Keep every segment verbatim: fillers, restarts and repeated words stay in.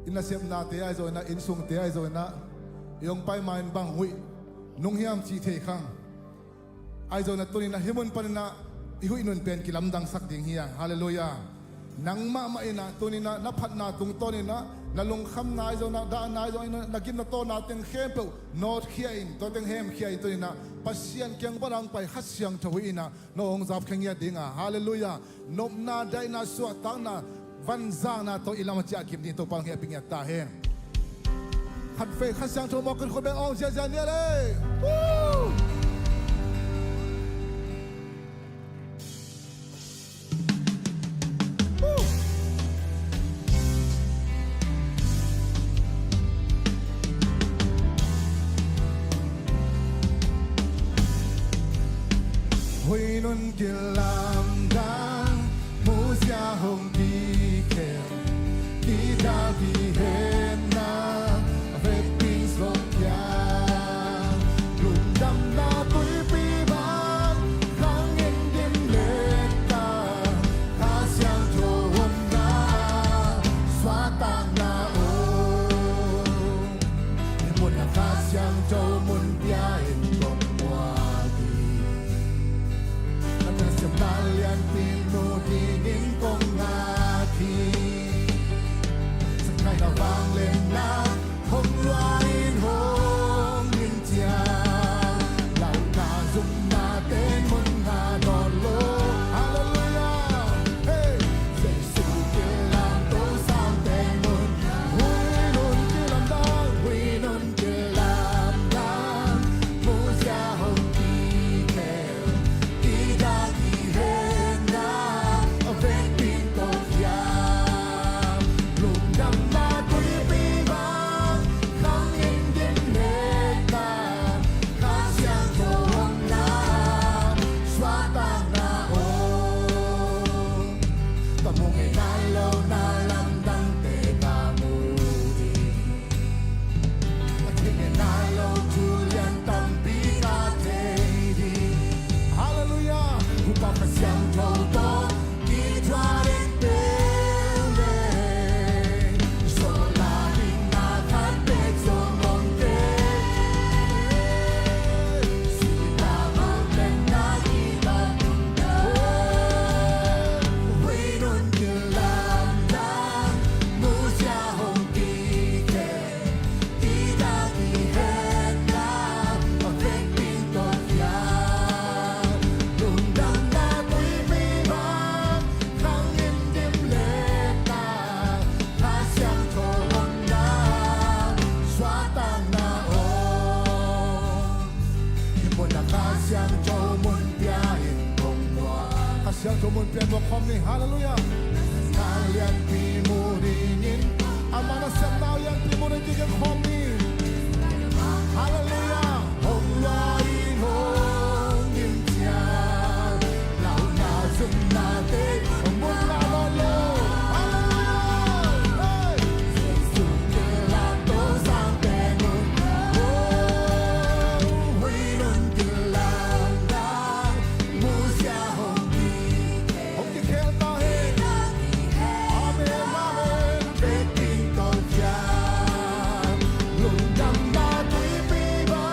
I nasepnate ahi zongin ah, innsungte ahi zongin ah, i hong pai ma-in bang huih nung hiam cih thei khang. Ahi zongin ah tuni-in ah hih mun panin ah i huih nun pen kilamdangsak ding hi hang. Halleluiah. Nang mahmah in ah tuni-in ah na phatna tungtawnin ah na lungkhamna ahi zongin ah, dahna ahi zongin ah, na gimna tawna teng khempeuh nawtkhia in, tua teng hemkhia in tuni-in ah Pasian kiang pan hong pai Kha Siangtho huih in ah no hong zap khe ngiat ding a. Halleluiah. Nopna, daihna, suahtakna, vanzakna tawh i lam a ciah kim ding Topa hong hehpih ngiat ta hen. Khat vei Kha Siangtho mawk in khut beng awng ziazia ni le. Woo! Huih nun kilamdang, muzia hong kikhel, kidak kihenna vekpi suak khia. Lungdamna tuipi bang khang in dim letta, Kha Siangtho omna suahtakna om. Hih mun ah Kha Siangtho mun pia in kong muak hi. Na nasepna lianpi mu dingin kong ngat hi. Sangkhaihna vangliatna hong lua in hong in ciang, lauhna zumna teng mun nga nawn lo. Halleluiah. Hey! Jesu kilamto sang teng mun, huih nun kilamdang, huih nun kilamdang, muzia hong kikhel, kidak kihenna vekpi tawh khia. Lungdamna tuipi bang khang in dim letta, Kha Siangtho omna suahtakna om. Ka mu ngei nai lo na lamdangte ka mu hi. Ka thei ngei nai lo thu lian tampi ka thei hi. Halleluiah. Hupa Kha Siangtho tawh kithuah ding pen le, sawlna ding na khat bek zong om kei. Sihna, mawhna, na hi bang, huih nun kilamdang, muzia hong kikhel, kidak kihenna vekpi tawh khia. Lungdamna tuipi bang khang in dim letta, Kha Siangtho omna suahtakna om. Hih mun ah Kha Siangtho mun pia in kong muak. Kha Siangtho mun pia in muak khawm ni. Halleluiah. Na lianpi mu dingin, ama nasepna lianpi mu dingin kigen khawm ni. Halleluiah. Hong lua in hong in ciang, lauhna zumna teng mun nga nawn lo. Halleluiah. Hey! Jesu kilamto sang teng mun, oh, huih nun kilamdang, muzia hong kikhel, hong kikhel ta hen. Amen, amen. Vekpi tawh khia. Lungdamna tuipi ba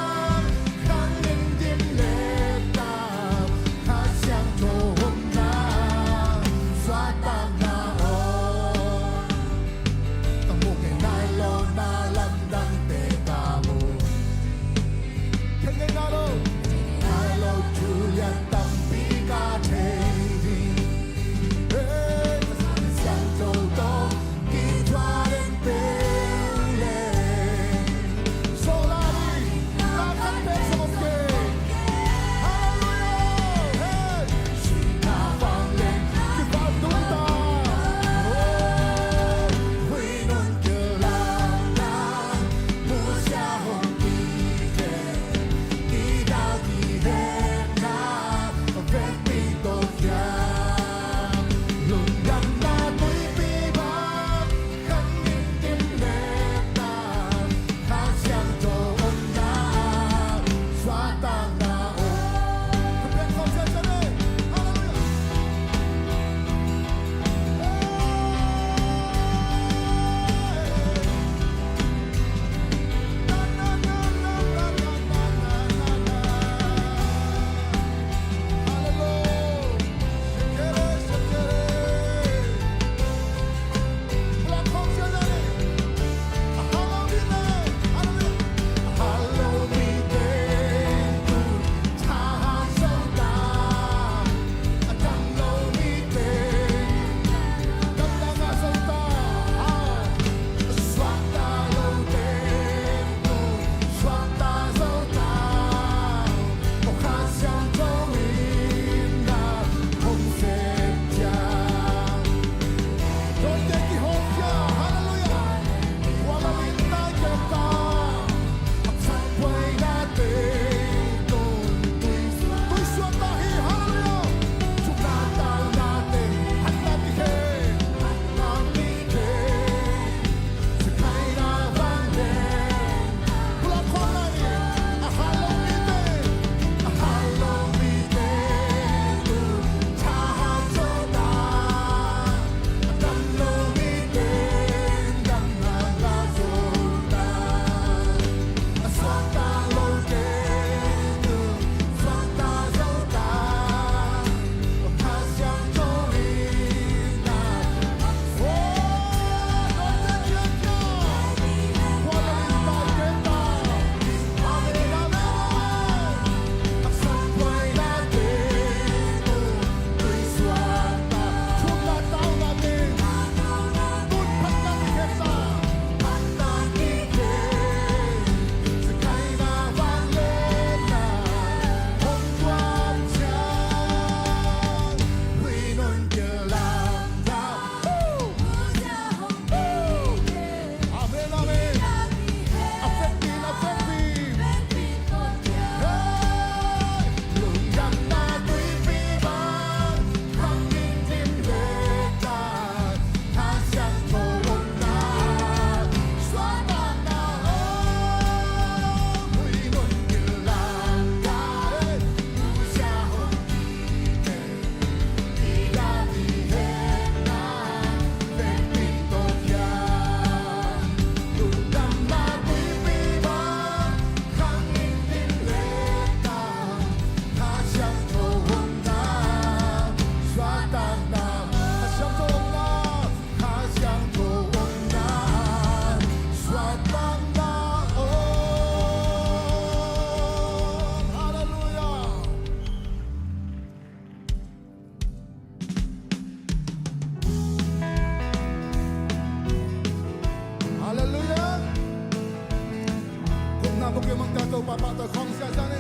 Papa tawh khawng siasia ni.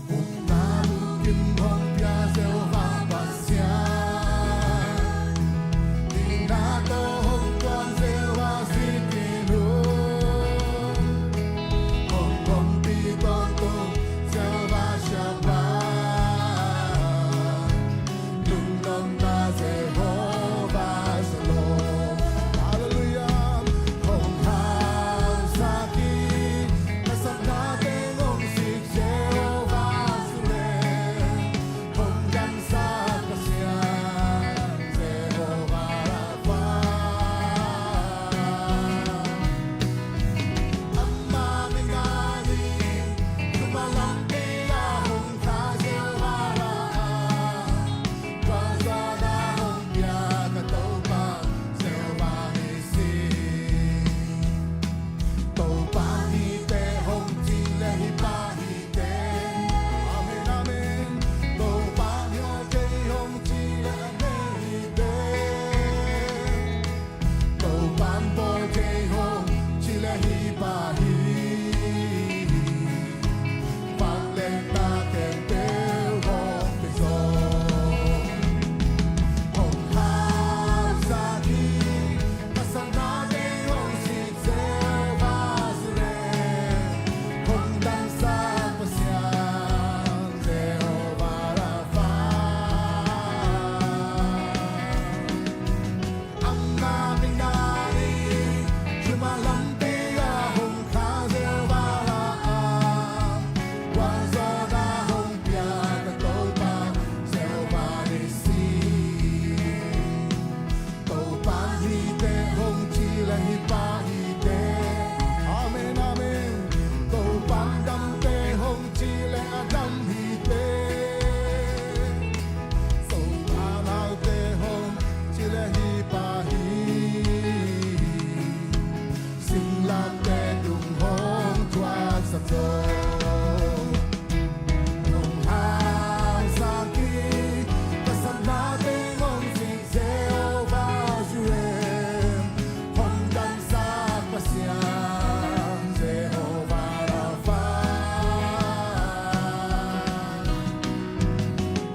Hong na bukim hong pia Jehovah Pasian, i na tawh hong tuan Jehovah Tsidkinu, hong ompih tawntung Jehovah Shammah, lungdamna Jehovah Shalom. Halleluiah. Hong hausak hi, ka satna teng hong sik Jehovah Jireh, hong damsak Pasian Jehovah Rapha. Ama min a ding, thuman lampi a hong kha Jehovah Rapha, gualzawhna hong pia ka Topa Jehovah Nissi. Topa hite hong ci leh hi pa hite. Amen, amen. Topa hong ci leh a nei hite. Topa'n bawl thei hong ci leh hi pa hi. Vangliatna khempeuh hong pia zaw. Hong hausak hi, ka satna teng hong sik Jehovah Jireh, hong damsak Pasian Jehovah Rapha. Ama min a ding, thuman lampi a hong kha Jehovah Rapha, gualzawhna hong pia ka Topa Jehovah Nissi. Topa hite hong ci leh hi pa hite. Amen, amen. Topa damte hong ci leh a dam hite. Topa haute hong ci leh hi pa hi. Singlamteh tung hong thuaksak zaw. Hong hausak hi, ka satna teng hong sik Jehovah Jireh, hong damsak Pasian Jehovah Rapha.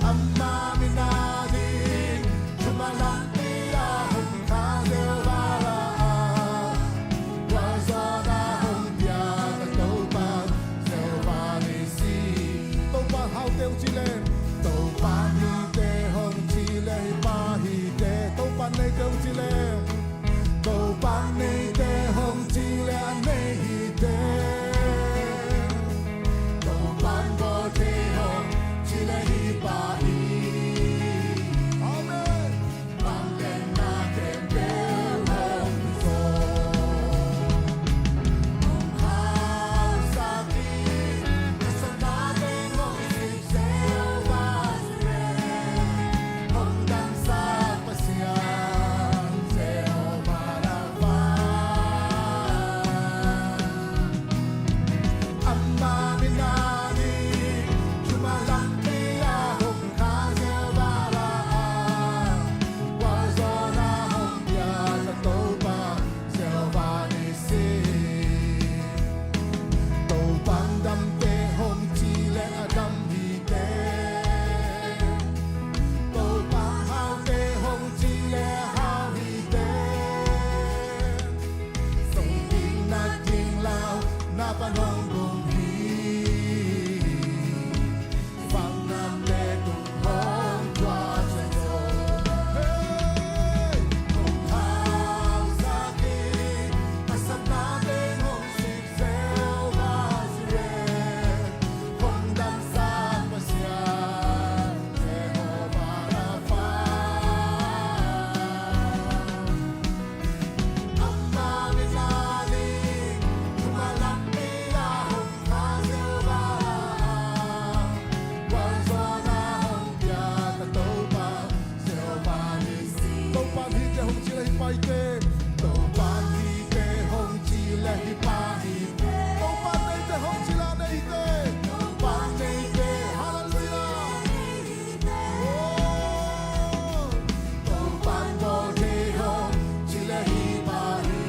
Ama min a ding, thuman lampi a hong kha Jehovah Rapha, gualzawhna hong pia ka Topa Jehovah Nissi. Topa haute hong ci leh, Topa hite hong ci leh hi pa hite. Topa neite hong ci leh, Topa neite hong ci leh a nei hite. Topa bawl thei hong ci leh hi pa hi. Amen. Vangliatna khempeuh hong pia zaw. Hong hausak hi, ka satna teng hong sik Jehovah Jireh, hong damsak Pasian Jehovah Rapha. Ama min a ding, thuman lampi a hong kha Jehovah Rapha, gualzawhna hong pia ka Topa Jehovah Nissi. Topa damte hong ci leh a dam hite. Topa haute hong ci leh a hau hite. Song ding nat ding lau, na pan hong gum hi. Vangliatna tung hong thuaksak zaw. Hey! Hong hausak hi, ka satna teng hong sik Jehovah Jireh, hong damsak Pasian Jehovah Rapha. Ama min a ding, thuman lampi a hong kha Jehovah Rapha, gualzawhna hong pia ka Topa Jehovah Nissi. Topa hite hong ci leh hi pa hite. Topa hite hong ci leh hi pa hite. Topa neite hong ci leh a nei hite. Topa neite, halleluiah. Oh. Topa bawl thei hong ci leh hi pa hi.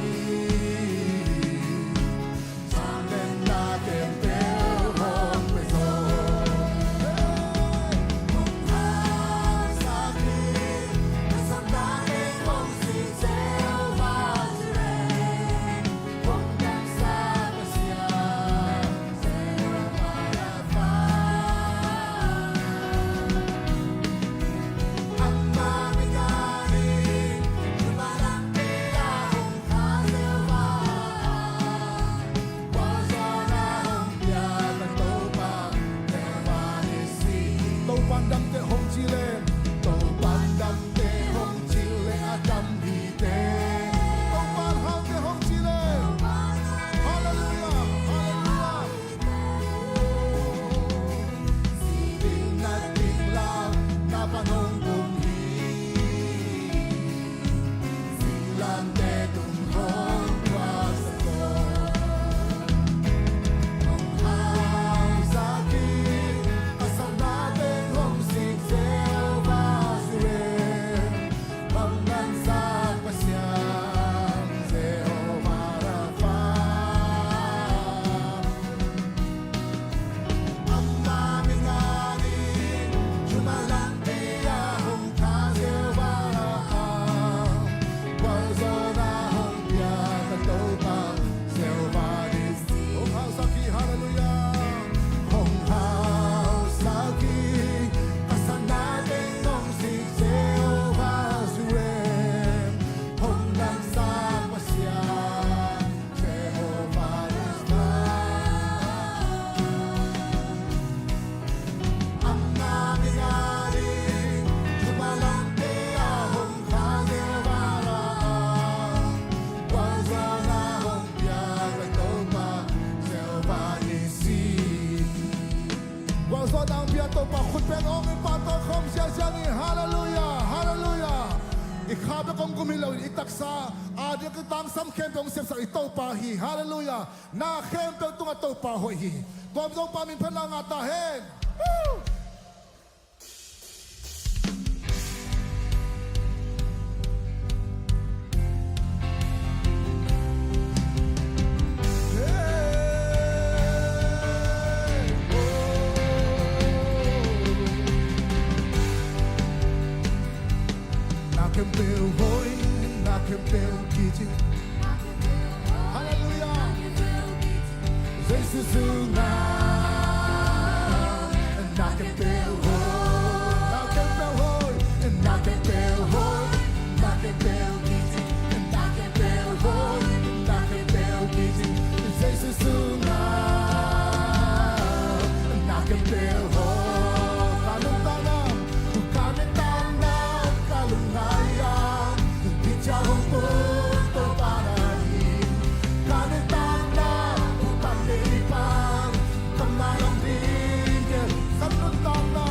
Bek hong gum hi loin i taksa a diak i tangsam khempeuh hong sepsak i Topa hi. Halleluiah. Na khempeuh tungah Topa hoih hi. Tua Topa min phatna ngah ta hen. Na khempeuh hoih, na khempeuh kici. Halleluiah. Jesu sungah na khempeuh hoih, na khempeuh hoih, na khempeuh hoih, na khempeuh kici, na khempeuh hoih, na khempeuh kici. Jesu sungah na khempeuh hoih. Ka nuntakna, ka nuntakna, ka lungngai a, kici hong put Topa na hi. Ka nuntakna, ka nuntakna, ka nuntakna, ka nuntakna.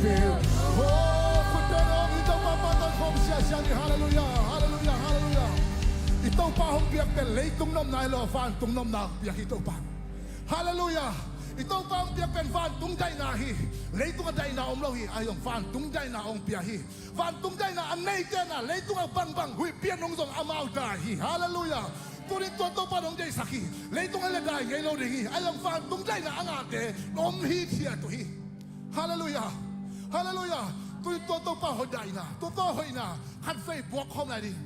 Pil. Oh, khut beng hong, i Topa pahtawi khawm siasia ni. Halleluiah, halleluiah, halleluiah. I Topa hong piak pen leitung nopna hi lo, vantung nopna hong piak hi Topa. Halleluiah. I Topa hong piak pen vantung daihna hi. Leitung a daihna om lo hi, ahi zong vantung daihna hong pia hi. Vantung daihna a neite na leitung a bangbang huih pian hong zong amau dai hi. Halleluiah. Tunin tua Topa hong deihsak hi. Leitung a le dai ngei lo ding hi. Ahi zong vantung daihna a ngahte om hi, thiat uh hi. Halleluiah. Halleluiah. Tunin tua Topa hoih daihna, tua Topa hoihna khatvei buak khawm lai ding.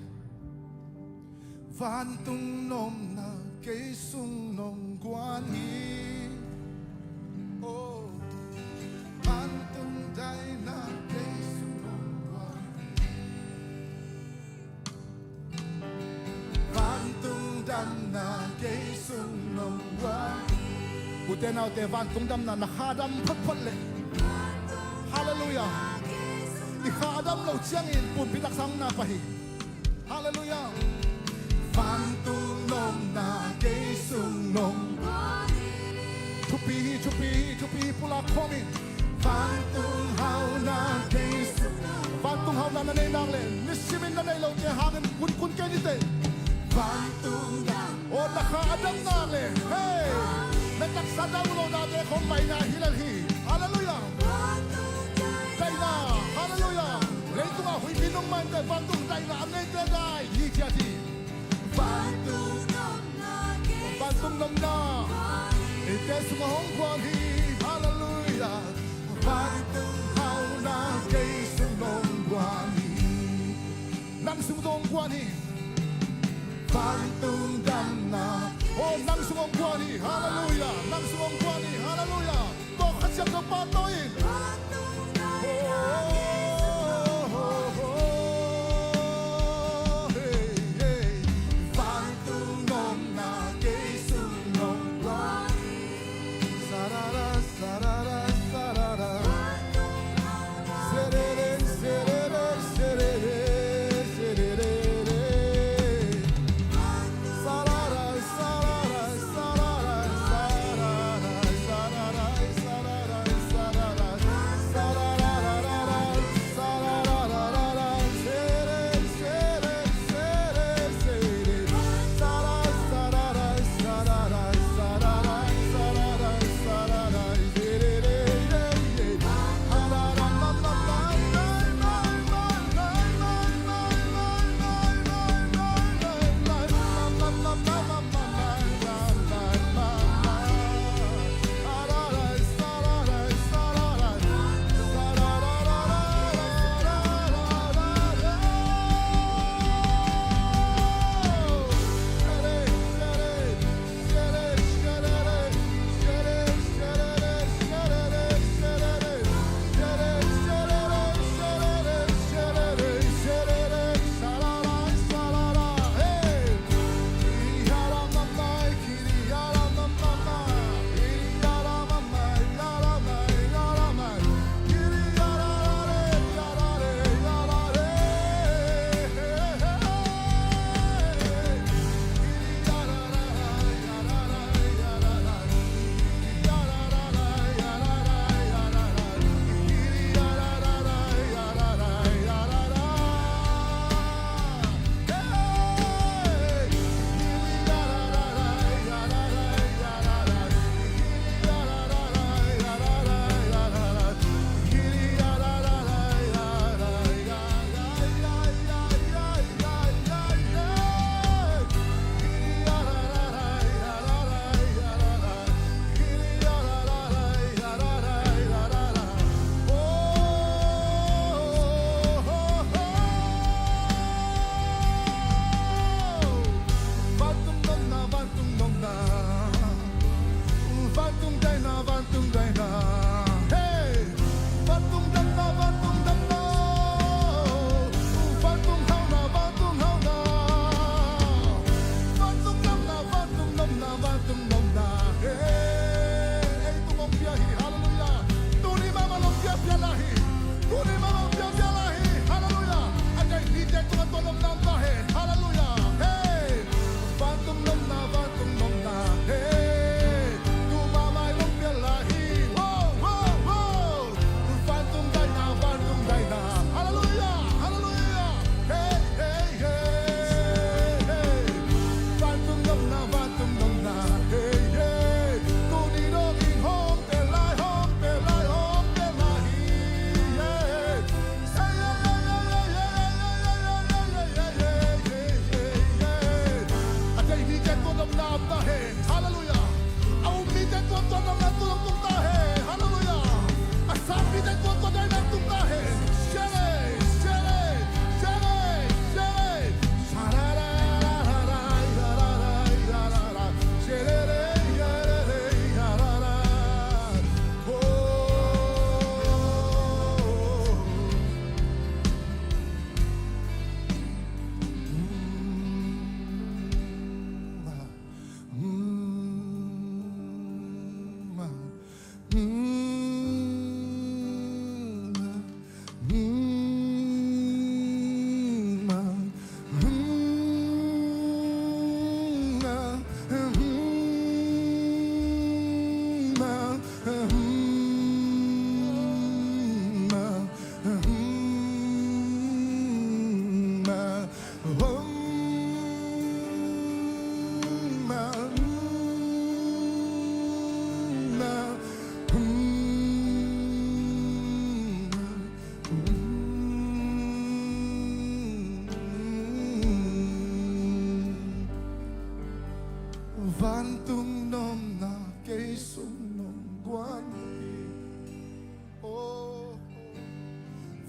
Vantung nopna kei sung nong guan hi. Oh. Vantung daihna kei sung nong guan hi. Vantung damna kei sung nong guan hi. Ute naute, vantung damna na kha dam photphot leh, halleluiah, i kha a dam lo ciangin pumpi taksa hong na pah hi. Halleluiah. Vantung nopna kei sung nong guan hi. Thupi hi, thupi hi, thupi hi, pulak khawm hi. Vantung hauna kei sung nong guan hi. Vantung hauna na nei nak leh, nisimin na nei lote hangin kunkun kei ni teh. Vantung dam. Oh, na kha a dam nak leh, hey, na taksa dam lohnate khawng maina hi lel hi. Halleluiah. Daihna, halleluiah. Leitungah huihpi nong mah in teh vantung daihna a neite dai hi, ciat hi. Vantung nopna, vantung nopna, eite sungah hong guan hi. Halleluiah. Vantung hauna kei sung nong guan hi. Nang sung zong hong guan hi. Vantung damna, oh, nang sung hong guan hi. Halleluiah. Nang sung hong guan hi. Halleluiah. Tawh Kha Siangtho pahtawi in. Oh, oh, oh, oh, hey, hey. Vantung nopna kei sung nong guan hi. Sarara, sarara, sarara. Serere, serere, serere, serere. Sarara, sarara, sarara, sarara.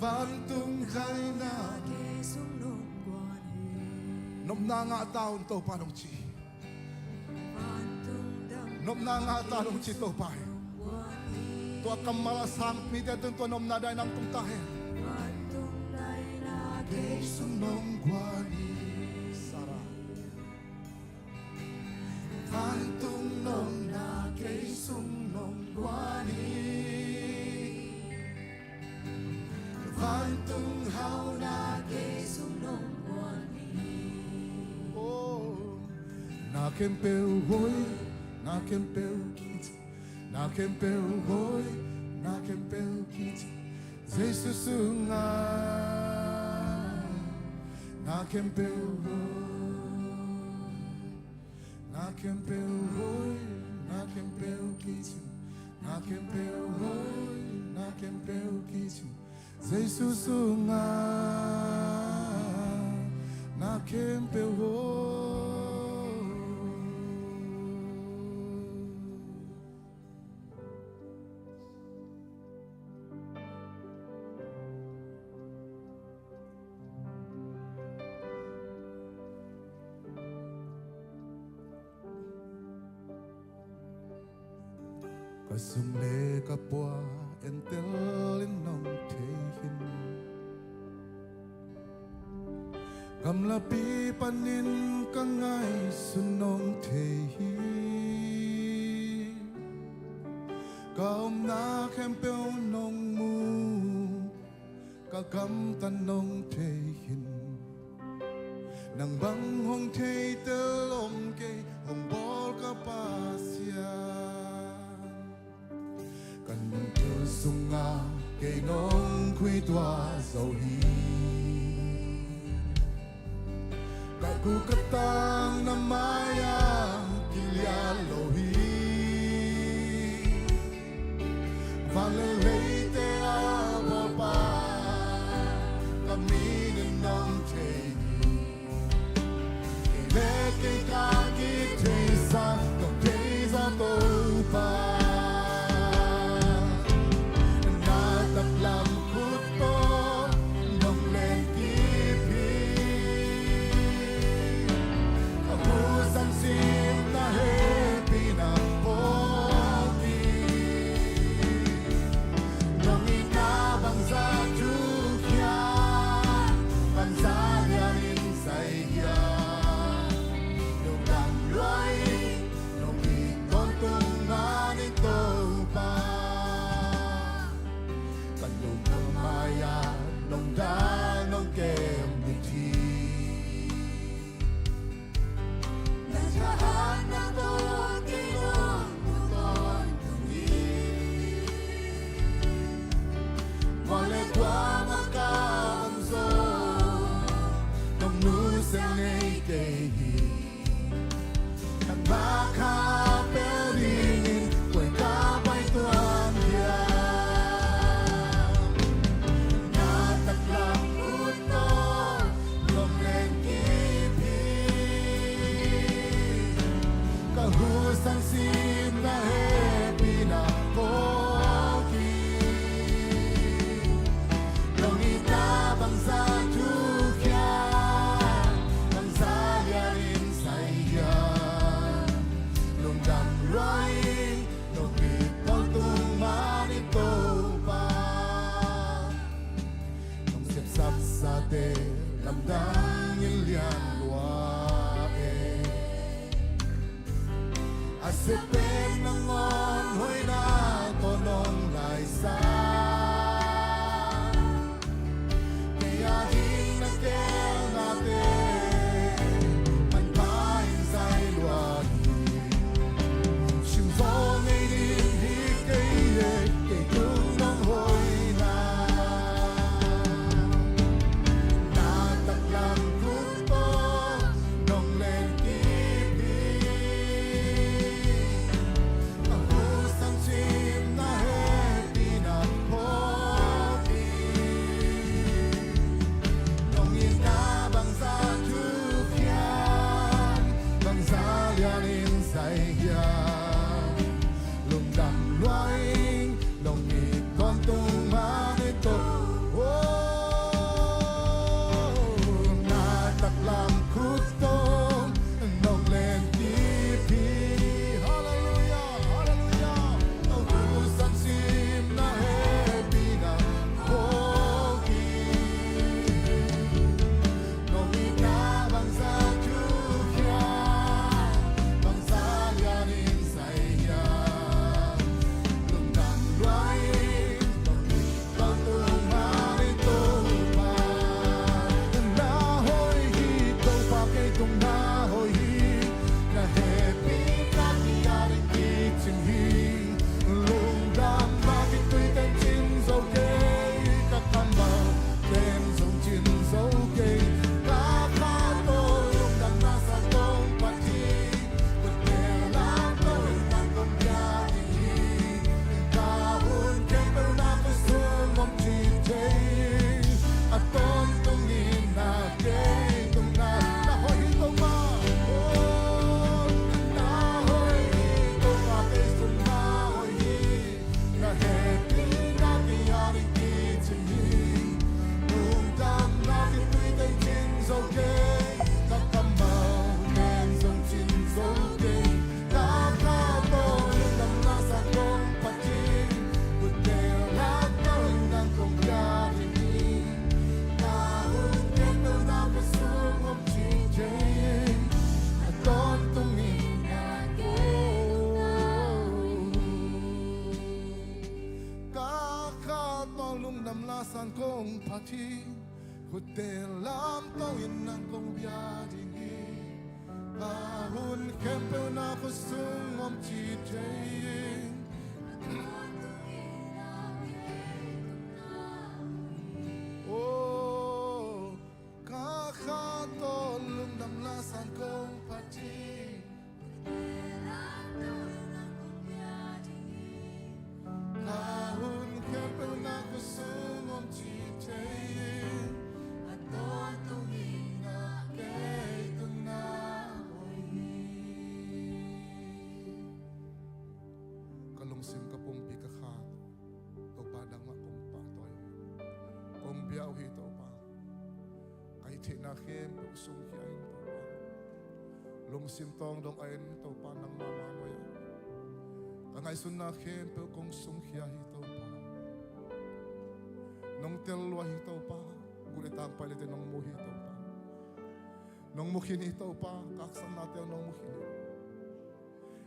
Vantung daina. Nopna ngah ta un, Topa in hong ci. Nopna ngah ta un, hong ci Topa in. Tua kammal a sang mite tungah tua nopna daina hong tung ta hen. Vantung daina kei sung nong guan hi. Sara. Vantung nopna kei sung nong guan hi. Vantung hauna kei sung nong guan hi. Oh. Na khempeuh hoih, na khempeuh kici. Na khempeuh hoih, na khempeuh kici. Jesu sungah na khempeuh hoih. Na khempeuh hoih, na khempeuh kici. Na khempeuh hoih, na khempeuh kici. Jesu sungah na khempeuh hoih. Ka sum le ka pua entel in nong thei hi. Gamlapi panin ka ngaihsun nong thei hi. Ka omna khempeuh nong mu, ka gamtat nong thei hi. Nang bang hong thei tel om kei, hong bawl ka Pasian. Ka nungthur sungah kei nong khui tuah zo hi. Ka gu ka tang na mai-ah kilian lo hi. Van le leite a bawlpa ka min in nong thei hi. Kei le kei ka kitheisa, kong theisa Topa. Na taklam khut tawh nong len kip hi. Ka musan sim na hehpihna phawk hi. Lasan kong phat hi, khutte lamto in nang kong bia ding hi. Ka hun khempeuh na khutsung om ci thei in. Oh, ka kha tawh lungdam lasan kong phat hi. Ka hun khempeuh na khutsung om ci thei in. A tawntung in na kei tungah hoih hi. Ka lungsim ka pumpi ka kha Topa nangmah kong pahtawi uh hi. Kong bia uh hi Topa. Ka hih theihna khempeuh sungkhia in Topa. Lungsim tawng dong a en Topa nangmah mah nuai ah. Ka ngaihsutna khempeuh kong sungkhia hi Topa. Nong tel lua hi Topa. Gul le tang pai le te nong mu hi Topa. Nong mu khin hi Topa. Ka haksatnate nong mu khin hi.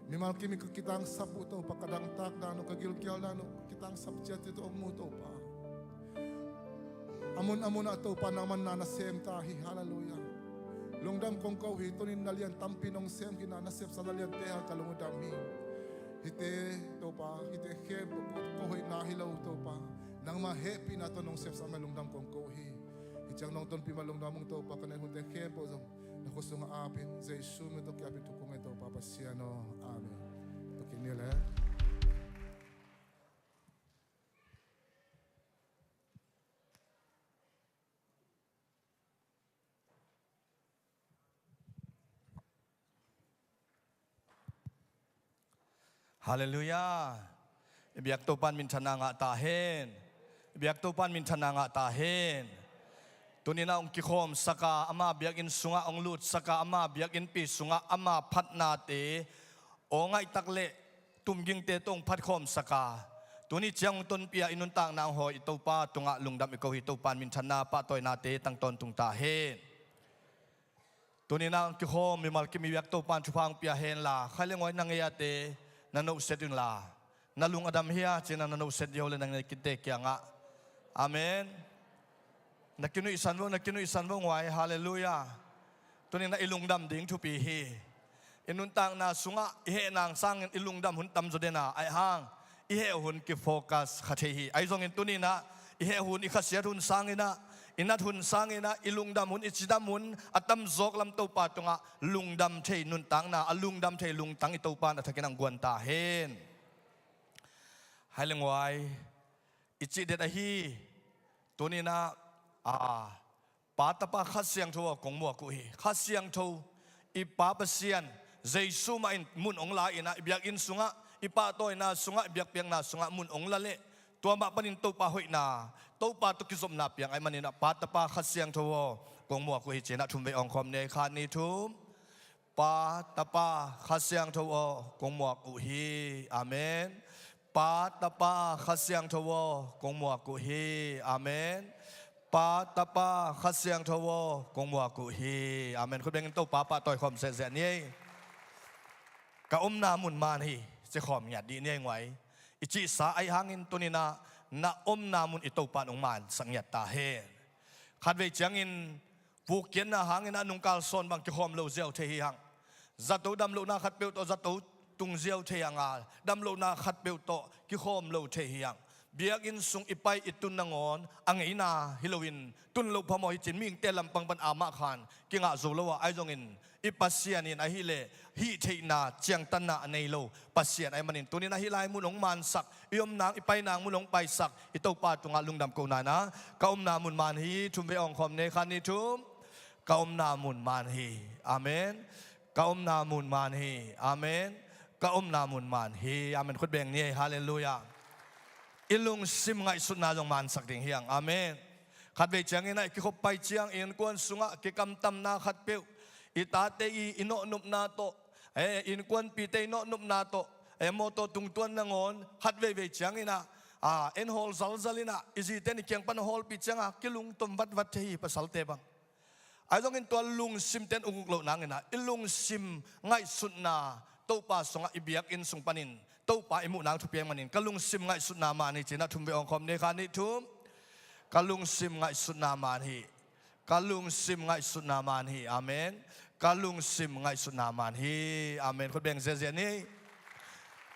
Mimal kim in ka kitangsap uh Topa, ka dangtak dan uh, ka gilkial dan uh, ka kitangsap ciat uh tawh hong mu Topa. A mun a mun ah Topa nangman na na sem ta hi, halleluiah. Lungdam kong ko hi, tunin na lian tampi nong sem khin a, na sepsa na liante hang ka lung uh dam hi. Hihte Topa, hihte khempeuh ko hoihna hi lo Topa. Nangmah hehpihna tawh nong sepsa mah lungdam kong ko hi. Hih ciang nong tonpih mah lungdam ung Topa, ka neih hunte khempeuh zong na khut sungah ap in, Jesu min tawh kiap in thu kong ngen Topa Pasian aw. Amen. Tua kik ni le. Halleluiah. I biak Topa in minthanna ngah ta hen. I biak Topa in minthanna ngah ta hen. Tuninah hong kikhawmsak a, ama biakinn sungah hong lutsak a, ama biakinnpi sungah ama phatnate aw ngaihtak le tumgingte tawh hong phatkhawmsak a, tuni ciang hong tonpih a i nuntakna hong hawi i Topa tungah lungdam i ko hi. Topa in minthanna pahtawinate tang tawntung ta hen. Tuninah hong kikhawm mimal kim i biak Topa in thupha hong pia hen la, khai le nguai na ngei a te na nohset un la, na lung a dam hia ci-in na nohset dih o le na ngei kinte kiangah. Amen. Na kinuihsan vo, na kinuihsan vo nguai. Halleluiah. Tuninah i lungdam ding thupi hi. I nuntakna sungah i heh nang sangin i lungdam hun tamzaw den a, ahi hang i heh hun kifocus kha thei hi. Ahi zongin tuninah i heh hun, i khasiat hun sanginah, i nat hun sanginah, i lungdam hun, i cidam hun a tamzawk lam Topa tungah lungdam thei nuntakna, a lungdam thei lungtang i Topa in a thakin hong guan ta hen. Hai le nguai, i cih det ahi. Tuninah a Pa, Tapa, Kha Siangtho aw kong muak uh hi. Kha Siangtho, i Pa Pasian Jesu mah in mun hong la inah, i biakinn sungah, i pahtawina sungah, i biakpiakna sungah mun hong la leh tua mah panin Topa hoihna, Topa tawh kizopna piang ahih maninah Pa, Tapa, Kha Siangtho aw kong muak uh hi ci-inah thumvei awng khawm ni ei. Khat, nih, thum. Pa, Tapa, Kha Siangtho aw kong muak uh hi. Amen. Pa, Tapa, Kha Siangtho aw kong muak uh hi. Amen. Pa, Tapa, Kha Siangtho aw kong muak uh hi. Amen. Khut bengin Topa pahtawi khawm sehseh ni ei. Ka omna mun man hi, ci khawm ngiat dih ni ei nguai. I cihsa ahih hangin tuninah na omna mun i Topa in hong mansak ngiat ta hen. Khatvei ciangin vukkiatna hanginah nungkal sawn bang kikhawm lo ziau thei hi hang. Zato damlohna khatpeuh tawh zato tung ziau thei hang a, damlohna khatpeuh tawh kikhawm lo thei hi hang. Biakinn sung i pai i tun nangawn a ngeina hi loin tun loh phamawh hi ci-in mihingte lampang pan amah khan kingah zo lo a, ahi zongin i Pasian in ahih leh hih theihna ciangtanna a nei lo Pasian ahih manin tunin ahih lai mun hong mansak, i om nang i pai nang mun hong paisak i Topa tungah lungdam ko nana. Ka omna mun man hi. Thumvei awng khawm ni ei. Khat, nih, thum. Ka omna mun man hi. Amen. Ka omna mun man hi. Amen. Ka omna mun man hi. Amen. Khut beng ni ei. Halleluiah. I lungsim ngaihsutna zong mansak ding hi hang. Amen. Khatvei ciangin ah i kikhop pai ciang i innkuan sungah kikamtamna khatpeuh, i tate i, i nawhnopna tawh, eh, i innkuanpihte i nawhnopna tawh, eh, mawtaw tungtuan nangawn khatveivei ciangin ah, ah, en hawl zalzal in ah i zite in i kiang pan hawlpih ciangah kilungtom vatvat thei hi, pasalte bang. Ahi zongin tua lungsimte in uk uk loh nangin ah i lungsim ngaihsutna Topa sungah i biakinn sung panin Topa i muh nang thupi ahih manin ka lungsim ngaihsutna man hi ci-in ah thumvei awng khawm ni ei. Khat, nih, thum. Ka lungsim ngaihsutna man hi. Ka lungsim ngaihsutna man hi. Amen. Ka lungsim ngaihsutna man hi. Amen. Khut beng ziazia ni.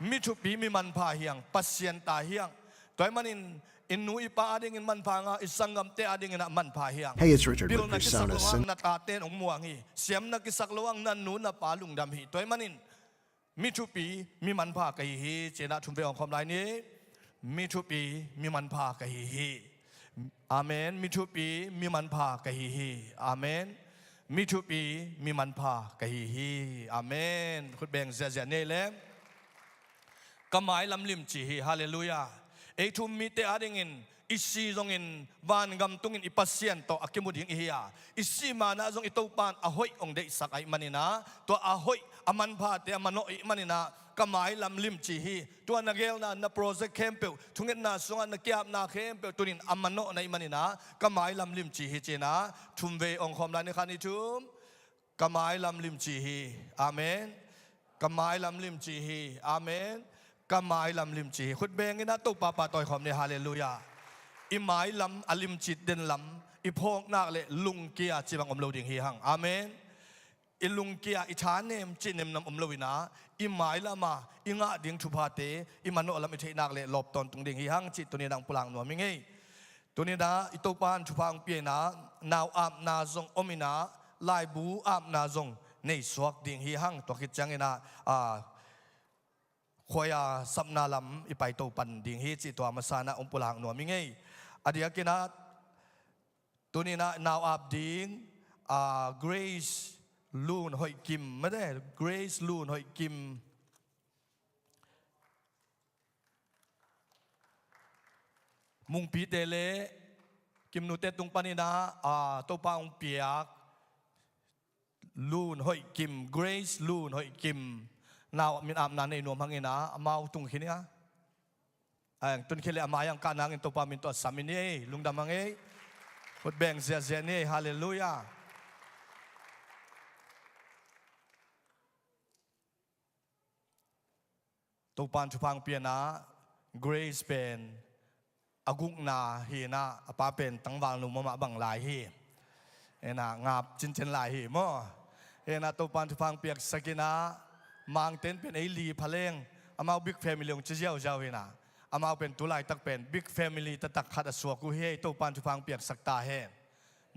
Mi thupi, mi manpha hi hang, Pasian ta hi hang. Tua ahih manin i nu i pa adingin manpha hang a, i sanggamte adingin ah manpha hi hang. Hey, it's Richard with Pilna Chris kisak Sound lo hang Ascent. Na tate in hong muang hi. Siamna kisak lo hang na nu na pa lungdam hi. Tua ahih manin mi thupi, mi manpha ka hi hi, ci-in ah thum vei hong khawm lai ni. Mi thupi, mi manpha ka hi hi. Amen. Mi thupi, mi manpha ka hi hi. Amen. Mi thupi, mi manpha ka hi hi. Amen. Khut beng ziazia ni le. Ka mailam limci hi. Halleluiah. Ei thu-um mite adingin i si zongin vangam tungin i Pasian tawh a kimu ding i hi a, i sih ma-in ah zong i Topa in a hoih hong deihsak ahih manin ah, tua a hoih, a manphate a manawh ahih manin ah ka mailam limci hi. Tua na geelna, na project khempeuh, thungetna sungah na ki-apna khempeuh tuni-in a manawh na hih manin ah ka mailam limci hi, ci-in ah thum vei hong khawm lai ni, khat, nih, thum. Ka mailam limci hi. Amen. Ka mailam limci hi. Amen. Ka mailam limci hi. Khut beng in ah Topa pahtawi khawm ni. Halleluiah. I mailam a limci den lam i phawk nak leh lungkia cih bang om lo ding hi hang. Amen. I lungkia, i thanem cih nemnam om lo-in ah, i mailam a i ngah ding thuphate i manawh lam i theih nak leh lawp tawntung ding hi hang cih tuni-in ah hong pulak nuam ing ei. Tuni-in ah i Topa in thupha hong pia-in ah, nau apna zong om-in ah, laibu apna zong nei suak ding hi hang. Tua khit ciangin ah, a, khuai a sapna lam i paito pan ding hi cih tua masa-in ah hong pulak nuam ing ei. A diakin ah, tuni-in ah nau ap ding, a, Grace Lun Hoih Kim, mate, Grace Lun Hoih Kim. Mungpite le Kimnute tung panin ah, a, Topa hong piak Lun Hoih Kim, Grace Lun Hoih Kim, nau min apna nei nuam hangin ah, amau tung khin ing a. Ai, tun khin leh amau hong kah nangin Topa min tawh sam in ei, lungdam hang ei. Khut beng ziazia ni ei. Halleluiah. Topa in thupha hong pia-in ah, Grace pen a gukna hi-in ah, a pa pen tangval nu mahmah bang lai hi. Hi-in ah, ngap cincin lai hi maw. Hi-in ah Topa in thupha hong piaksak in ah, Mangte in pen ei li pha leng, amau big family hong ci ziauziau hi-in ah, amau pen tu laitak pen big family taktak khat a suak uh hi. Topa in thupha hong piaksak ta hen.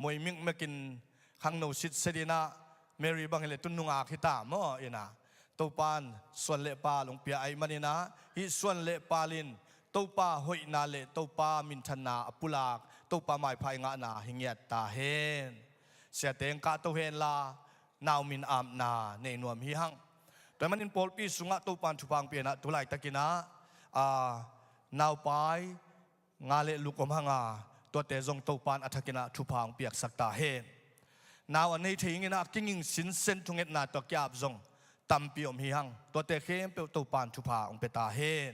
Moi mikmekin khangno sitset in ah, Mary bang hi leh tun nungak hi ta maw, hi-in ah. Topa in suan le pal hong pia ahih manin ah, hih suan le pal in Topa hoihna le Topa minthanna a pulak, Topa maipha i ngahna hi ngiat ta hen. Siate hong kahto hen la, nau min apna nei nuam hi hang. Tua ahih manin pawlpi sungah Topa in thupha hong pia-in ah, tu laitakin ah, a, naupai nga le luk om hang a, tuate zong Topa in a thakin ah thupha hong piaksak ta hen. Nau a nei thei ing in ah, a kinging sinsen thungetna tawh a ki-ap zong tampi om hi hang. Tuate khempeuh Topa in thupha hong pia ta hen.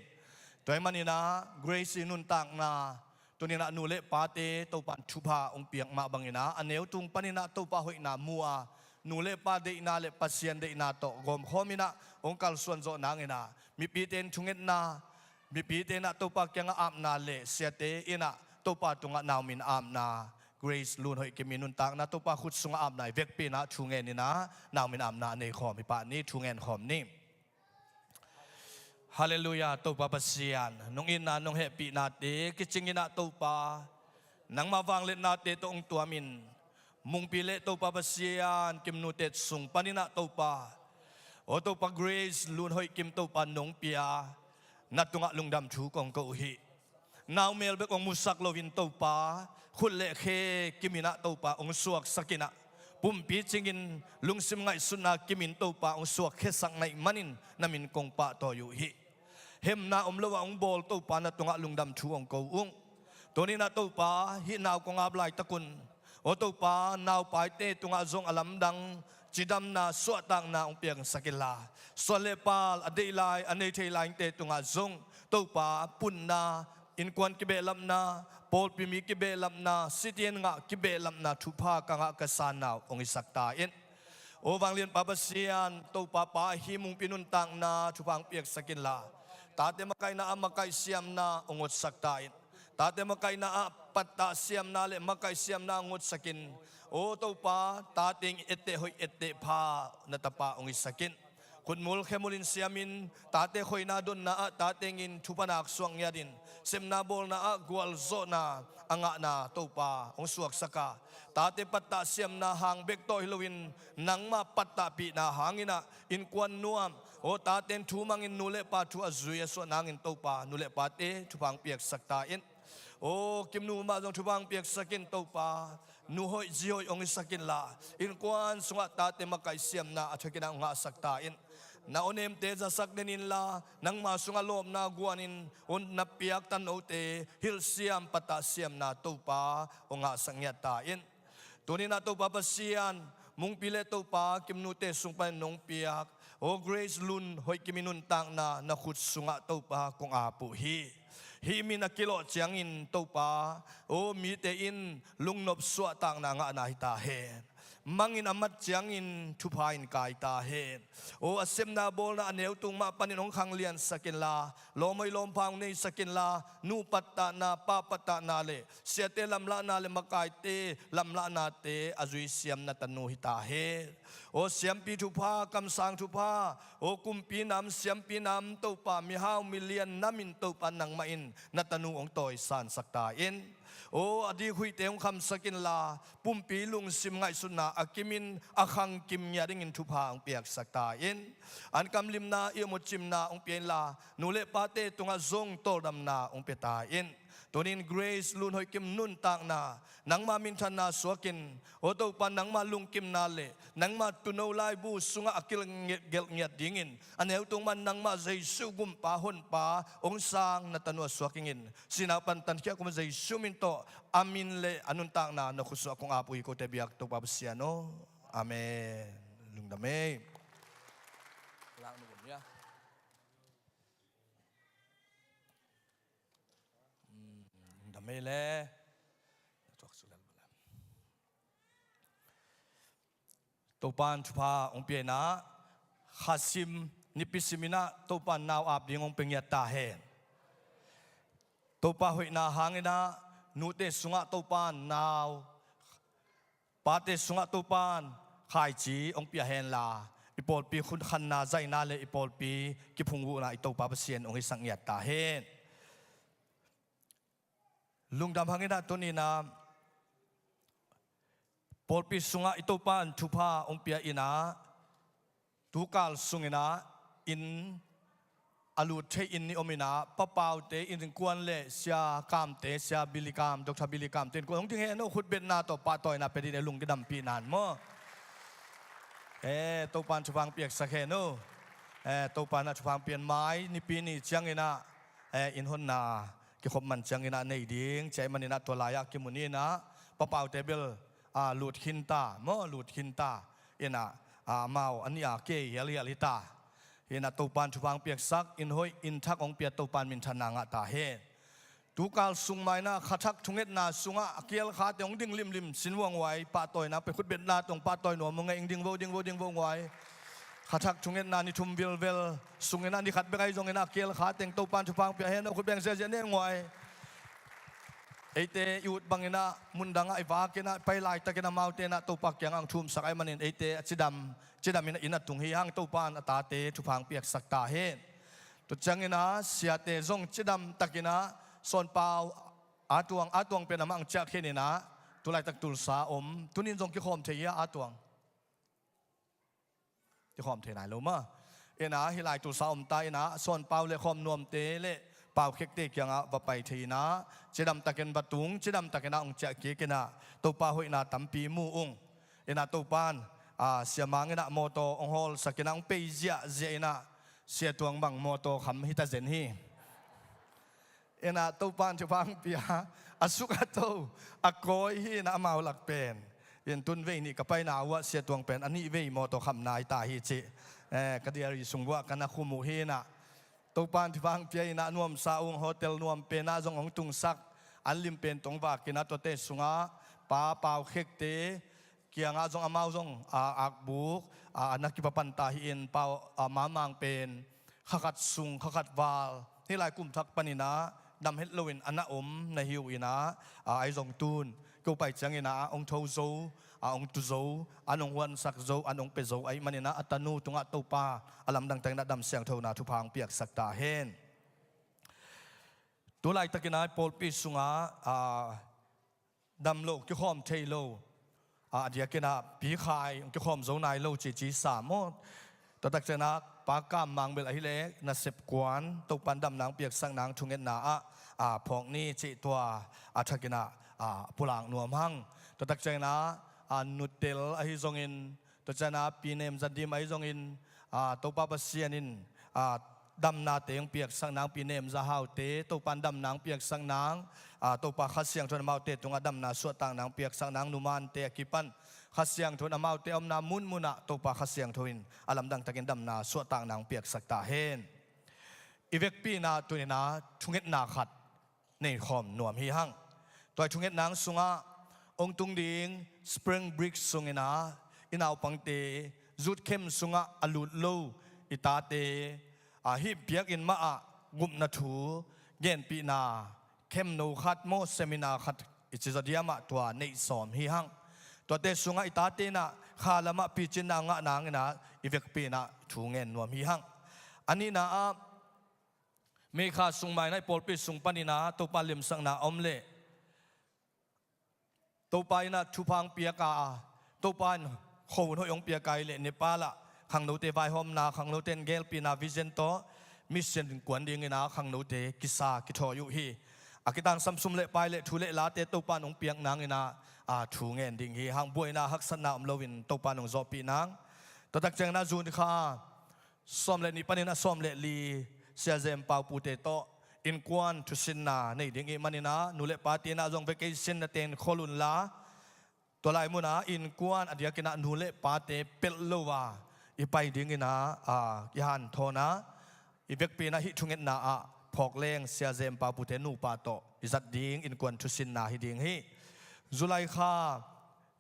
Tua ahih manin ah Grace i nuntakna, tuni-in ah nu le pate Topa in thupha hong piak mah bangin ah, a neu tung panin ah Topa hoihna mu a, nu le pa deihna le Pasian deihna tawh gawmkhawm in ah hong kalsuan zawh nangin ah, mipite in thungetna, mipite in ah Topa kiangah apna le siate in ah Topa tungah nau min apna, Grace Lun Hoih Kim i nuntakna Topa khut sungah apna i vekpi-in ah thu ngen in ah, nau min apna a nei khawm hi pah ni. Thu ngen khawm ni. Halleluiah. Topa Pasian, nong itna, nong hehpihnate kicing in ah Topa, nangma vangliatnate tawh hong tuamin, Mungpi le Topa Pasian, Kimnute sung panin ah Topa, aw Topa, Grace Lun Hoih Kim Topa nong pia, na tungah lungdam thu kong ko uh hi. Nau mel bek hong musak loin Topa, khut le khe kimin ah Topa hong suaksak in ah, pumpi cingin lungsim ngaihsutna kimin Topa hong suakkhiasak na hih manin na min kong pahtawi uh hi. Hemna om lo-a hong bawl Topa, na tungah lungdam thu hong ko ung. Tuni-in ah Topa, hih nau kong ap laitak un, aw Topa, naupaite tungah zong a lamdang cidamna, suahtakna hong piangsak inla, suan le pal a deih lai, a nei thei laite tungah zong Topa, punna, innkuan kibehlapna, pawlpi mi kibehlapna, city in ngah kibehlapna thupha ka ngah ka sanna uh hong hisak ta in. Aw vanglianpa Pasian, Topa, pa ahi Mungpi nuntakna thupha hong piaksak inla, tate makaihna ah makaih siamna hong otsak ta in. Tate makaihna ah pattah siamna le makaih siamna ngutsakin, aw Topa, tate in etteh hoih etteh pha na tapa hong hisakin. Khutmul khemulin siamin, tate khoina donna ah tate in thupha nak suak ngiatin, sepna bawlna ah gualzawhna a ngahna Topa hong suaksaka, tate pattah siamna hang bek tawh hi loin, nangmah pattahpihna hangin ah innkuan nuam, aw tate in thu mangin nu le pa thu a zui a suah nangin Topa, nu le pate thupha hong piaksak ta in. Aw Kimnu mah zong thupha hong piaksak in Topa, nu hoih zi hoih hong hisak inla, innkuan sungah tate makaih siamna a thuakin ah hong ngahsak ta in. Na awnemte zasak den inla, nangma sungah lawpna guanin, aw na piak tanote hilhsiam pattah siamna Topa hong ngahsak ngiat ta in. Tuni-in ah Topa Pasian, Mungpi le Topa Kimnute sung panin nong piak, aw Grace Lun Hoih Kim i nuntakna na khut sungah Topa kong ap uh hi. Hih min a kilawh ciangin Topa, aw mite in lungnop suahtakna ngahna hi ta hen. Mangin a mat ciangin thupha in kai ta hen. Aw a sepna bawlna a neu tung mah panin hong khangliansak inla, lawm hoih lawm pha hong neisak inla, nu pattahna, pa pattahna le siate lamlahna le makaite lamlahnate a zui siam na tanu hi ta hen. Aw siampi thupha, kamsang thupha, aw kumpi nam, siampi nam Topa, mihau milian namin Topa nangmah in na tanu hong tawisansak ta in. Aw a dikhuihte hong khamsak inla, pumpi lungsim ngaihsutna a kimin a khang kim ngiat dingin thupha hong piaksak ta in. An kamlimna, ihmu cimna hong pia inla, nu le pate tungah zong tawldamna hong pia ta in. Tuni-in Grace Lun Hoih Kim nuntakna nangma minthanna suakin, aw Topa, nangma lungkimna le nangma tuuno laibu sungah a kilgelh ngiat dingin a neu tung mah nangmah Jesu gumpa honpa hong sang na tanu a suak ingin. Sihna pan tankhia kum Jesu min tawh, a min le a nuntakna na khut sungah kong ap uh hi, kote biak Topa Pasian aw. Amen. Lungdam ei. Lak nu gum ia. Lungdam ei le. Topan thupha hong pia inah, kha sim, nipi sim inah Topan nau ap ding hong pia ngiat ta hen. Topa hoihna hang inah, nute sungah Topan nau, pate sungah Topan khaici hong pia henla, i pawlpi khunkhanna zaina le i pawlpi kiphungvuhna i Topa Pasian hong hisak ngiat ta hen. Lungdam hang inah tuni inah, pawlpi sungah i Topan thupha hong pia inah, tukal sung inah inn a lut thei inn nih om inah, Pa Paute innkuan le Sia Kamte, Sia Billy Kam, Doctor Billy Kamte innkuan hong ding hen aw, khutbetna tawh pahtawina pia dih ni, lungkidampih nan maw. Eh, Topan thupha hong piaksak hen aw. Eh, Topan ah thupha hong pian mai, nipi ni ciang inah, eh, inn honna kikhop man ciang inah nei ding ci ahih man inah tua lai-ah kimu ni inah, Pa Paute bel, ah, lut khin ta maw, lut khin ta. Inah, ah, amau a nih a kei hialhial hi ta. Inah Topan thupha hong piaksak, inn hoih inn thak hong pia Topan minthanna ngah ta hen. Tukal sung mah inah kha thak thungetna sungah a kial khate hong ding limlim sin vuanghuai, pahtawina pia, khutbetna tawh hong pahtawi nuam uh ngei ing, ding vo, ding vo, ding vo nguai. Kha thak thungetna ni thum vilvel sung inah ni khat bek ahi zong inah a kial kha teng Topan thupha hong pia hen aw, khut beng ziahziah ni nguai. Eite i ut bang inah mundang ah i vak inah pai laitak inah amaute inah Topa kiangah hong thumsak ahih manin eite a cidam, cidam inah inn a tung hi hang, Topan a tate thupha hong piaksak ta hen. Tua ciang inah siate zong cidam tak inah Sawn Pau, A Tuang, A Tuang pen amah hong ciah khin inah tu laitak Tulsa om, tuni in zong kikhawm thei hi a, A Tuang? Kikhawm thei nai lo maw. Inah hih lai Tulsa om ta inah Sawn Pau le khawm nuamte le Pau Khekte kiangah va pai thei inah cidam takin va tung, cidam tak inah hong ciah kik inah Topa hoihna tampi mu ung. Inah Topan, ah, Sia Mang inah mawtaw hong hawlsak inah hong pei ziahziah inah Sia Tuang bang mawtaw kham hi ta zen hi. Inah Topan thupha hong pia, a suk a to, a kawi hi inah amau lak pen. In tun vei nih ka paina uh ah Sia Tuang pen a nih vei mawtaw khamna hi ta hi cih, eh, ka diary sung uh ah ka na khum uh hi inah. Topan thupha hong pia inah nuamsa ung, hotel nuam pen ah zong hong tungsak, an lim pen tawh hong vak inah tuate sungah Pa Pau Khekte kiangah zong amau zong, ah, akbuk, ah, a na kipapan ta hi in, Pau, ah, Mamang pen kha khat sung kha khat val, hih lai kum thak pan inah dam het loin a na om na hi uh in ah, a, ahi zong tun ko pai ciangin ah hong tho zo, a hong tu zo, an hong huansak zo, an hong pia zo ahih manin ah a tanu tungah Topa a lamdang takin ah dam siangthona thupha hong piaksak ta hen. Tu laitakin ah pawlpi sungah, a, dam lo, kikhawm thei lo, a, a diakin ah pikhai, kikhawm zo nai lo cici sa maw? Tua tak ciangin ah Pa Kam Mang bel ahih leh nasep kuan, Topa in damna hong piaksak nang thungetna ah, a, phawk ni cih tua a thakin ah, a, pulak nuam hang. Tua tak ciangin ah, a, Nu Tel ahi zongin, tua ciangin ah Pi Nem Za Dim ahi zongin, a, Topa Pasian in, a, damnate hong piaksak nang, Pi Nem Za Hau te, Topa in damna hong piaksak nang, a, Topa Kha Siangtho in amaute tungah damna suahtak nang, piaksak nang, Nu Man te a kipan Kha Siangtho in amaute a omna munmun ah Topa Kha Siangtho in a lamdang takin damna suahtak nang piaksak ta hen. I vekpi in ah tuni in ah thungetna khat nei khawm nuam hi hang. Tua i thungetna sungah hong tung ding Spring Break sungin ah i naupangte youth camp sungah a lut lo i tate, a, hih biakinn mah ah gupna thu genpihna khemno khat maw, seminar khat i ci zaw diam ah tua neih sawm hi hang. Tuate sungah i tate in ah kha lamah picinna ngah nangin ah i vekpi in ah thu ngen nuam hi hang. A nihna ah May kha sung mah in ah i pawlpi sung panin ah Topa lemsakna a om leh, Topa in ah thupha hong piak a, Topa in khuahun hoih hong piak a, ahih leh Nepal ah khangnote vaihawmna, khangnote in gelpihna vision tawh mission kuan dingin ah khangnote kisa kithawi uh hi. A kitangsam sum le pai le thu le late Topa in hong piak nangin ah, a, thu ngen ding hi hang. Buaina haksatna om loin Topa in hong zawhpih nang. Tua tak ciangin ah June kha sawm le nih panin a sawm le li, Sia Zem Pau Pute tawh innkuan thusinna nei ding i hih manin ah nu le pate in ah zong vacation na teng khol unla, tua lai munah innkuan a diakin ah nu le pate pelh lo a i pai dingin ah, a, i hanthawn a, i vekpi in ah hih thungetna ah phawk leng Sia Zem Pau Pute nupa tawh i zat ding innkuan thusinna hi ding hi. July kha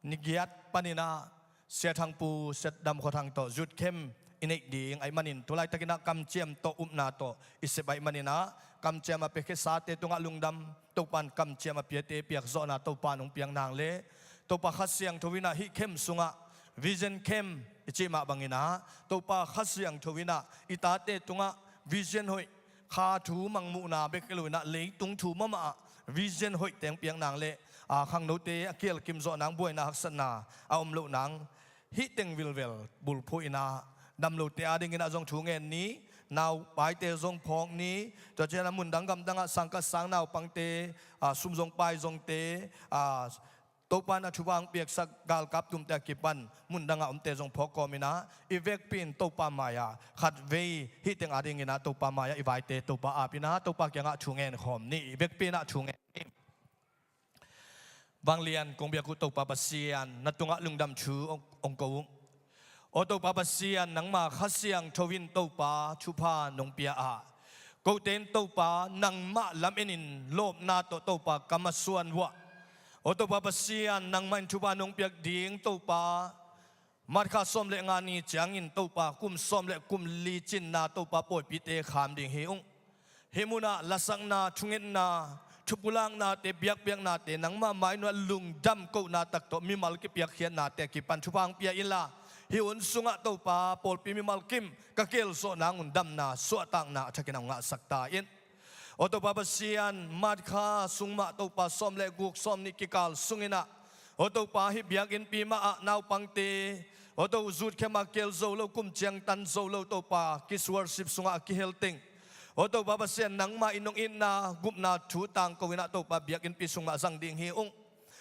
ni giat panin ah Sia Thang Pu, Sia Dam Khua Thang tawh youth camp i neih ding ahih manin, tu laitakin ah kamciam tawh upna tawh i sep ahih manin ah kamciam a piakhiasate tungah lungdam. Topa in kamciam a piate piakzawhna Topa in hong piak nang leh, Topa Kha Siangtho in ah hih camp sungah vision camp i cih mah bangin ah Topa Kha Siangtho in ah i tate tungah vision hoih, kha thu mangmuhna bek hi lo in ah leitung thu mahmah ah vision hoih teng piak nang leh, a, khangnote a kialkim zawh nang, buaina haksatna a om loh nang. Hih teng vilvel bulphuh in ah dam lote adingin ah zong thu ngen ni, naupaite zong phawk ni, tua ciangin ah mundang gamdang ah sangkhat sang naupangte, a, sum zong pai zongte, a, Topa in a thupha hong piaksak galkap tumte a kipan mundang ah omte zong phawk kawmin ah i vekpi in Topa mai-ah khatvei hih teng adingin ah Topa mai-ah i vaite Topa apin ah Topa kiangah thu ngen khawm ni. I vekpi in ah thu ngen ni. Vanglian kong biak uh Topa Pasian, na tungah lungdam thu hong, hong ko uh. Aw Topa Pasian, nangma Kha Siangtho in Topa thupha nong pia a, kote in Topa nangmah lamen in lawpna tawh Topa kam a suan uh a. Aw Topa Pasian, nangmah in thupha nong piak ding Topa, March kha sawm le nga ni ciangin Topa kum sawm le kum li cinna Topa pawipite kham ding hi ung. Hih munah lasakna, thungetna, thupulaknate, biakpiaknate nangmah mai-ah lungdam kohna tak tawh mimal kipiakkhiatnate a kipan thupha hong pia inla, hih hun sungah Topa pawlpi mimal kim ka gelzawh nangun damna suahtakna a thakin hong ngahsak ta in. Aw Topa Pasian, March kha sung mah Topa sawm le guk, sawm nih kikal sungin ah, aw Topa hih biakinnpi mah ah naupangte, aw To, youth camp ah kihel zo lo, kum ciangtan zo lo Topa, kids worship sungah a kihel teng, aw Topa Pasian, nangmah in nong itna gupna thu tangko in ah Topa biakinnpi sung mah zang ding hi ung.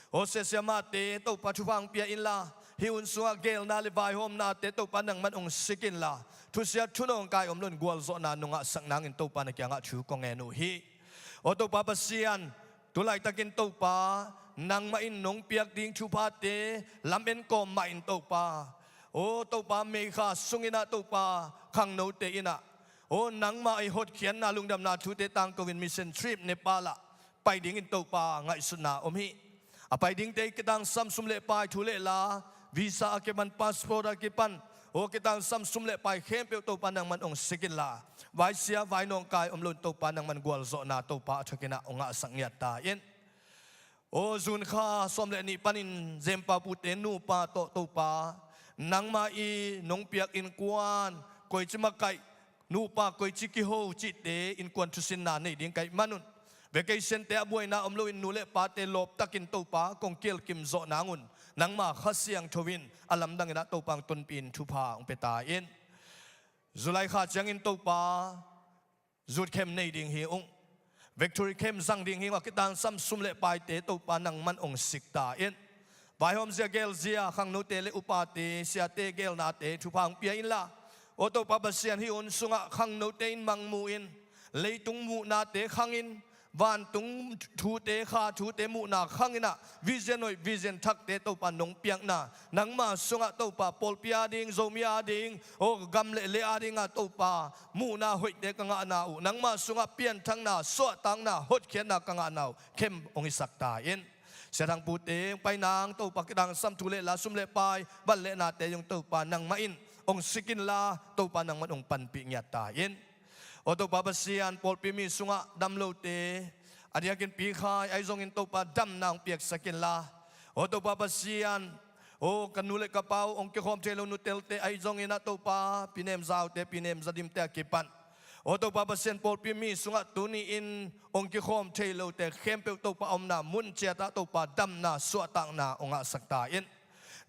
Aw sia siamahte, Topa thupha hong pia inla, hih hun sungah geelna le vaihawmnate Topa nangman hong sik inla, thusia thunawng kai om loin gualzawhna nong ngahsak nangin Topa na kiangah thu kong ngen uh hi. Aw Topa Pasian, tu laitakin Topa nangmah in nong piak ding thuphate lamen kawm mah in Topa, aw Topa May kha sungin ah Topa khangnote in ah, aw nangmah i hotkhiatna lungdamna thute tangko in mission trip Nepal ah pai dingin Topa ngaihsutna om hi. A pai dingte i kitangsam sum le pai, thu le la, visa a kipan, passport a kipan, Aw kitangsam sum le pai khempeuh Topa nangman hong sik inla, vaisia vainawngkai om loin Topa nangman gualzawhna Topa a thakin ah hong ngahsak ngiat ta in. Aw June kha sawm le nih panin Zempa pute nupa tawh Topa nangmah i nong piak innkuan, koici makaih nupa, koici kiho cihte innkuan thusinna nei ding ka hih manun, vacation-te a buaina om loin nu le pate lawptakin Topa kong kielkim zawh nangun nangma Kha Siangtho in a lamdangin ah Topa hong tonpih in thupha hong pia ta in. July kha ciangin Topa youth camp nei ding hi ung. Victory camp zang ding hi ung. A kitangsam sum le paite Topa nangman hong sik ta in. Vaihawmzia gelzia khangnote le upate siate gelnate thupha hong pia inla, aw Topa Pasian, hih hun sungah khangnote in mangmu in, leitung muhnate khangin, vantung thute, kha thute muhna khangin ah vision hoih, vision thakte Topa nong piakna, nangma sungah Topa pawlpi ading, Zomi ading, aw gam le lei adingah Topa muhna hoihte ka ngahna uh, nangma sungah pianthakna, suahtakna, hotkhiatna ka ngahna uh camp hong hisak ta in. Siathang pute hong pai nang Topa kitangsam thu le la, sum le pai, van le nate zong Topa nangmah in hong sik inla, Topa nangman hong panpih ngiat ta in. Aw Topa Pasian, pawlpi mi sungah dam lote, a diakin pikhai ahi zongin Topa damna hong piaksak inla, aw Topa Pasian, aw ka nu le ka pa uh hong kikhawm thei lo nutelte ahi zongin ah Topa, Pi Nem Zaute, Pi Nem Za Dimte a kipan, aw Topa Pasian, pawlpi mi sungah tuni-in hong kikhawm thei lote khempeuh Topa a omna mun ciatah Topa damna suahtakna hong ngahsak ta in.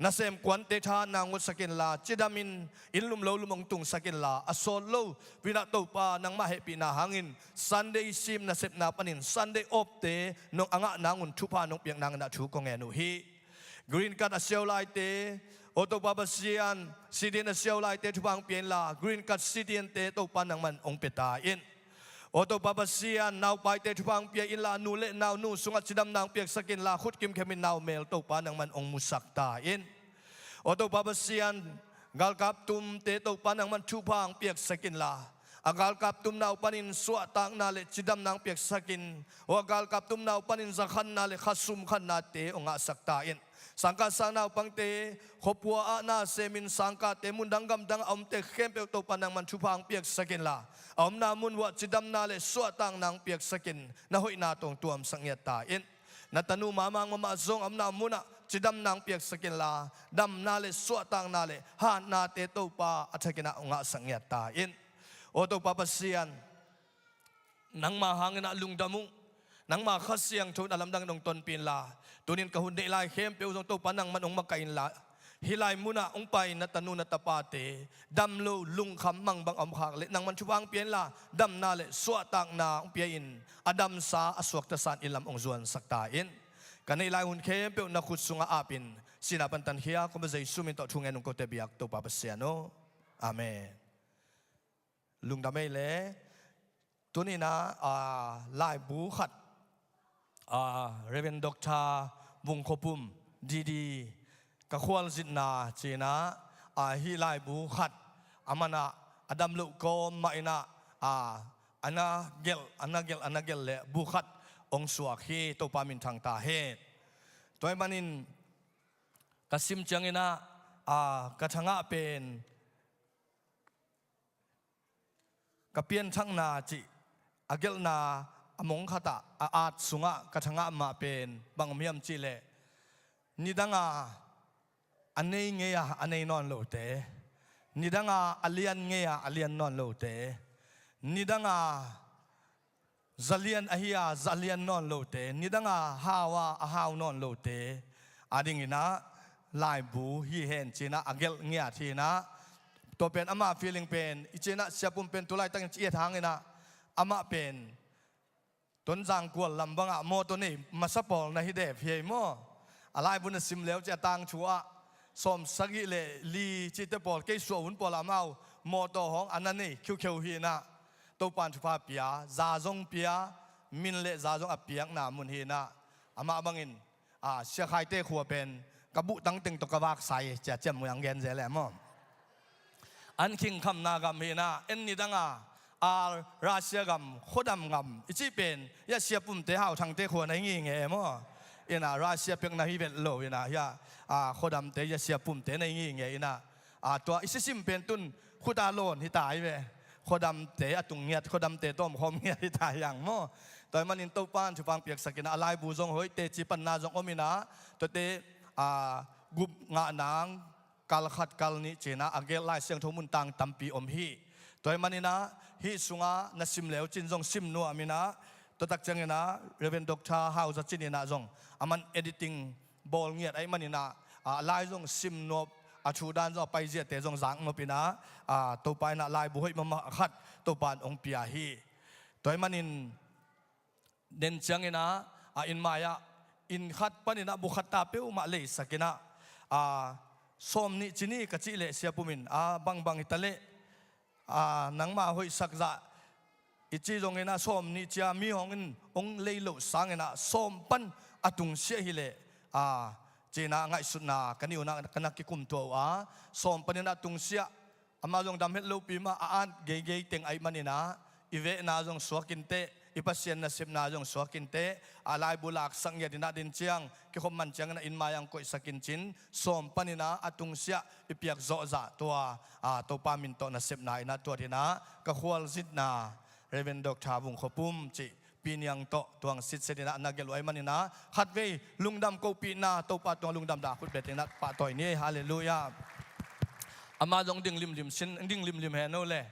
Nasem kuante thahatna hong ngutsak inla, cidamin inn lum lo lum hong tungsak inla, a sawt lo pinah Topa nangmah hehpihna hangin Sunday sim nasepna panin Sunday off-te nong a ngah nangun thupha nong piak nangin ah thu kong ngen uh hi. Green card a siau laite, aw Topa Pasian, citizen a siau laite thupha hong pia inla, green card citizen-te Topa nangman hong pia ta in. Aw Topa Pasian, naupaite thupha hong pia inla, nu le nau nu sungah cidamna hong piaksak inla, khut kimkhemin nau mel Topa nangman hong musak ta in. Aw Topa Pasian, galkap tumte Topa nangman thupha hong piaksak inla, a galkap tumna uh panin suahtakna le cidamna hong piaksak in, aw a galkap tumna uh panin zakhanna le khasum khannate hong ngahsak ta in. Sangkah sang naupangte, khuapua ah na semin sangkahte, mundang gamdang a omte khempeuh Topa nangman thupha hong piaksak inla, a omna mun uah cidamna le suahtakna hong piaksak in, na hoihna tawh hong tuamsak ngiat ta in. Na tanu Mamang mahmah zong a omna munah cidamna hong piaksak inla, damna le suahtakna le hatnate Topa a thakin ah hong ngahsak ngiat ta in. Aw Topa Pasian, nangma hangin ah lungdam uh. Nangma Kha Siangtho in a lamdang in hong tonpih inla, tunin ka hun neih lai khempeuh zong Topa nangman hong makaih inla, hih lai munah hong pai na tanu na tapate dam lo, lungkham mangbang a om khak leh nangman thupha hong pia inla, damna le suahtakna hong pia in, a damsa a suaktasan inn lam hong zuansak ta in. Ka neih lai hun khempeuh na khut sungah apin, sihna pan tankhia kong Jesu min tawh thu ngen ung, kote biak Topa Pasian aw. Amen. Lungdam ei le. Tuninah, ah, laibu khat, ah, Reverend Doctor Vung Khua Pum, D D, ka khualzinna cinah, ah, hih laibu khat a manah a dam loh kawm mah inah, ah, a na gelh, a na gelh, a na gelh le bu khat hong suak hi. Topa minthang ta hen. Tua ahih manin ka sim cianginah, ah, ka thangah pen ka pianthakna cih a gelhna a mong khatah a at sungah ka thangah mah pen bang om hiam cihleh, nidanga a nei ngei a a nei nawn lote, nidanga a lian ngei a a lian nawn lote, nidanga zalian ahi a zalian nawn lote, nidanga hau a a hau nawn lote a dinginah laibu hi hen cinah a gelh ngiat hinah. Tua pen amah feeling pen i cinah, siapum pen tulaitakin ci i et hanginah amah pen Tonzang kual lam bangah mawtaw nei masa pawl na hi dep hi ei maw? A laibu na sim leu ci a tangthu ah sawm sagih le li cihte pawl, kei suah hun pawl amau mawtaw hawng a na nei khiukheu hinah. Topan thupha pia, za zong pia, min le za zong a piakna mun hinah. Amah bangin, a, Sia Khaite khua pen ka buh tangteng tawh ka vak sai cia ciam mui ang gen zel e maw? An khingkhamna gam hinah, en nidanga, a, Russia gam, khuadam gam i cih pen, ya siapumte hauthangte khua na hi ngingei e maw? Inah Russia pekna hi vet lo inah, ya, a, khuadamte, ya siapumte na hi ngingei inah. A, tua i sisim pen tun khuta lawn hi ta hi ve. Khuadamte a tung ngiat, khuadamte tawmkhawm ngiat hi ta hi ang maw. Tua ahih manin Topan thupha piaksak in a, a laibu zong hoih, teci panna zong om in a, tuate, a, gup ngah nang, kal khat kal nih ci-in a, a gelh Lai Siangtho mun tang tampi om hi. Tua ahih manin a, hih sungah na sim le uh cin zong sim nuam in a, tua tak ciangin a, Reverend Doctor Hau Za Cin in a zong, aman editing bawl ngiat ahih manin a, a, lai zong sim nuam, a thu dan zong a paiziate zong zak nuam in a, a, Topa in a laibu hoih mahmah khat Topan hong pia hi. Tua ahih manin den ciangin a, a, inn mai-ah inn khat panin a bu khat ta peuhmah leisak in a, a, sawm nih ci ni ka cih leh Sia Pum in, a, bangbang hi ta leh, a, nangma hoihsak zah i ci zongin a, sawm nih ci-a mi hong in hong lei loh sangin a, sawm pan a tungsiah hi leh, a, ci-in a ngaihsutna ka nih un a ka na kikum tuah uh a, sawm panin a tungsiah, amah zong dam het lopi mah, a at geigei teng ahih manin a, i vehna zong suak in teh, i Pasian nasepna zong suak in teh, a, laibu laksak ngiat in a, den ciang kikhop man ciangin a, inn mai-ah hong koihsak in cin, sawm panin a, a tungsiah i piak zawhzah tua, a, Topa min tawh nasepna in a tuat in a, ka khualzinna Reverend Doctor Vung Khua Pum cih Pi Niang tawh tuang sitset in a na gelh uh ahih manin a, khatvei lungdam kopihna, Topa tungah lungdam da khut beng in a pahtawi ni. Halleluiah. Amah zong ding limlim sin, ding limlim hen o le.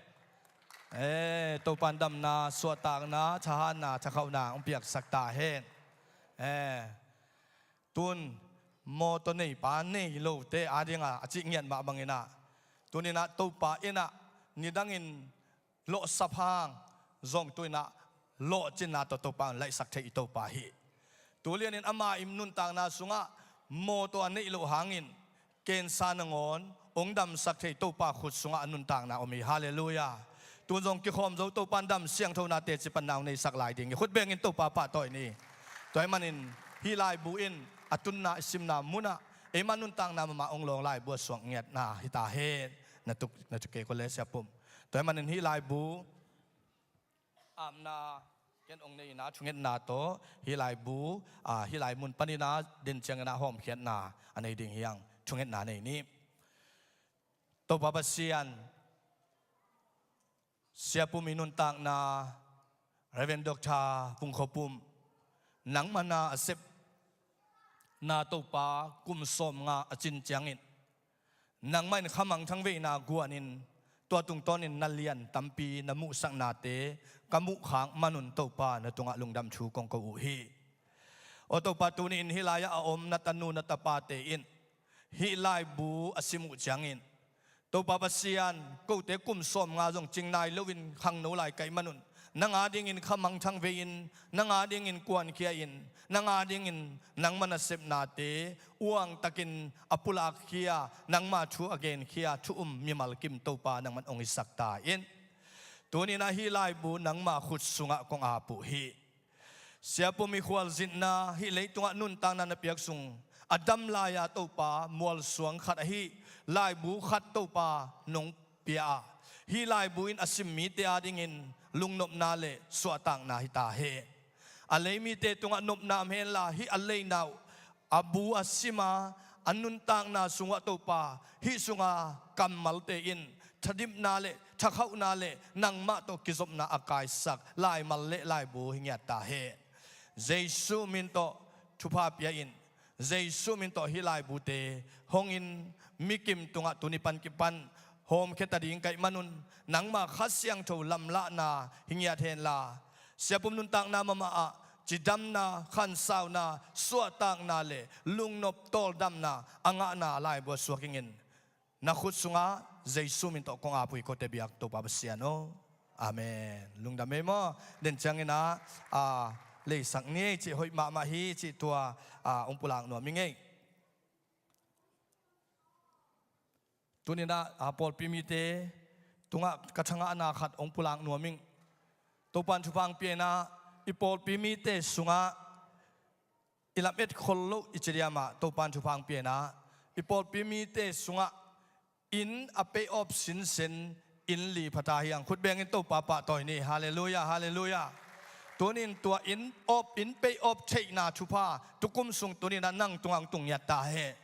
Eh, Topan damna, suahtakna, thahatna, thakhauhna hong piaksak ta hen. Eh, tun mawtaw neipa nei lote ading a, a cih ngiat mah bangin a, tuni-in a Topa in a, nidangin lawhsap hang zong tu-in a lawhcinna tawh Topa in laihsak thei i Topa hi. Tulianin ama i nuntakna sungah mawtaw a neih loh hangin, kensa nangawn hong damsak thei Topa khut sungah a nuntakna om hi. Halleluiah. Tun zong kikhawm zo, Topan dam siangthona teci panna hong neisak lai ding hi. Khut bengin Topa pahtawi ni. Tua ahih manin hih laibu in a tunna i simna munah eima nuntakna mahmah hong lawng laibu a suak ngiatna hi ta hen. Na tuk, na tuk kei ko le Sia Pum. Tua ahih manin hih laibu apna ken hong nei in a, thungetna tawh hih laibu, a, hih lai mun panin a den ciangin a hawmkhiatna a nei ding hi ang. Thungetna nei ni. Topa Pasian, Sia Pum i nuntakna, Reverend Doctor Vung Khua Pum, nangma na a sepna Topa kum sawmnga a cin ciangin, nangmah in kha mangthang veina guanin, tua tungtawnin na lian tampi na muhsaknate ka muhkhak manun Topa na tungah lungdam thu kong ko uh hi. Aw Topa, tuni-in hih lai-ah a om na tanu na tapate in hih laibu a sim uh ciangin, Topa Pasian, kote kum sawmnga zong cing nai loin khangno lai ka hih manun, nang adingin kha mangthang vei-in, nang adingin kuankhia-in, nang adingin nangma nasepnate uangtakin a pulakkhia, nangma thu a genkhia thu um mimal kim Topa nangman hong hisak ta in. Tuni-in ah hih laibu nangma khut sungah kong ap uh hi. Sia Pum i khualzinna, hih leitungah nuntakna na piak sung, a dam lai-a Topa mualsuang khat ahi laibu khat Topa nong pia a, hih laibu in a sim mite adingin lungnopna le suahtakna hi ta hen. A lei mite tungah nopna om henla, hih a leina uh a bu a sim a, a nuntakna sungah Topa, hih sunga kammalte in thadipna le thakhauhna le nangmah tawh kizopna a kaisak laimal le laibu hi ngiat ta hen. Jesu min tawh thupha pia in, Jesu min tawh hih laibute hong in, mikim tungah tuni pan kipan hawmkhia ta ding ka hih manun, nangma Kha Siangtho lamlahna hi ngiat henla, Sia Pum nuntakna mahmah ah cidamna, khansauna, suahtakna le lungnop tawldamna a ngahna laibu ah suak ing in. Na khut sungah Jesu min tawh kong ap uh hi, kote biak Topa Pasian aw. Amen. Lungdam ei maw? Den ciangin ah, a, leisak ni ei cih hoih mahmah hi cih tua, a, hong pulak nuam ing ei. Tuni-in ah, a, pawlpi mite tungah ka thangahna khat hong pulak nuam ing. Topan thupha hong pia in ah, i pawlpi mite sungah i lamet khol loh i ci diam ah, Topan thupha hong pia in ah, i pawlpi mite sungah inn a pay off sinsen inn li pha ta hi ang. Khut bengin Topa pahtawi ni. Halleluiah, halleluiah. Tunin tua inn off, inn pay off theihna thupha tukum sung tuni-in ah nang tungah hong tung ngiat ta hen.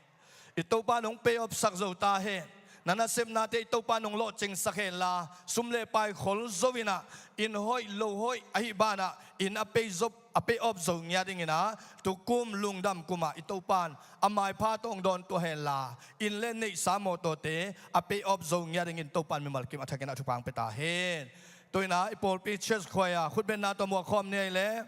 I Topa in hong pay off sak zo ta hen. Na nasepnate i Topa nong lawhcingsak henla, sum le pai khol zo in ah, inn hoih lo hoih ahi banah inn a pay zo, a pay off zo ngiat dingin ah, tukum lungdam kumah i Topan a maipha tawh hong dawntuah henla, inn le neihsa mawtawte a pay off zo ngiat dingin Topan mimal kim a thakin a thupha hong pia ta hen. Tu in ah i pawlpi church khuai ah khutbetna tawh muak khawm ni ei leh.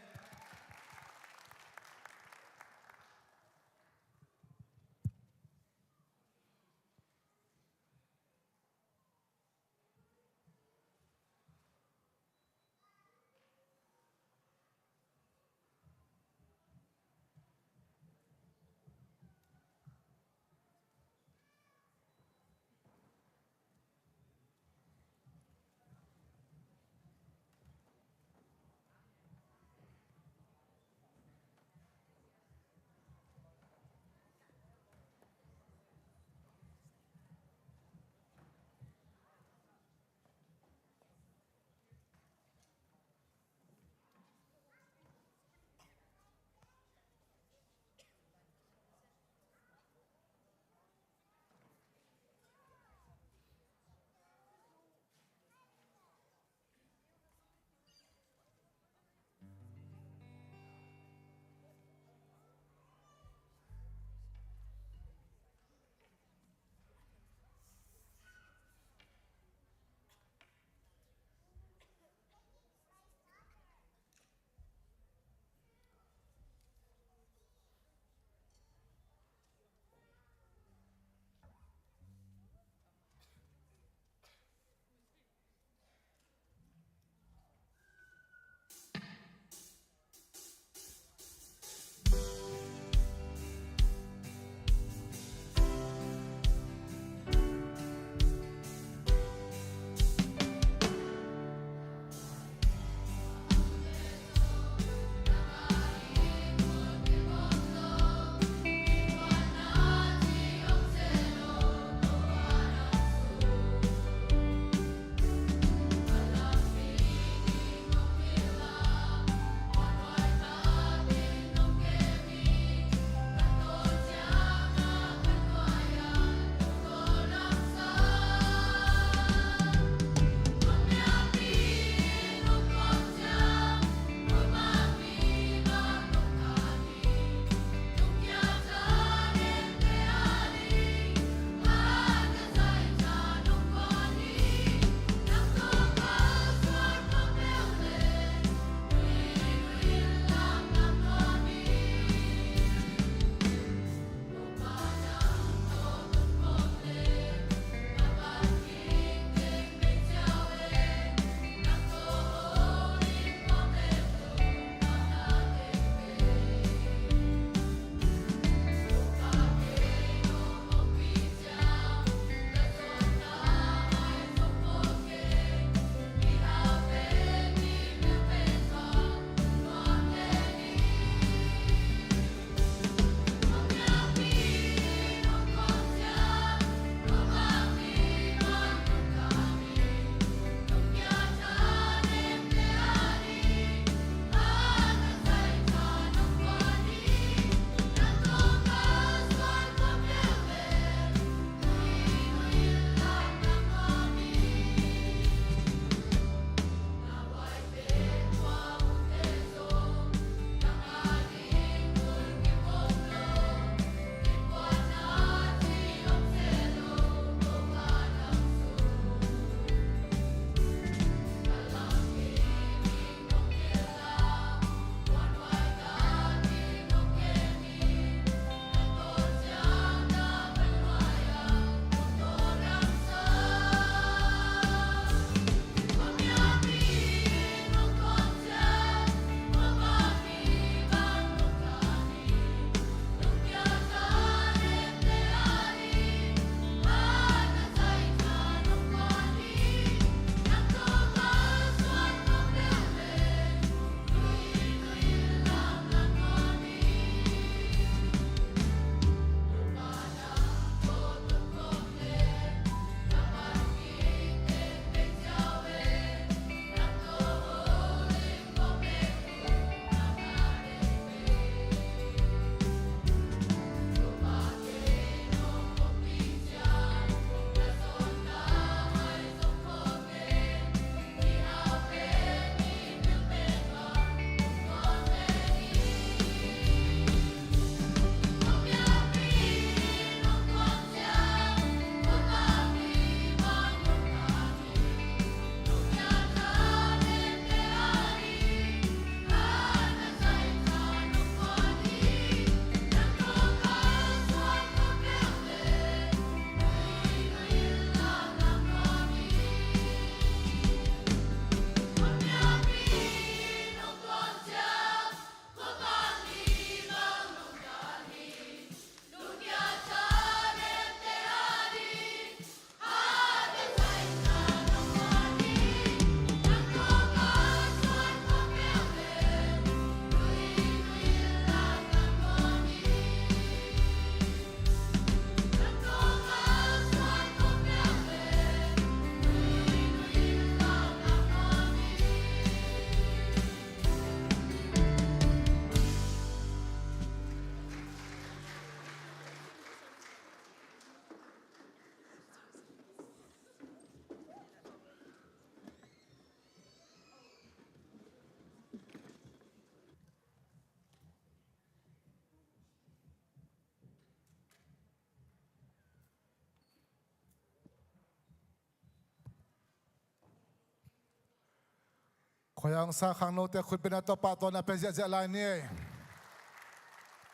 Khuaihangsa khangnote khutbetna tawh pahtawina pia ziahziah lai ni ei.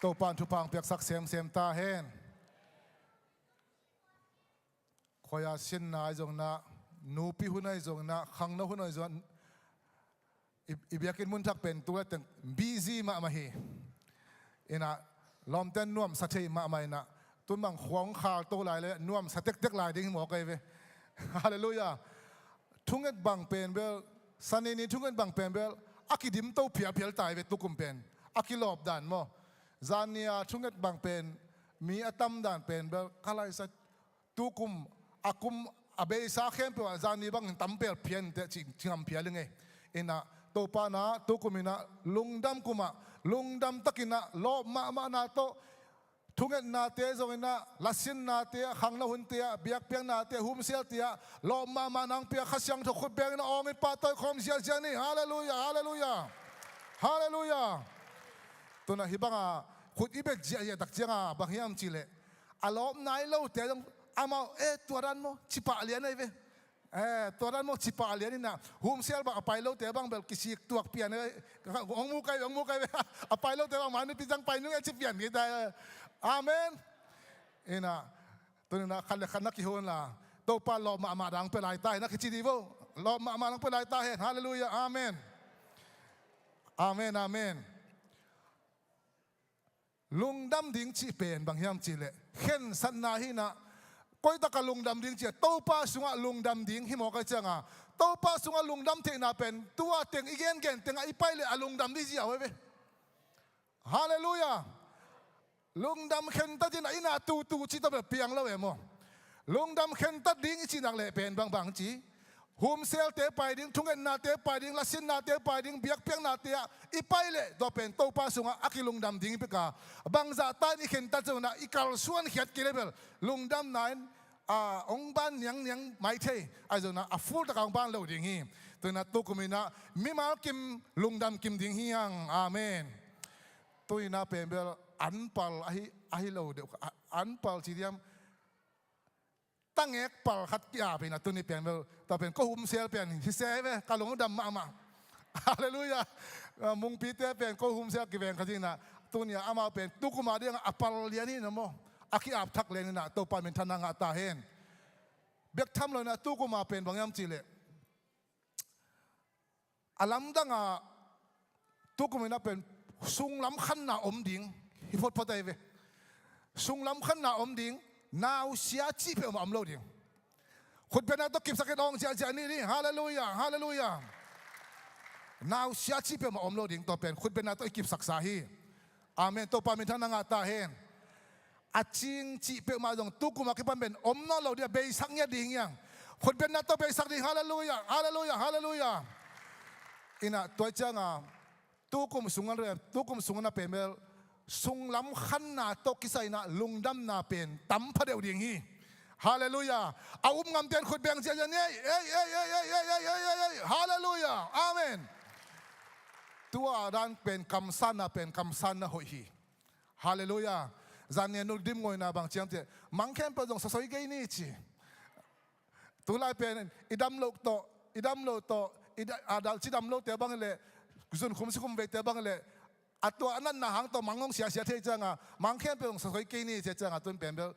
Topa in thupha hong piaksak semsem ta hen. Khuaiah sinna ahi zongin ah, nupi hun ahi zongin ah, khangno hun ahi zongin ah, i, i biakinn mun thak pen tu laiteng busy mahmah hi. Inah, lawmten nuamsa thei mahmah inah, tun bang khua hong khal to lai le nuamsa tektek lai ding hi mawk ahi ve. Halleluiah. Thunget bang pen bel, Sani ni thunget bang pen bel, a kidim to phialphial ta hi ve tukum pen. A kilawp dan maw. Zan ni a thunget bang pen, mi a tam dan pen bel, ka laisa tukum, a kum, a beisa khempeuh ah zan ni bangin tam phial phian teh ci, ci ngam phial ing ei. Inah, Topa inah, tukum inah, lungdam kum ah, lungdam tak inah, lawp mahmahna tawh, thungetnate zong inah, lasinnate ah, khangno hunte ah, biakpiaknate ah, humsialte ah, lawp mahmahna hong pia Kha Siangtho khut beng inah awng in pahtawi khawm ziahziah ni. Halleluiah, halleluiah, halleluiah. Tunah hih banga khut i bet ziahziah tak cianga bang hiam cihleh, a lawp nai lote zong amau, eh, tua dan maw, ci pah lian ahi ve. Eh, tua dan maw, ci pah lian inah, humsial bang a pai lote bang bel kisik tuak pian ahi ve. Hong mu kai, hong mu kai ve. A pai lote bang mah nipi zang pai nung e ci pian kei ta. Amen. Inah, tuni inah khat le khat na kihon la, Topa lawp mahmah dang pia lai ta hen, na kici di vo. Lawp mahmah dang pia lai ta hen. Halleluiah. Amen. Amen, amen. Lungdam ding cih pen bang hiam cihleh, khensatna hi inah, koi taka lungdam ding cih, Topa sungah lungdam ding hi mawk ahi cianga, Topa sungah lungdam theihna pen tua teng i gengen tengah i pai leh a lungdam ding ziau ahi ve. Halleluiah. Lungdam khentat inah, inah tutu cih tawh bel piang lo e maw. Lungdam khentat ding i cih nak leh pen bangbang ci, humsialte pai ding, thungetnate pai ding, lasinnate pai ding, biakpiaknate ah i pai leh tua pen Topa sungah a kilungdam ding i pek a, bangzah ta in i khentat zong inah i kalsuan khiat kei leh bel lungdamna in, a, hong ban niangniang mai thei. Ahi zong inah a full taka hong ban lo ding hi. Tuni inah tukum inah mimal kim lungdam kim ding hi hang. Amen. Tuni inah pen bel anpal ahi, ahi lo deuh, a, anpal ci diam, tangek pal khat ki-ap inah tuni pen bel, tua pen ko humsial pen hi se ve, ka lungdam mahmah. Halleluiah. Ah, Mungpite pen ko humsial kiveng kha ding inah, tuni ah amau pen tukum a ding a pal lian hi inah maw, a ki-ap thak lian inah Topa minthanna ngah ta hen. Bek tham lo inah tukum a pen bang hiam cihleh, a lamdang ah tukum inah pen sunglam khanna om ding hi photphot ahi ve. Sunglam khanna om ding, nausia cih peuhmah om lo ding. Khutbetna tawh kipsak in awng ziahziah ni ni. Halleluiah, halleluiah. Nausia cih peuhmah om lo ding, tua pen khutbetna tawh i kipsaksa hi. Amen. Topa minthanna ngah ta hen. A cing cih peuhmah zong tukum a kipan pen om nawn lo ding a, beisak ngiat ding hi hang. Khutbetna tawh beisak ding. Halleluiah, halleluiah, halleluiah. Inah tua cianga tukum sungah, tukum sungah na pen bel sunglam khanna tawh kisai inah lungdamna pen tam phadeuh ding hi. Halleluiah. A um ngamte in khut beng ziahziah ni ei. Ei, ei, ei. Halleluiah. Amen. Tua dan pen kamsanna pen kamsanna hoih hi. Halleluiah. Zan ni a nu Dim Ngoi inah bang ci hiam cihleh, mang khempeuh zong sasoi kei ni ci. Tulai pen i dam loh tawh, i dam loh tawh, i da-, a dal ci dam lohte bang hileh, zunkhum sikhum veite bang hileh, a tua a natna hang tawh mang hong siasia thei cianga, mang khempeuh zong sasoi kei ni ci cianga, tun pen bel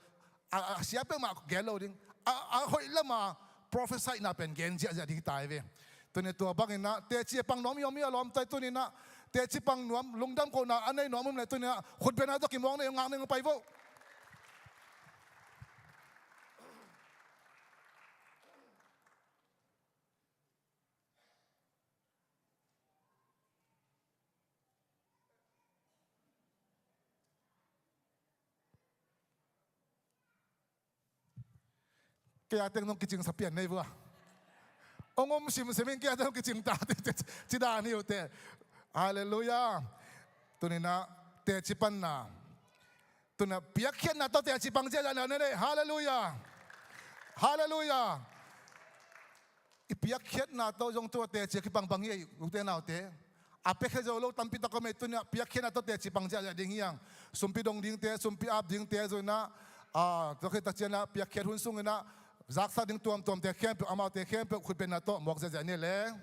a, a sia peuhmah gen lo ding. A, a hoih lama prophesyna pen gen ziahziah ding hi ta hi ve. Tuni tua bang inah teci a pang nuam i om hi a lawmta, tuni inah teci pang nuam, lungdam kohna a nei nuam om leh tuni inah khutbetna tawh kimuang nei, ngak nei, pai vo. Kei a teng nong kicing sa pian nei vua. Ong om simsim in kei a teng nong kicing ta, ci dan hi uh teh. Halleluiah. Tuni inah teci panna. Tuni inah piakkhiatna tawh teci pang ziahziah ni ei. Halleluiah. Halleluiah. I piakkhiatna tawh zong tua teci a kipang bang hi ei, ute naute. A piakkhiat zo lo tampi tak om ei, tuni inah piakkhiatna tawh teci pang ziahziah ding hi hang. Sumpi dong dingte, sumpi ap dingte zong inah, a, tua khit tak ciangin ah piakkhiat hun sung inah zaksak ding tuamtuamte khempeuh, amaute khempeuh khutbetna tawh muak ziahziah ni le.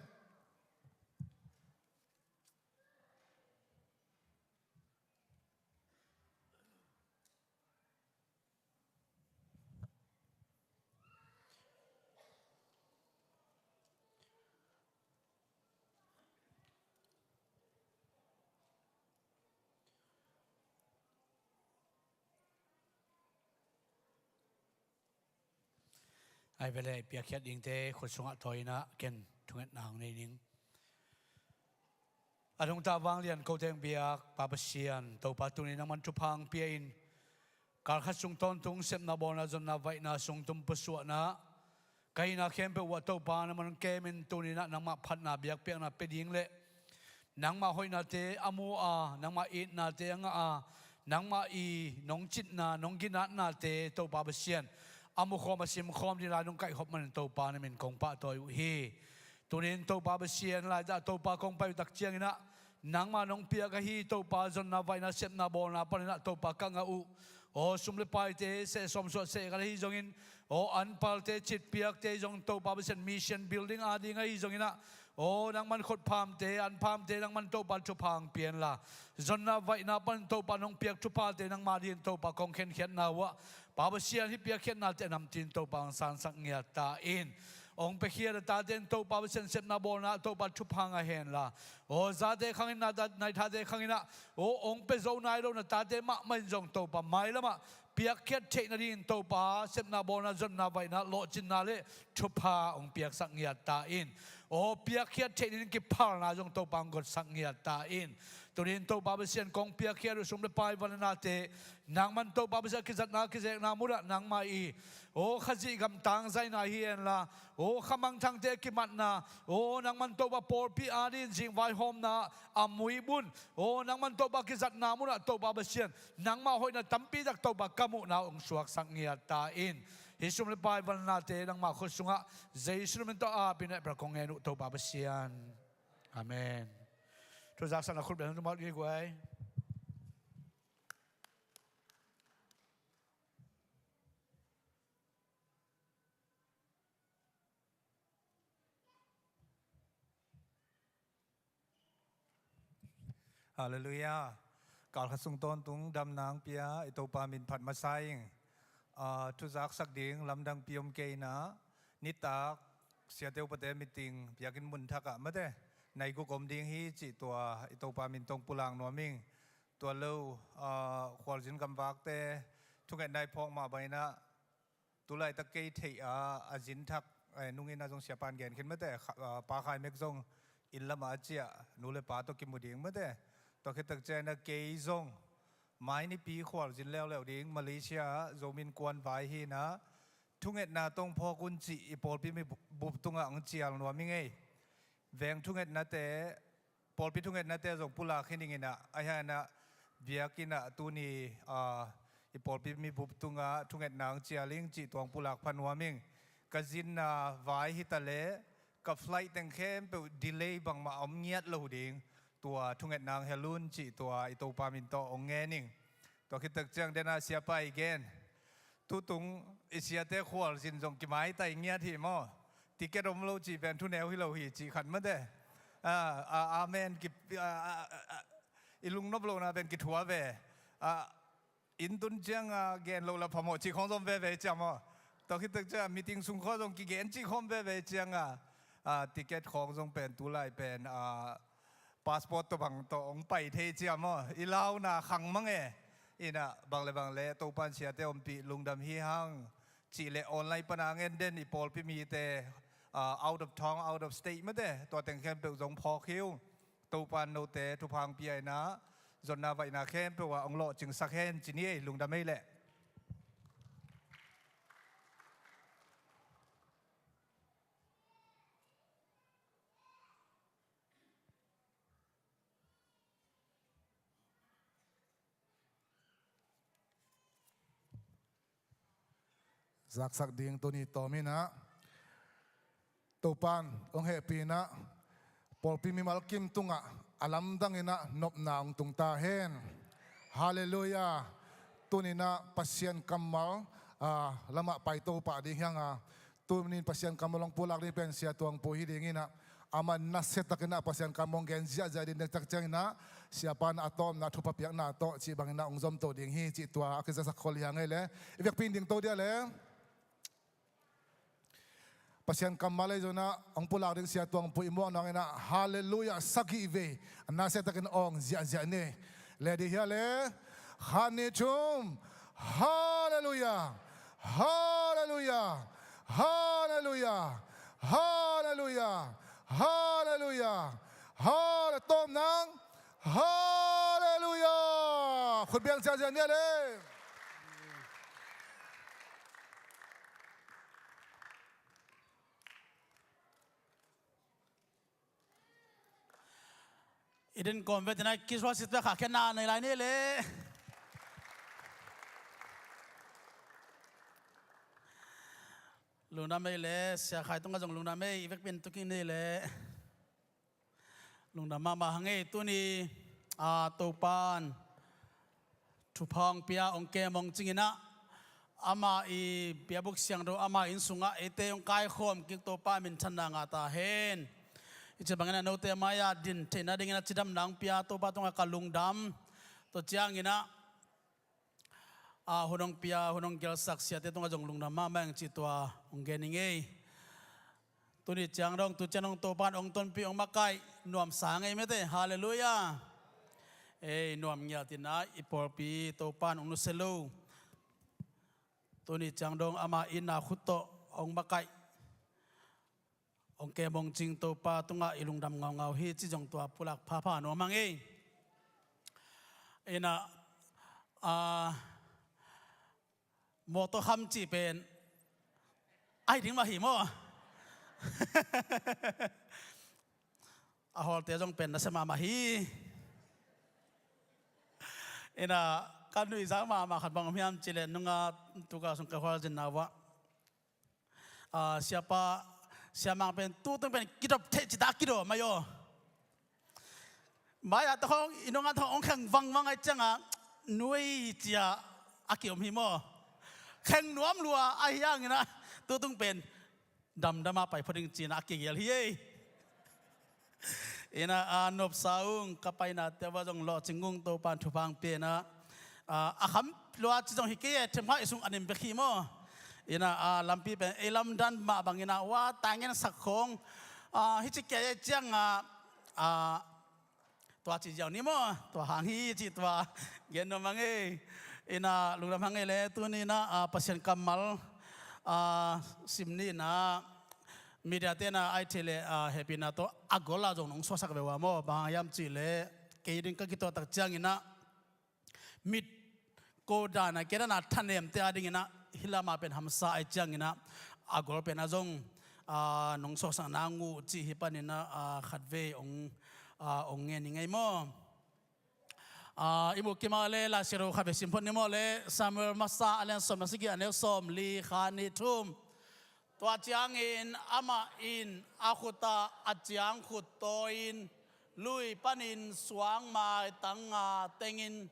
Ai vele piakkhiat dingte khut sungah tawi inah ken thungetna hong nei ning. A nungta vanglian ko teng biak Pa Pasian, Topa tuni nangman thupha hong pia in, kalkhat sung tawntung sepna bawlna zonna vaihna sung tum pusuahna ka hihna khempeuh uh ah Topa nangman hong kem in, tuni inah nangmah phatna biakpiakna pia ding le nangmah hoihnate a mu a, nangmah itnate a ngah a, nangmah i nong citna nong ginatnate Topa Pasian a mukhawm a simkhawm dingin nong kaihkhop manin Topa na min kong pahtawi uh hi. Tuni in Topa Pasian, laitak Topa kong pai uh tak cianginah nangmah nong piak ahi Topa zonna vaihna sepna bawlna paninah Topa ka ngah uh. Aw sum le paite seh sawmsuah seh khat ahi zongin, aw anpalte citpiakte zong Topa Pasian mission building ading ahi zonginah, aw nangman khutphamte anphamte nangman Topa thupha hong pia inla, zonna vaihna panin Topa nong piak thuphate nangmah dingin Topa kong khenkhiatna uh ah Pa Pasian hih piakkhiatnate a namtin Topa hong sansak ngiat ta in. Hong piakhia na tate in Topa Pasian sepna bawlna Topa thupha ngah henla, aw zate khangin na ta, naithate khanginah, aw hong pia zo nai lo na tate mahmah in zong Topa mailamah piakkhiat theih nadingin Topa sepna bawlna zonna vaihna lawhcinna le thupha hong piaksak ngiat ta in. Aw piakkhiat theih nading kiphalna zong Topa hong gotsak ngiat ta in. Tuni in Topa Pasian kong piakkhiat uh sum le pai van le nate nangman Topa Pasian kizatna kizekna munah nangmah i, aw Khazih gam tangzaina hi henla, aw khamangthangte kimatna, aw nangman Topa pawlpi adingin zingvaihawmna a muibun, aw nangman Topa kizatna munah Topa Pasian nangmah hoihna tampi tak Topa ka muhna hong suaksak ngiat ta in. Hih sum le pai van le nate nangmah khut sungah Jesu min tawh a pi neh pra kong ngen uh Topa Pasian. Amen. Thuzaksakna khut beng hong tum mat giguai. Halleluiah. Kalkhat sung tawntung damna hong pia i Topa min phat masa ing. Ah, thuzaksak ding lamdangpi om kei inah, nitak siate upate meeting biakinn mun thakah mate nai guk om ding hi cih tua i Topa min tawh hong pulak nuam ing. Tua lo, ah, khualzin gamvakte thungetna i phawk mah banginah, tulaitak kei theih a, a zin thak, eh, nungin a zong siapan gen khin mate, kha-, ah, Pa Khai Mek zong inn lamah a ciah nu le pa tawh kimu ding mate. Tua khit tak ciangin a kei zong mai nipi khualzin leuleu ding Malaysia ah Zomi Innkuan vai hi inah, thungetna tawh hong phawk un cih i pawlpi mi bu-, bup tungah hong cial nuam ing ei. Veng thungetnate, pawlpi thungetnate zong pulak hi ning inah, ahi hangin ah biakinn ah tuni, ah, i pawlpi mi bup tungah thungetna hong cial ing cih tua hong pulak pha nuam ing. Ka zinna vai hi ta leh ka flight teng khempeuh delay bangmah a om ngiat lo ding, tua thungetna hong hel un cih tua i Topa min tawh hong ngen ing. Tua khit tak ciang den a siapa i gen, tutung i siate khualzin zong kimaitai ngiat hi maw? Ticket om lo cih pen thuneu hi lo hi cih khat mate. Ah, ah, amen. Ki, ah, ah, ah, ah, i lungnop lohna pen kithua ve. Ah, inn tun ciang, ah, gen loh la phamawh cih khawng zong veve ciang maw? Tua khit tak ciang meeting sung khawng zong kigen cih khawng veve ciang a, ah, ticket khawng zong pen tulai pen, ah, passport tawh bang tawh hong pai thei ciam aw, i launa khang mang e. Inah bang le bang le Topan siate ompih lungdam hi hang. Cih le online pana ngen den i pawlpi mite, ah, out of town, out of state mate, tua teng khempeuh zong phawk hi uh. Topan note thupha hong pia inah, zonna vaihna khempeuh ah hong lawhcingsak hen ci ni ei, lungdam ei leh. Zaksak ding tuni tawm inah, Topan hong hehpih inah, pawlpi mimal kim tungah a lamdang inah nopna hong tung ta hen. Halleluiah. Tuni inah Pasian kammal, ah, lamah paito pah ding hi hang a, tuni in Pasian kammal hong pulak ding pen Sia Tuang Pu hi ding inah, amah nasiatakin ah Pasian kammal hong gen ziahziah ding tak ciang inah, siapa in a tawpna thupha piakna tawh cih bangin ah hong zomto ding hi cih tua a kizaksak khol hi hang ei le. I vekpi in dingto dia le. Pasian kammal ei zong inah hong pulak ding Sia Tuang Pu i muak nang inah halleluiah sagih vei nasiatakin awng ziahziah ni. Leh dih hia le. Khat, nih, thum. Halleluiah. Halleluiah. Halleluiah. Halleluiah. Halleluiah. Hale tawm nang. Halleluiah. Khut beng ciangciang nia le. I din kawm ve tina Kiswa sit ve kha khen na nei lai ni le. Lungdam ei le, Sia Khai tungah zong lungdam ei, i vekpin tuking nei le. Lungdam mahmah hang ei. Tuni a Topan thupha hong pia, hong kem hong cinginah, ama i biabuk siangtho, ama inn sungah eite hong kaikhawm kik Topa minthanna ngah ta hen. I ci bangin a note mai-ah din theihna dingin a cidamna hong pia Topa tungah ka lungdam. Tua cianginah a hun hong pia, hun hong gelsak siate tungah zong lungdam mahmah ing cih tua hong gen ing ei. Tuni ciang dong, tu ciang dong Topan hong tonpih, hong makaih, nuamsa ngei mete. Halleluiah. Ei, nuam ngial tina i pawlpi Topan hong nusia lo. Tuni ciang dong ama inn a khut tawh hong makaih, hong kem hong cing Topa tungah i lungdam ngaungau hi ci zong tua pulak phapha nuam hang ei. Inah a mawtaw kham cih pen ahi ding mah hi maw? A hawlte zong pen nasia mahmah hi. Inah ka nuihzak mahmah khat bang om hiam cih leh nunga tuka sung ka hualzinna uah, a, siapa, siamang pen tutung pen kidop theih cita a kidop mai aw. Mai-ah takhawng, i nunga takhawng hong kheng vangvang ai ciangah nui cia a kiom hi maw? Kheng nuam lua ahi hanginah tutung pen damdama pai phot ding cinah a kigel hi ei. Inah a nopsa ung, ka paina teuh a zong lawhcing ung, Topan thupha hong pia inah, a, a kham lua ci zong hi kei e, themkha i sung a nim bek hi maw? Inah a lampi pen ei lamdan mah banginah ua taingen sak khawng, a, hi ci kia ei ciangah, a, tua ci ziau ni maw, tua hang hi ci tua gen nuam hang ei. Inah lungdam hang ei le, tuni inah a Pasian kammal a sim ni inah media te inah ai thei le, a, hehpihna tawh a gol a zong nong suaksak ve ua maw? Bang hang hiam cih leh kei ding ka kituah tak cianginah mit ko dana kei dana thanemte a dinginah hih lama pen hamsa ai cianginah a gol pen a zong, a, nong suaksakna nguh cih hi paninah, a, khatvei hong, a, hong ngen ing ei maw? A, i muh kim a le Lai Siangtho khatvei sim phot ni maw le, Samuel masa a lian sawm le sagih, a neu sawm li, kha nih, thum. Tua ciangin amah in a khutah a ciangkhut tawi-in lui panin suang maitanga tengin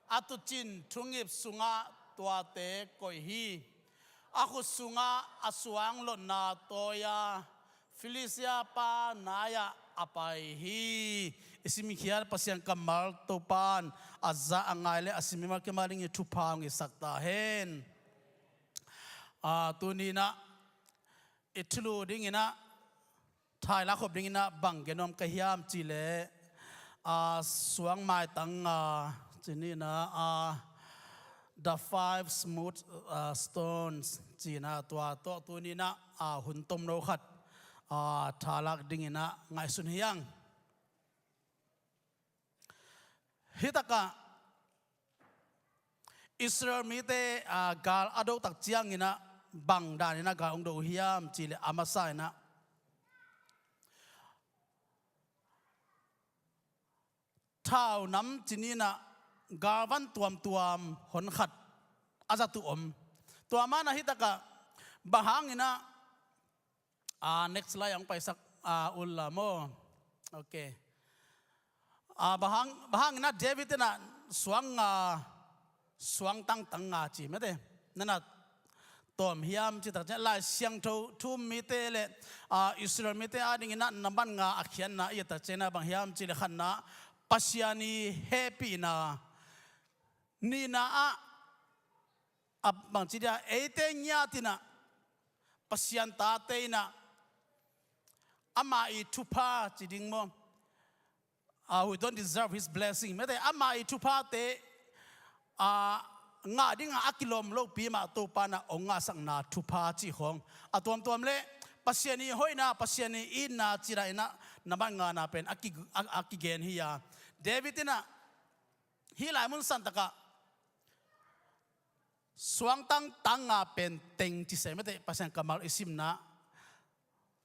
a tuucin thungip sungah tuate koih hi. A khut sungah a suang lotna tawi-a Filistia pa nai-ah a pai hi. I simkhiat Pasian kammal Topan a za a ngai le a sim mimal kim a dingin thupha hong hisak ta hen. A, tuni inah i thulu dinginah, thailak khop dinginah bang gen nuam ka hiam cih leh, a, suang maitang, a, ci ni inah, a, the five smooth, a, stones ci inah tua tawh tuni inah, a, hun tomno khat, a, thalak dinginah ngaihsun hi hang. Hih takah Israel mite, a, gal a do tak cianginah bang daninah gal hong do uh hiam cih leh a masa inah thaunam ci ni inah galvan tuamtuam hon khat a zat uh om. Tua manah hih takah bang hanginah, a, next slide hong paisak, a, un la maw? Ok. A, bang hang, bang hanginah David inah suang, a, suang tangtang nga ci mete. Nana tawm hiam cih tak ciang Lai Siangtho thu-um mite le, a, Israel mite a dinginah nambat nga a khiatna i et tak ciangin bang hiam cih leh khatna Pasian i hehpihna, nihna ah a bangci dia eite ngiat inah Pasian tate inah ama i thupha ci ding maw? Ah, we don't deserve his blessing. Mete ama i thuphate, ah, ngah dingah a kilawm lopi mah Topa in ah hong ngahsakna thupha cih khawng a tuamtuam le Pasian ii hoihna, Pasian ii itna cih dan in ah nambat ngana pen a ki, a, a kigen hi a. David in ah hih lai mun santakah suangtang tang nga pen teng ci se mate, Pasian kammal i simna.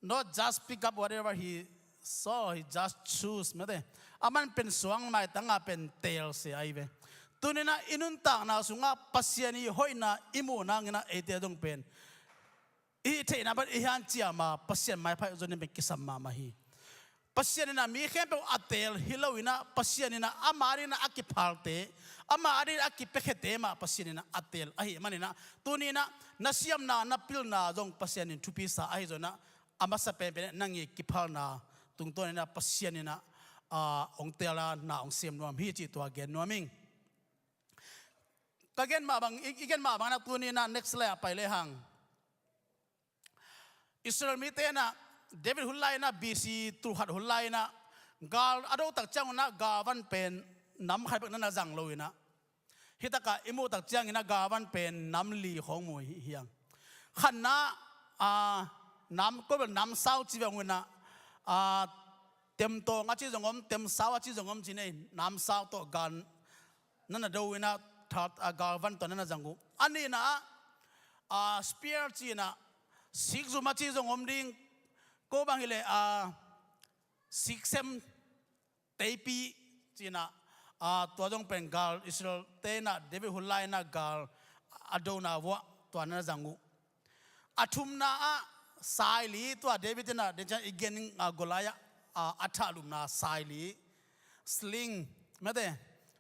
Not just pick up whatever he saw, he just choose mate. Aman pen suang maitang nga pen teel se ahi ve. Tuni in ah i nuntakna sungah Pasian ii hoihna i muh nangin ah eite zong pen i theihna bang i hanciam a, Pasian maipha i zon ding pen kisam mahmah hi. Pasian in ah mi khempeuh a teel hi lo in ah, Pasian in ah ama dingin ah a kiphalte, ama dingin ah a kipiakhiate mah Pasian in ah a teel ahih manin ah, tuni in ah na siamna, na pilna zong Pasian in thupi sa ahi zongin ah, a masa penpen nang ii kiphalna tungtawn in ah Pasian in ah, ah, hong teel a, na hong sem nuam hi cih tua gen nuam ing. Ka gen mah bang, i, i gen mah bang in ah tuni in ah next lai ah pai lehang. Israel mite in ah, David hun lai in ah, B C tul khat hun lai in ah, gal a do tak ciangun ah, galvan pen nam khat bek na na zang lo in ah. Hih takah i muh tak ciangin ah, galvan pen nam li khawng mu hi, hi hang. Khatna, ah, nam, ko bel namsau ci ve ung in ah, ah, temtawng a ci zong om, temsau a ci zong om ci nei, namsau tawh gal na na do in ah, thal, ah, galvan tawh na na zang uh. A nihna ah, ah, spear ci in ah, sikzum a ci zong om ding, ko bang hi leh, ah, siksem, teipi ci in ah, ah, tua zong pen gal Israel-te in ah, David hun lai in ah gal a dona vuah tua na na zang uh. A thumna ah saili, tua David in ah, den ciang i gen, ah, Goliath, ah, a thahlumna saili, sling mate,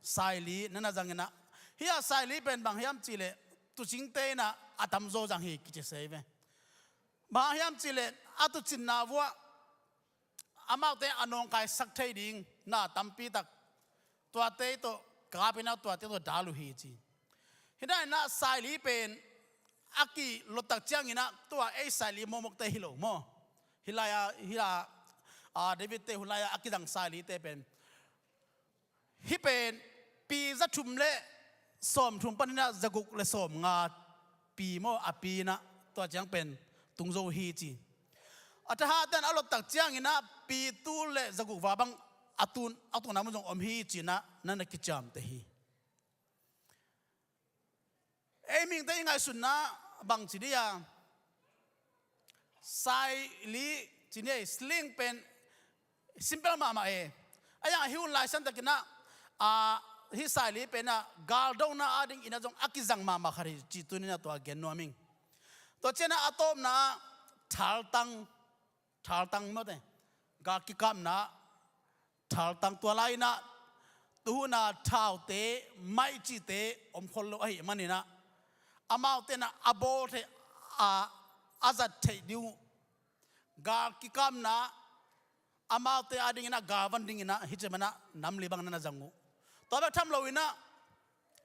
saili na na zang in ah. Hih a saili pen bang hiam cih leh, tuucingte in ah a tamzaw zang hi kici se hi ve. Bang hiam cih leh, a tuucinna vuah amaute a nawngkaisak thei ding na tampi tak tuate tawh kap in ah, tuate tawh dal uh hi ci. Hih dan in ah saili pen a kilot tak ciangin ah, tua ei saili mawkmawkte hi lo maw. Hih lai-ah, hih lai-ah, ah, David-te hun lai-ah a kizang sailite pen, hih pen pi za thum le sawm thum panin ah za guk le sawm nga pi maw, a pi in ah, tua ciang pen tung zo hi ci. A thahate in a lot tak ciangin ah pi tul le za guk val bang a tun, a tunna mun zong om hi ci in ah na na kiciamteh hi. Ei mihingte i ngaihsutna bang ci dih a, saili ci ni ei, sling pen simple mahmah e. A yang a hi un lai santakin ah, ah, hih saili pen ah galdona a dingin ah zong a kizang mahmah khat hi cih tuni in ah tua gen nuam ing. Tua ciang ah a tawpna ah thaltang, thaltang mawte, gal kikapna ah thaltang, tua lai-in ah tuhun a thaute, maih cihte om khol lo ahih manin ah, amaute in ah a bawl theih, a, a zat theih ding uh. Gal kikapna ah amaute a dingin ah galvan dingin ah hih ci man ah nam li bang na na zang uh. Tua bek tham loin ah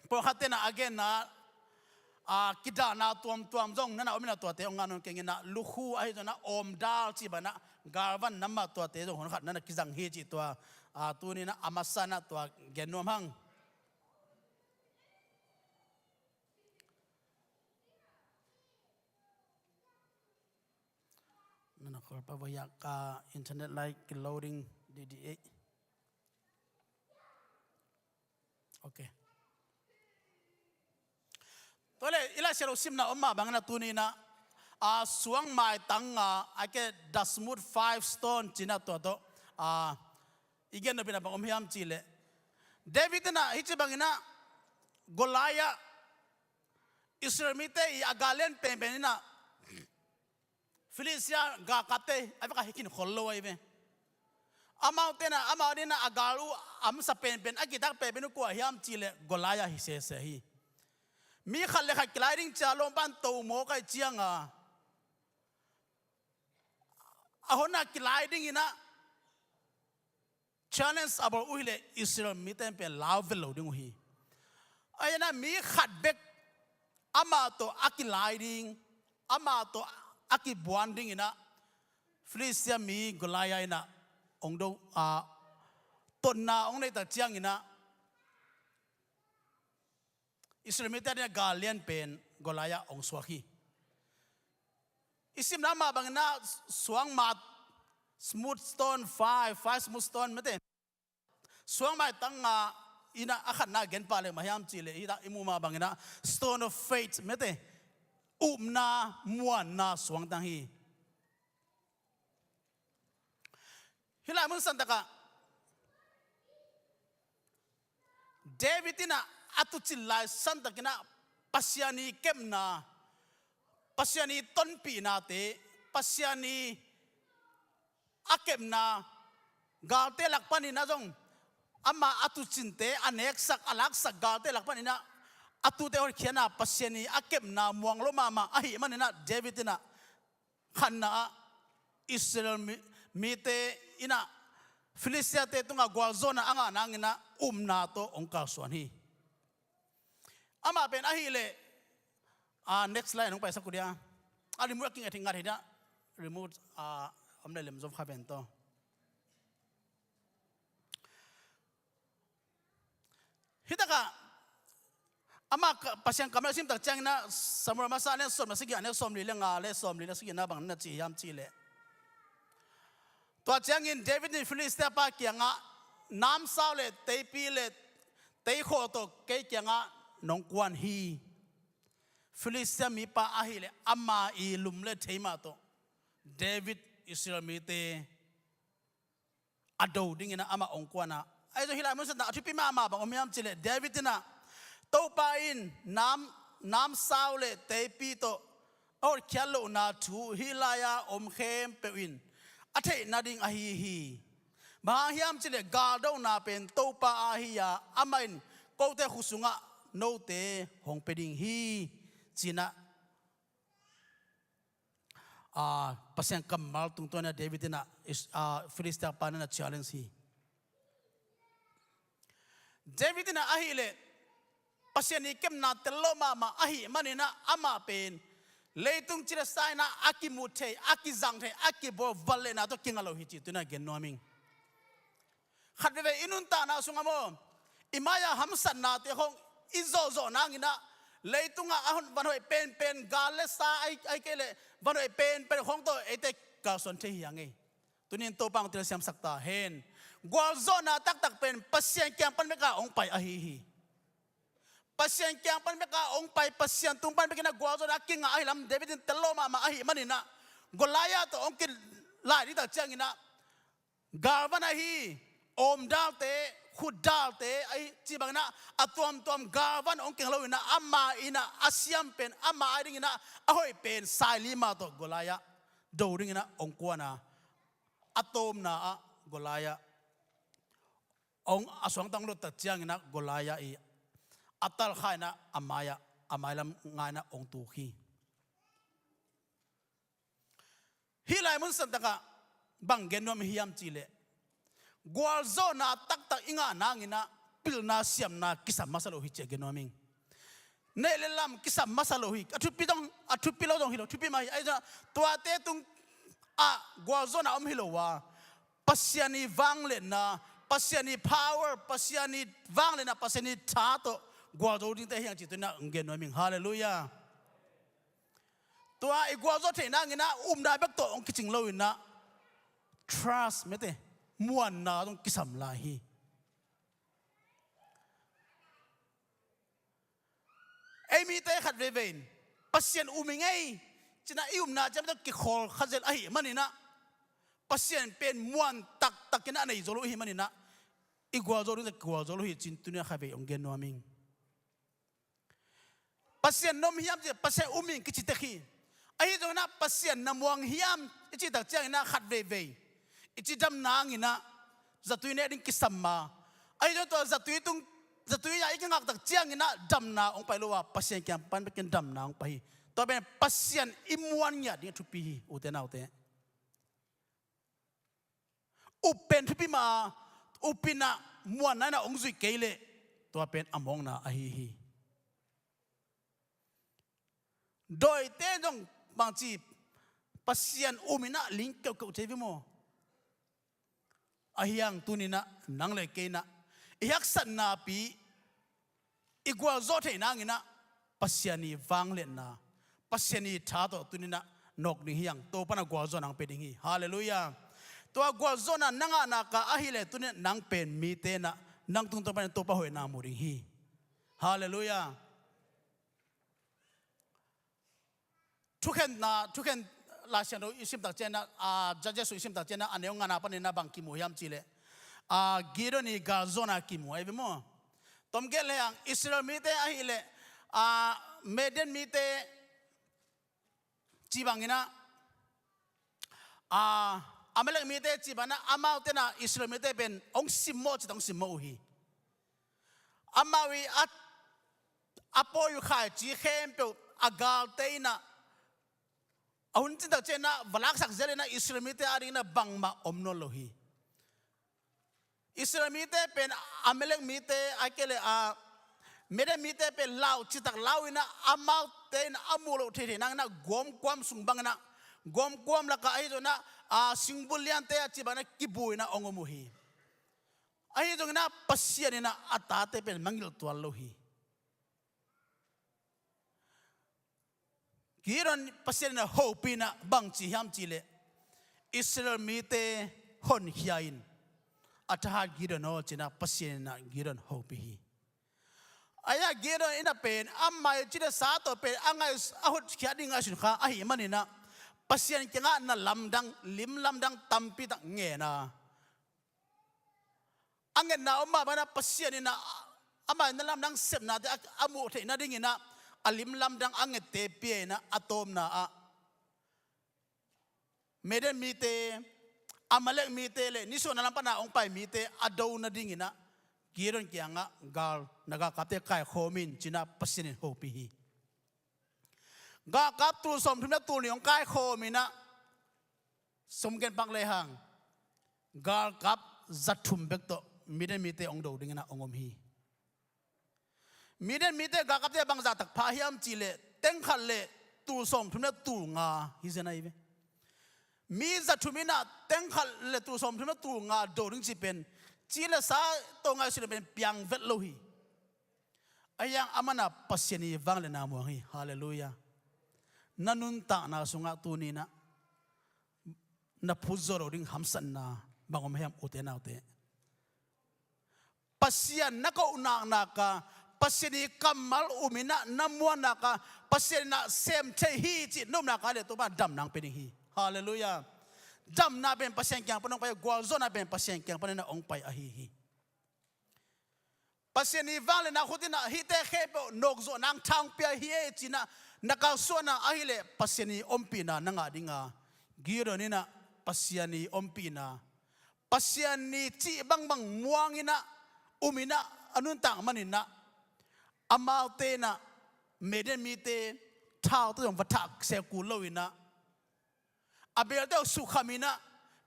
pawlkhatte in ah a genna, a, kidahna tuamtuam zong na na om in ah tuate hong ngah nawn keng in ah, lukhu ahi zongin ah awmdal cih bang in ah galvan nam mah tuate zong hun khat na na kizang hi cih tua, a, tuni in ah a masa in ah tua gen nuam hang. Na na khol pah vua hiah, ka internet lai kiloading didi ei. Ok. Tua leh i Lai Siangtho simna om mah bangin ah tuni in ah, a, suang maitang nga, a, ke dasmut five stone ci in ah tua tawh, a, i gen nop in ah bang om hiam cih leh, David in ah hih ci bangin ah Goliath, Israel mite i a gal lian penpen in ah Filistia galkapte a vekah hi khin khol lo ahi ve. Amaute in ah, amau dingin ah a gal uh a masa penpen, a kitak penpen uh kua hiam cih leh Goliath hi sese hi. Mi khat le khat kilai ding ci a lawmpa'n to mawk ahih ciang a, a hon a kilai dingin ah challenge a bawl uh hi leh Israel mite in pen lau vet lo ding uh hi. Ahi zongin ah mi khat bek amah tawh a kilai ding, amah tawh a kibuan dingin ah Filistia mi Goliath in ah hong do, a, totna hong neih tak ciangin ah Israel mite adingin a gal lian pen Goliath hong suak hi. I simna mah bangin ah suang mat, smooth stone, five, five smooth stone mete. Suang maitang nga in ah a khatna gen pah leh bang hiam cih leh, hih tak i muh mah bangin ah stone of faith mete, upna muanna suangtang hi. Hih lai mun santak ah David in ah a tuucin lai santakin ah Pasian ii kepna, Pasian ii tonpihnate, Pasian ii a kepna, galte lak panin ah zong, ama a tuucinte, a neksak, a laksak galte lak panin ah a tuute hotkhiatna, Pasian ii a kepna muang lo mahmah ahih manin ah David in ah khatna ah Israel mi, mite in ah Filistiate tungah gualzawhna a ngah nangin ah upna tawh hong kalsuan hi. Amah pen ahih leh, ah, next slide hong paisak uh dia. A remote a kinget hi ngat hi dia. Remote, ah, om leh lem zom kha ven tawh. Hih takah amah ka, Pasian kammal a sim tak ciangin ah Samuel masa a lian sawm le sagih, a lian sawmli le nga le sawmli le sagihna bang na ci hiam cih leh, tua ciangin David in Filistia pa kiangah, namsau le teipi le teikhawh tawh kei kiangah nong kuan hi. Filistia mipa ahih leh ama ii lum le thei mah tawh David Israel mite a do dingin ah amah hong kuan a. Ahi zong hih lai mun santak a thupi mahmah bang om hiam cih leh, David in ah, Topa in nam, namsau le teipi tawh a hotkhiat lohna thu hih lai-a om khempeuh in a theih nading ahi hi. Bang hang hiam cih leh galdona pen Topa aa hi a, amah in kote khut sungah note hong pia ding hi, ci-in ah, ah, Pasian kammal tungtawn in ah David in ah, is, ah, Filistia pa in ah challenge hi. David in ah ahih leh Pasian ii kepna tel lo mahmah ahih manin ah amah pen leitung cilesa in ah a kimu thei, a kizang thei, a kibawl vangliatna tawh kinga lo hi cih tu-in ah gen nuam ing. Khat veivei i nuntakna sungah maw, i mai-a hamsatnate khawng i zawhzawh nangin ah, leitungah a hon, van hoih penpen, gal le sa ahi, ahi kei leh van hoih penpen khawng tawh eite kalsuan thei hi hang ei. Tuni-in Topa in hong telsiamsak ta hen. Gualzawhna taktak pen Pasian kiang pan bek a hong pai ahi hi. Pasian kiang pan bek a hong pai, Pasian tung pan bek in ah gualzawhna a kinga ahi lam David in tel lo mahmah ahih manin ah, Goliath tawh hong kilai ding tak ciangin ah, galvan ahi, awmdalte, khutdalte ahi, cih bangin ah a tuamtuam galvan hong keng loin ah, amah in ah a siam pen, amah a dingin ah a hoih pen saili mah tawh Goliath do dingin ah hong kuan a, a tawpna ah Goliath hong a suangtang lut tak ciangin ah Goliath ii a talkha in ah a mai-ah, a mailam nga in ah hong tuk hi. Hih lai mun santak ah bang gen nuam hiam cih leh, gualzawhna taktak i ngah nangin ah pilna siamna kisam masa lo hi cih a gen nuam ing. Neih le lam kisam masa lo hi. A thupi dong, a thupi lo dong hi lo, thupi mah hi. Ahi zongin ah tuate tung ah gualzawhna om hi lo a, Pasian ii vangliatna, Pasian ii power, Pasian ii vangliatna, Pasian ii tha tawh gualzo dingte hi hang cih tu-in ah hong gen nuam ing. Halleluiah. Tua i gualzo theih nangin ah upna bek tawh hong kicing loin ah, trust mete, muanna zong kisam lai hi. Ei mite khat veivei in Pasian um ing ei, ci-in ah i upna ciang tawh kikhawl kha zel ahih manin ah, Pasian pen muan taktakin ah a nei zo lo ahih manin ah, i gualzo ding tawh kigualzo lo hi, ci-in tuni-a khat vei hong gen nuam ing. Pasian na om hiam cih, Pasian um ing kici tek hi. Ahi zongin ah Pasian na muang hiam i cih tak ciangin ah khat veivei i cidam nangin ah zatui nek ding kisam a, ahi zongin tua zatui tung, zatui ah i kingak tak ciangin ah damna hong pai lo a, Pasian kiang pan bekin damna hong pai hi. Tua pen Pasian i muan ngiat ding a thupi hi, ute naute. Up pen thupi mah a, up in ah muanna in ah hong zuih kei leh tua pen a mawkna ahi hi. Dawite zong bangci, Pasian um in ah ling keuhkeuh thei ve maw? Ahi hang tuni-in ah nang le kei in ah i haksatnapi i gualzawh theih nangin ah Pasian i vangliatna, Pasian i tha tawh tuni-in ah nawk ding hi hang. Topa'n a gualzawhna hong pia ding hi. Halleluiah. Tua gualzawhna na ngah nak a ahih leh tuni-in ah nang pen mite in ah nang tungtawn panin Topa hoihna mu ding hi. Halleluiah. Thukhenna, Thukhen Lai Siangtho i sim tak ciangin ah, a, Judges i sim tak ciangin ah, a neu ngana panin ah bang kimu hiam cih leh, a, Gideon i galzawhna kimu ahi ve maw. Tom gelh le hang, Israel mite ahih leh, a, Midian mite cih bangin ah, a, Amalek mite cih bangin ah, amaute in ah Israel mite pen hong simmawh cih tak hong simmawh uh hi. Amau i a, a pawi uh khaici khempeuh a galte in ah, a hun cin tak ciangin ah va laksak zel in ah Israel mite adingin ah bangmah om nawn lo hi. Israel mite pen Amalek mite, ahih kei leh a Midian mite pen lau citak lau in ah, amaute in ah a muh loh theithei nangin ah gawmkuam sung bangin ah, gawmkuam lakah ahi zongin ah, a, singbul liante a cih bangin ah kibu in ah hong om uh hi. Ahi zongin ah Pasian in ah a tate pen mangngilh tuan lo hi. Gideon Pasian in ah hopih in ah bang ci hiam cih leh, Israel mite honkhia in, a thahat Gideon aw, ci-in ah Pasian in ah Gideon hopih hi. Ahi a Gideon in ah pen ama i ci le sa tawh pen a ngai, a hotkhiat ding ngaihsun kha ahih manin ah Pasian kiangah na lamdang, lim lamdang tampi tak ngen a, a ngetna om mah bangin ah Pasian in ah amah in na lamdang sepnate a, a muh theih nadingin ah a lim lamdang a ngette pia in ah, a tawpna ah Midian mite, Amalek mite le nisuahna lam pan a hong pai mite a do nadingin ah Gideon kiangah gal, na galkapte kaikhawm in, ci-in ah Pasian in hopih hi. Galkap tul sawmthum le tul nih hong kaikhawm in ah, sum gen pak le hang, galkap za thum bek tawh Midian mite hong do dingin ah hong om hi. Midian mite galkapte bangzah tak pha hiam cih leh, teng khat le tul sawmthum le tul nga hi zen ahi ve. Mi za thum in ah teng khat le tul sawmthum le tul nga do ding cih pen, ci le sa tawh ngaihsun leh pen piang vet lo hi. Ahi hang aman ah Pasian i vangliatna muang hi. Halleluiah. Na nuntakna sungah tuni-in ah na phut zawh loh ding hamsatna bang om hiam, ute naute? Pasian na koh nak nak a, Pasian i kammal um in ah na muan nak a, Pasian in ah sem thei hi cih na um nak a leh Topa in ah damna hong pia ding hi. Halleluiah. Damna pen Pasian kiang pan hong pai, gualzawhna pen Pasian kiang panin ah hong pai ahi hi. Pasian i vangliatna khut in ah hihte khempeuh nawkzawh nang tha hong pia hi e, ci-in ah na kalsuanna ahih leh Pasian i ompihna na ngah ding a, Gideon in ah Pasian i ompihna, Pasian i cih bangbang muang in ah, um in ah, a nuntak manin ah, amaute in ah Midian mite thau tawh zong va thah se kul lo in ah, a belte uh sukham in ah,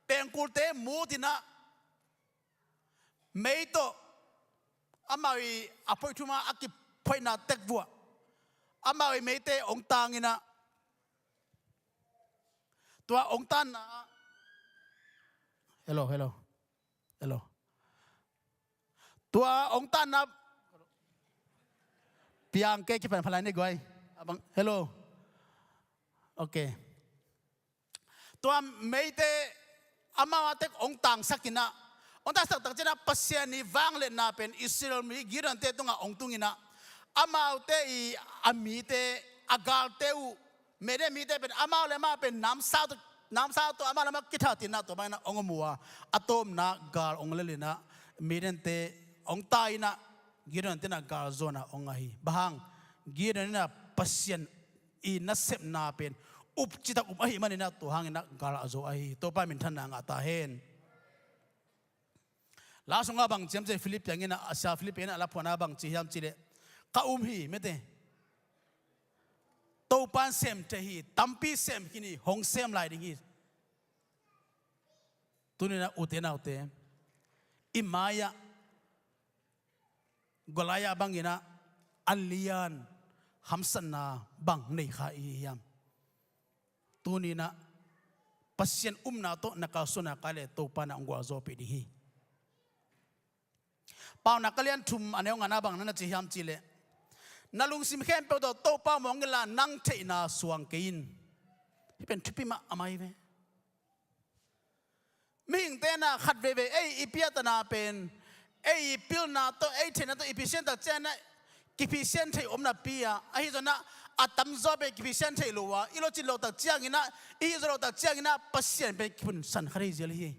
pengkulte mut in ah, mei tawh amau i a phoih thum a a kiphoihna tek vuah amau i meite hong tang in ah, tua hong tanna, hello, hello, hello, tua hong tanna piang kei, kiphan phalai ni guai. Abang, hello. Ok. Tua meite amau a tek hong tangsak in ah, hong tangsak tak ciangin ah Pasian i vangliatna pen Israel mi Gideon-te tungah hong tung in ah, amaute i a mite, a galte uh, Midian mite pen amau le amau pen namsau tawh, namsau tawh amau le amau kithat in ah, tua bangin ah hong om uh a, a tawpna gal hong lel in ah Midian-te hong tai in ah, Gideon-te in ah galzawhna hong ngah hi. Bang hang? Gideon in ah Pasian i nasepna pen up citak um ahih manin ah, tua hangin ah gal a zo ahi hi. Topa minthanna ngah ta hen. La sungah bang ci hiam cih leh, Philip piangin ah, a sia Philip in ah a la phuahna bang ci hiam cih leh, ka um hi, mete. Topa in sem thei hi, tampi sem khin hi, hong sem lai ding hi. Tuni-in ah ute naute, i mai-ah Goliath bangin ah a lian hamsatna bang nei kha i hi hiam? Tuni-in ah Pasian upna tawh na kalsuan nak a leh Topa in ah hong gualzawhpih ding hi. Paunak a lian thum a neu ngana bang na na ci hiam cih leh, Na lungsim khempeuh tawh Topa muang inla, nang theihna suang kei in. Hih pen thupi mahmah hi ve. Mihingte na khat veivei ei i piatana pen, ei i pilna tawh, ei theihna tawh i phisian tak ciangin ah, kiphisian theih om napi a, ahi zongin ah a tamzaw pen kiphisian theih lo a, i lawhcin loh tak ciangin ah, i hih zawh loh tak ciangin ah, Pasian pen kiphunsan kha thei zel hi.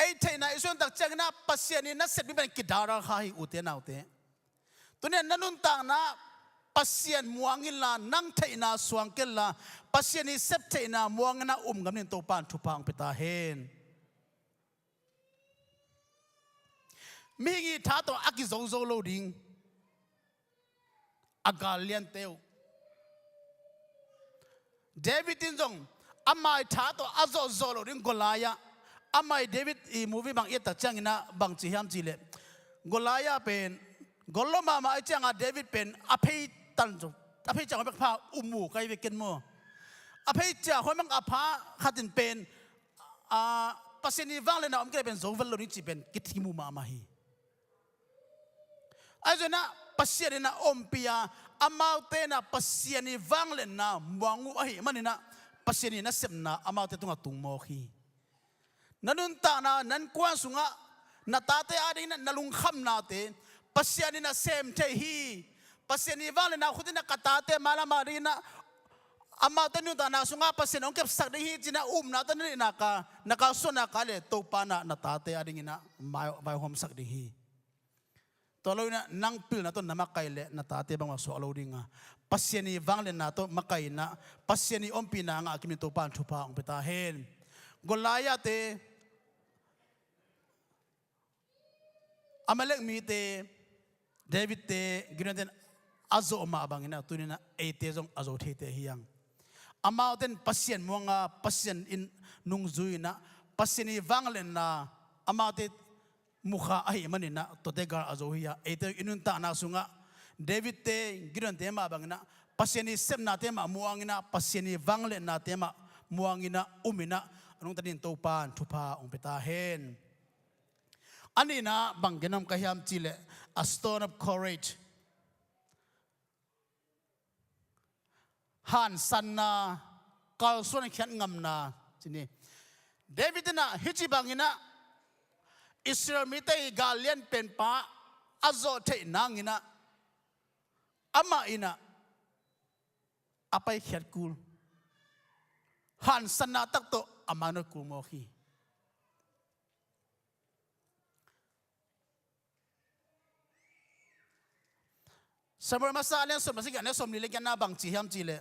Ei theihna i suan tak ciangin ah, Pasian i nasep ding pen kidalna kha hi, ute naute. Tuni-in na nuntakna Pasian muang inla, nang theihna suang kei inla, Pasian i sep theihna muang in ah um ngam dingin Topa in thupha hong pia ta hen. Mihing i tha tawh a kizozo lo ding, a gal liante uh. David in zong ama i tha tawh a zawhzawh lo ding Goliath. Ama i David i movie bang i et tak ciangin ah bang ci hiam cih leh, Goliath pen gol lo mahmah ahih ciangin David pen a phei tan zong, a phei ciang hoi bek pha um uh kai ve ken maw. A phei ciang hoi bek a pha khat in pen, a, Pasian i vangliatna om kei leh pen zo vel lo ding cih pen kithim uh mahmah hi. Ahi zongin ah Pasian in ah ompih a, amaute in ah Pasian i vangliatna muang uh ahih manin ah, Pasian i nasepna amaute tungah tung mawk hi. Na nuntakna, na innkuan sungah na tate adingin ah na lungkhamnate Pasian in ah sem thei hi. Pasian i vangliatna khut in ah ka tate mailam adingin ah, amaute nuntakna sungah Pasian hong kepsak ding hi ci-in ah upna tawh na neih nak a, na kalsuanna kah leh Topa in ah na tate adingin ah mai, vaihawmsak ding hi. Tua lo in ah nang pilna tawh na makaih leh na tate bangmah suak lo ding a, Pasian i vangliatna tawh makaih in ah, Pasian i ompihna ngah kim dingin Topa in thupha hong pia ta hen. Goliath-te, Amalek mite, David-te, Gideon-te in a zawh mah bangin ah tuni-in ah eite zong a zo theite hi hang. Amaute in Pasian muang a, Pasian in nungzui in ah, Pasian i vangliatna amaute mukha ahih manin ah tuate gal a zo hi a, eite i nuntakna sungah David-te, Gideon-te mah bangin ah Pasian i sepnate mah muang in ah, Pasian i vangliatnate mah muang in ah um in ah, a nungta dingin Topa in thupha hong pia ta hen. A nihna bang gen nuam ka hiam cih leh, a stone of courage. Hansanna, kalsuan khiat ngamna ci ni. David in ah hih ci bangin ah Israel mite i gal lian penpa a zawh theih nangin ah, amah in ah a paikhiat kul, hansanna tak tawh a mainawt kul mawk hi. Samuel masa a lian sawm le sagih, a neu sawmli le giatna bang ci hiam cih leh,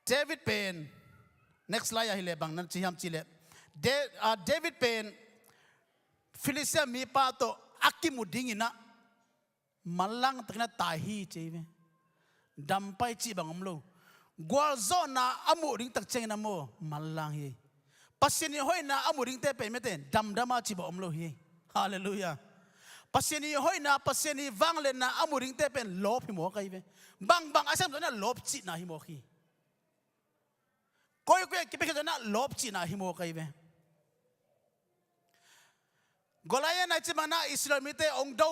David pen, next slide ah hi leh bang na ci hiam cih leh, Da-, ah, David pen Filistia mipa tawh a kimu dingin ah manlang takin a tai hi ci hi ve. Dampai cih bang om lo. Gualzawhna a muh ding tak ciangin a maw, manlang hi. Pasian i hoihna a muh dingte pen mite damdam a cih bang om lo hi. Halleluiah. Pasian i hoihna, Pasian i vangliatna a muh dingte pen lawp hi mawk ahi ve. Bangbang a sem zawh in ah lawp cihna hi mawk hi. Koikoi a kipiakhia zawh in ah lawp cihna hi mawk ahi ve. Goliath in ah hih ci bangin ah Israel mite hong do,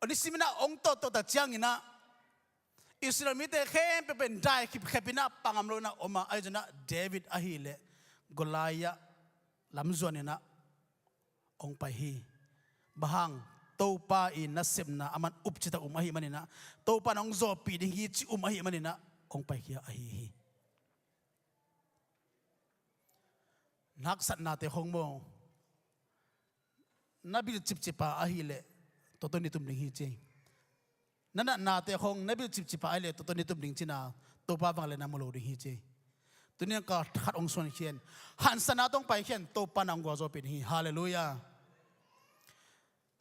nisimin ah hong tawtawh tak ciangin ah Israel mite khempeuh pen dai khipkhep in ah pang ngam lo in ah om a, ahi zongin ah David ahih leh Goliath lamzuan in ah hong pai hi. Bang hang, Topa i nasepna aman up citak um ahih manin ah, Topa in hong zawhpih ding hi ci um ahih manin ah hong paikhia ahi hi. Na haksatnate khong maw, na bil cipcip a ahih leh tua tawh na tum ding hi ci. Na natnate khong na bil cipcip a ahih leh tua tawh na tum ding cihna, Topa vangliatna mu lo ding hi ci. Tuni-in ka khat hong suan khian, hansanna tawh hong pai khian, Topa in hong gualzawhpih ding hi. Halleluiah.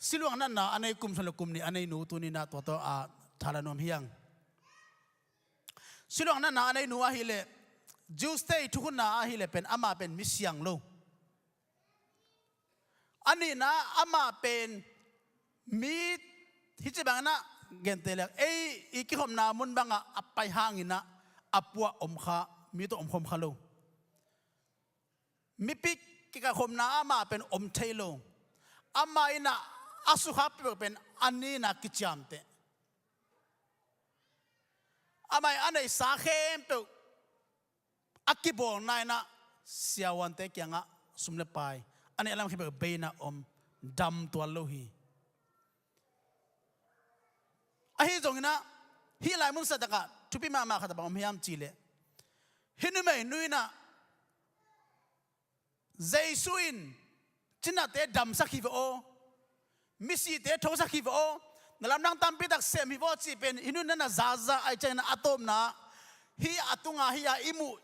Siluang natna a nei kum sawm le kum nih a nei nu tuni-in ah tua tawh a thala nuam hi hang. Siluang natna a nei nu ahih leh, Jews-te i thukhunna ahih leh pen amah pen mi siang lo. A nihna, amah pen mi, hih ci bangin ah gente leh ei i kikhopna mun bangah a pai hangin ah a puah om kha, mi tawh om khawm kha lo. Mipi kikaikhopna amah pen om thei lo. Amah in ah a sukhak peuhpeuh pen a ni in ah kiciamteh. Amah in a neihsa khempeuh a kibawlna in ah siavuante kiangah sum le pai, a neih a lam khempeuh bei in ah om, dam tuan lo hi. Ahi zongin ah hih lai mun sa takah thupi mahmah khat a bang om hiam cih leh, hih numeinu in ah Jesu in cinate damsak hi ve aw, misite thosak hi ve aw, na lamdang tampi tak sem hi ve aw cih pen hih nu'n na na zaza ahih ciangin a tawpna, hih a tunga hih a i muh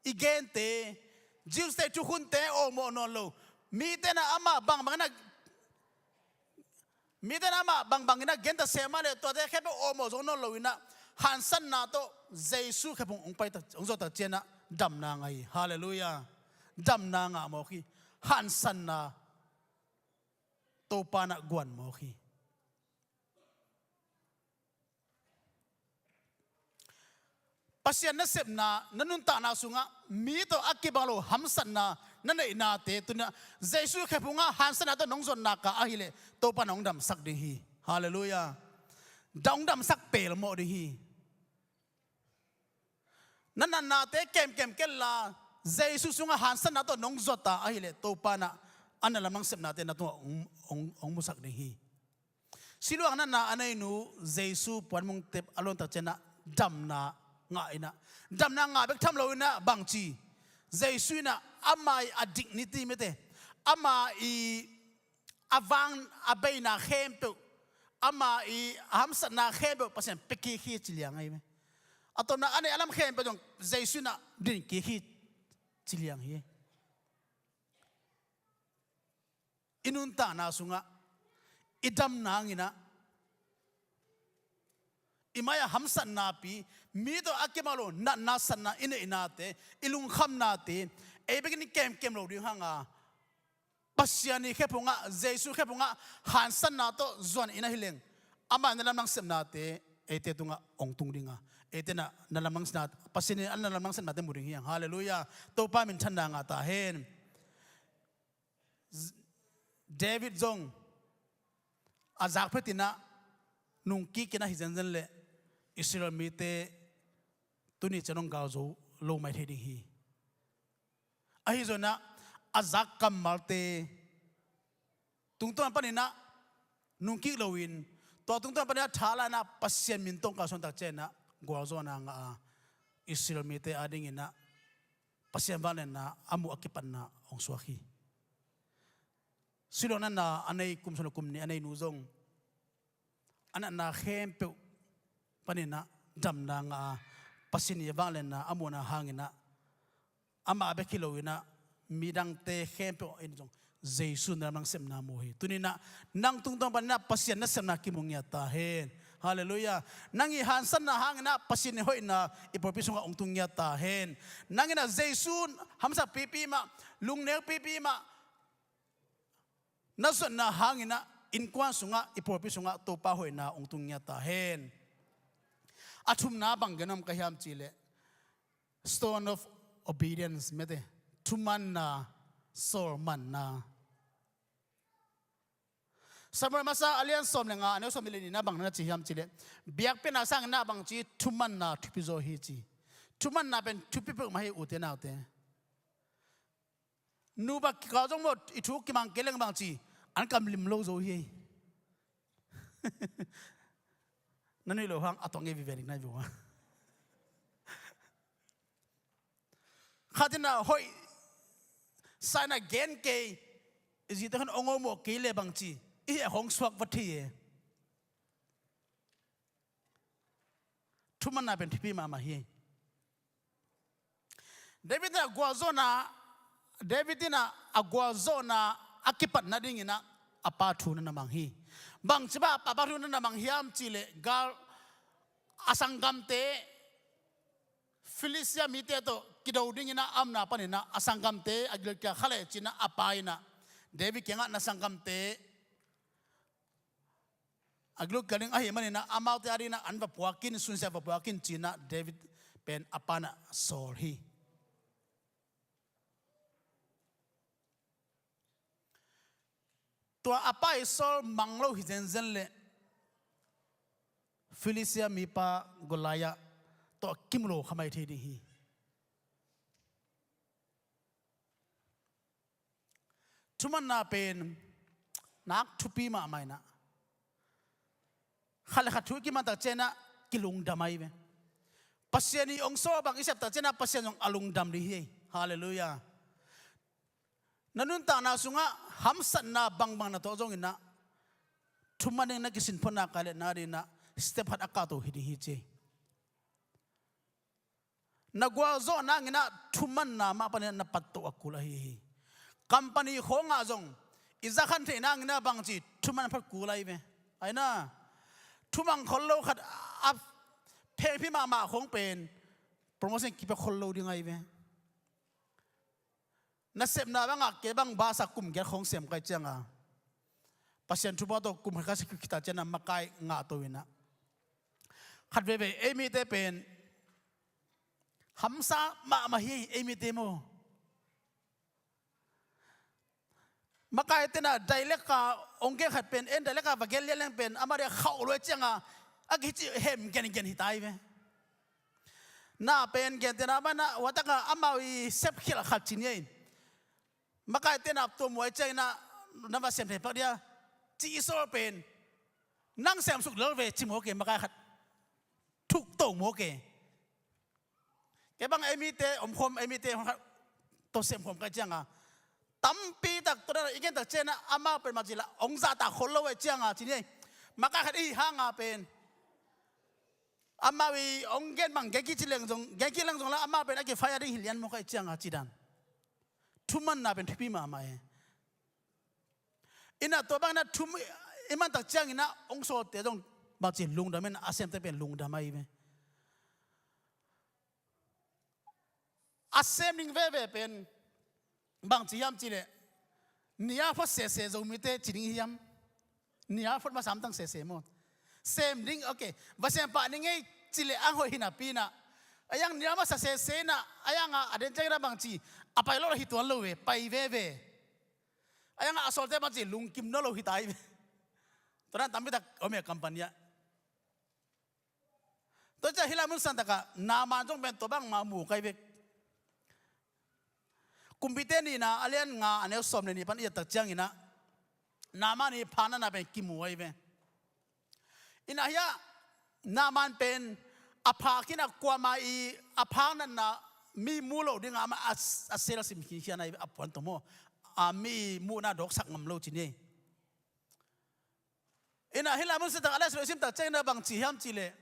i gente, Jews te thukhunte awlmawh nawn lo, mite na amah bangbang in a Mite na amah bangbang in a genta se mah leh tuate khempeuh awlmawh zo nawn lo in a, hansatna tawh Jesu khephung hong pai tak, hong zuat tak ciangin a damna ngah hi. Halleluiah. Damna ngah mawk hi. Hansatna Topa in a guan mawk hi. Pasian nasepna na nuntakna sungah mi tawh a kibang lo hamsatna na neihnate tuni-in ah Jesu khephungah hansatna tawh nong zuat nak a ahih leh Topa in hong damsak ding hi. Halleluiah. Hong damsak pelmawh ding hi. Na natnate kemkem kenla Jesu sungah hansatna tawh nong zuat a ahih leh Topa in ah a na lamdang sepnate na tungah hong, hong, hong musak ding hi. Siloam natna a neinu Jesu puanmung tep a luan tak ciangin ah damna ngah in ah, damna ngah bek tham lo in ah bangci, Jesu in ah ama i a dignity mete, ama i a vang a beina khempeuh, ama i a hamsatna khempeuh Pasian pia kik hi ci liang ahi me. A tawpna a neih a lam khempeuh zong Jesu in ah din kik hi ci liang hi. I nuntakna sungah i damna hangin ah i mai-ah hamsatnapi, mi tawh a kimang lo natna satna i neihnate, i lungkhamnate, ei bekin i kemkem lo ding hanga, Pasian i khephungah, Jesu khephungah hansatna tawh zuan in ahi leng, amah in na lamdang sepnate eite tungah hong tung dinga, eite na, na lamdang sepna, Pasian in a na lamdang sepnate mu ding hi hang. Halleluiah. Topa minthanna ngah ta hen. David zong a zak phetin ah nungkik in ah hi zenzen leh Israel mite tuni ciang hong gal zo lo mai thei ding hi. Ahi zongin ah a zak kammalte tungtawn panin ah nungkik loin, tua tungtawn panin ah tha la in ah Pasian min tawh kal suan tak ciangin ah gualzawhna ngah a, Israel mite adingin ah Pasian vangliatna a muh a kipatna hong suak hi. Siloam natna a nei kum sawm le kum nih a neinu zong a natna khempeuh panin ah damna ngah a, Pasian i vangliatna a muhna hangin ah amah bek hi lo in ah midangte khempeuh in zong Jesu na lamdang sepna mu hi. Tuni in ah nang tungtawn panin ah Pasian nasepna kimu ngiat ta hen. Halleluiah. Nang i hansatna hangin ah Pasian i hoihna i pawlpi sungah hong tung ngiat ta hen. Nang in ah Jesu hamsatpipi mah, lungneupipi mah na zuatna hangin ah innkuan sungah, i pawlpi sungah Topa hoihna hong tung ngiat ta hen. A thumna bang gen om ka hiam cih leh, stone of obedience mete, thumanna, sawlmanna. Samuel masa a lian sawm le nga, a neu sawm le nihna bang na ci hiam cih leh, biakpiakna sangin ah bangci, thumanna thupi zaw hi ci. Thumanna pen thupi peuhmah hi, ute naute. Nupa kikal zong maw, i thu kimang kei leng bangci, an kam lim lo zo hi. Na nuih loh hang a tawng ei vive dik nai vivo. Khat in ah hoih sa in ah gen kei, i zite khan hong omawh kei leh bangci, i heh hong suak va thei e. Thumanna pen thupi mahmah hi. David in ah gualzawhna, David in ah a gualzawhna a kipat nadingin ah a pa thu na na mang hi. Bangci bang a pa thu na na mang hiam cih leh, gal a sanggamte, Filistia mite tawh kido dingin ah a omna panin ah a sanggamte a gilkial kha leh ci-in ah a pa in ah David kiangah, na sanggamte a gilkial ding ahih manin ah amaute adingin ah an va puak in, sunsia va puak in ci-in ah David pen a pa in ah sawl hi. Tua a pai Saul mang lo hi zenzen leh Filistia mipa Goliath tawh kimu lo kha mai thei ding hi. Thumanna pen nak thupi mahmah inah, khat le khat thu i kiman tak cianah kilungdam ahi ve. Pasian i ong sawl bang i sep tak cianah Pasian zong a lungdam ding hi. Halleluiah. Na nuntakna sungah hamsatna bangbang na tawh zonginah thuman ding na kisinphotna kai le na dinah step khat a kahto hi ding hi ci. Na gualzawhna nginah thumanna mah paninah na pattoh a kul ahi hi. Company khawngah zong i zakhan theihna nginah bangci thuman phat kul ahi ve. Aina thumang khol lo khat a phengphi mahmah khawng pen promotion kipia khol lo ding ahi ve. Nasepna bangah kei bang basa kum giat khawng sem kai cianga Pasian thupha tawh kum khat kha si khita ciana makai ngah to inah khat veve ei mite pen hamsa mahmah hi ei mite maw. Makai tena daileka ong gen khat pen en daileka va gen lianleng pen ama dia khauh luai cianga a kici hem gengen hita hi ve. Na pen gentena mana wataka amau i sepkhialh khat ci ni ain. Makai tena tua muai ciangina na va sem thei pak dia ci i sawl pen nang sem suk lel ve ci mawk e makai khat. Thuk to mawk e. Kei bang ei mite omkhawm ei mite hong khat to sem khawm kai cianga tampi tak to dana i gen tak ciana amau pen mak ci la ong zahtak khol lo e cianga ci ni ei. Makai khat i hanga pen amau i ong gen bang gen kici leng zong gen ki leng zong la amau pen a kifaya ding hi lian mawk a i cianga ci dan. Thumanna pen thupi mahmah e. Ina tua bang ina thum i mantak ciang ina ong sawlte zong bangci lungdam in a semte pen lungdam ahi ve. A sem ding veve pen bangci hiam cileh nia phot sese Zomite ci ding hiam? Nia phot masa amtang sese maw? Sem ding, ok. Va sem pah ni ngei cileh ang hoih hina pina. Ayang nia masa sese ina ayanga a den ciang ina bangci a pai lo hi tuan lo ve, pai veve. Ayanga a sawlte bangci lungkim nawn lo hi ta hi ve. Tuanan tampitak om e company ah. Tua ciah hila mun santaka Naaman zong pen tua bangma mu kai vek. Kumpite nihna a lian nga a neu sawm le nih pan i ettak ciangina Naaman i phanana pen kimu ahi ve. Ina hiah Naaman pen a phak ina kuama i a phak natna mi mu lo dinga ama a sel sim khinkhian ahi ve a puan tawh maw. A mi muhna dawksak ngam lo ci ni. Ina hila mun sitang a laisilo i simtak ciangina bangci hiam cileh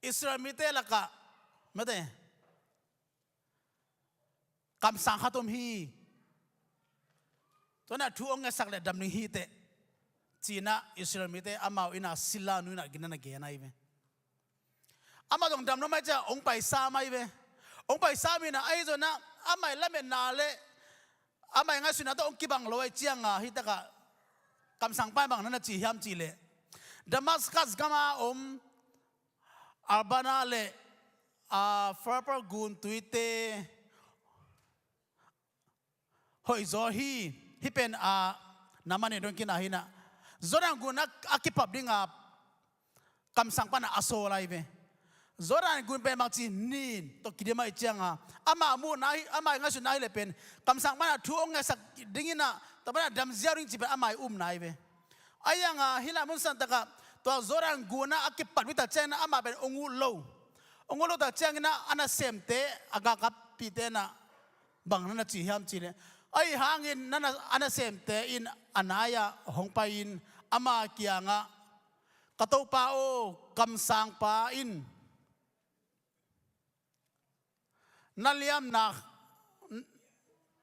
Israel mite lakah mate kamsang khat om hi. Tuana thu ong ngesak le dam ding hiteh cina Israel mite amau ina sila nuina gina na gen ahi ve. Amah zong dam lo mai cia ong paisa mai ve. Ong paisa mina ahi zona amah i lametna le amah i ngaihsutna tawh ong kibang lo ahi cianga hitaka kamsang pai bang nana ci hiam cileh Damascus gama om Abana le a Farpar gun tuite hoihzaw hi. Hih pen a Naaman i dongkina hina Jordan gun a kipap dinga kamsang pana a sawl ahi ve. Jordan gun pen bangci nin tawh kidim ahi cianga ama muhna hi ama ngaihsutna hi le pen kamsang pana thu ong ngaisak dingina tua pana damziau ding ci pen ama i umna hi ve. Ahi hanga hila mun santaka tua Jordan guna a kipat mita ciangina ama pen ong uh lo. Ong uh lo ta ciangina a nasemte a galkapite na bang nana ci hiam cileh ahi hangin nana a nasemte in a nai-ah hong pai-in ama kiangah ka topa aw kamsangpa in na liamna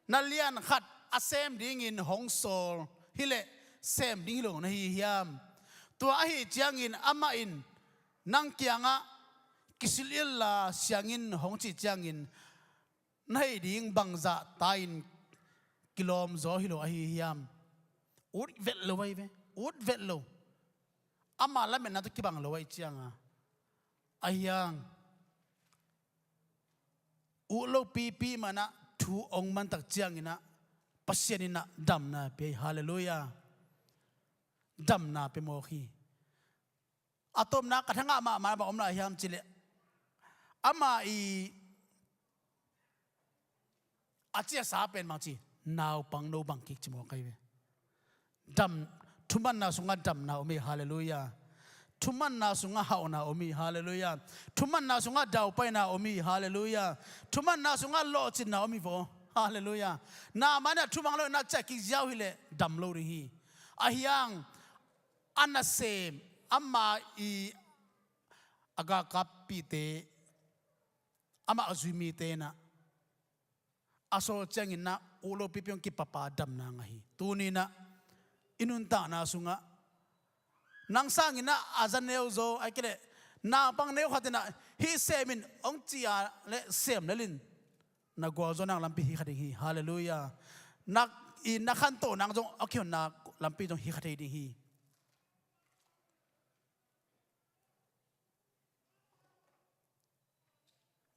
na lian khat a sem dingin hong sawl hileh sem ding hi lo na hi hiam? Tua ahi ciangin amah in nang kiangah kisil illa siangin hong cih ciangin na hei ding bangzah ta-in kilawmzaw hi lo ahi hiam? Ut vet lo ahi ve. Ut vet lo. Ama lametna tawh kibang lo ahi cianga ahi hang uh lo pipi manah thu ong mantak cianginah Pasian in ah damna pia hi. Halleluiah. Damna pia mawk hi. A tawpna ka thangah mahmah bang om lai hiam cih leh, amah i a ciasa pen bang ci, naupangno bang kik ci mawk ahi ve. Dam, thumanna sungah damna om hi. Halleluiah. Thumanna sungah hauhna om hi. Halleluiah. Thumanna sungah daupaina om hi. Halleluiah. Thumanna sungah lawhcinna om hi vaw. Halleluiah. Naaman in ah thumang lo in ah ciah kik ziau hi leh dam lo ding hi. Ahi hang a nasem, amah i a galkappihte, amah a zui mite in ah a sawl ciangin ah uh lopipi hong kipapa damna ngah hi. Tuni in ah i nuntakna sungah nang sangin ah a za neu zaw, ahih kei leh naupang neu khat in ah hih sem in hong ci a leh sem lel in, na gualzawhna lampi hi kha ding hi. Halleluiah. Na, i na khantohna zong a kihonna lampi zong hi kha thei ding hi.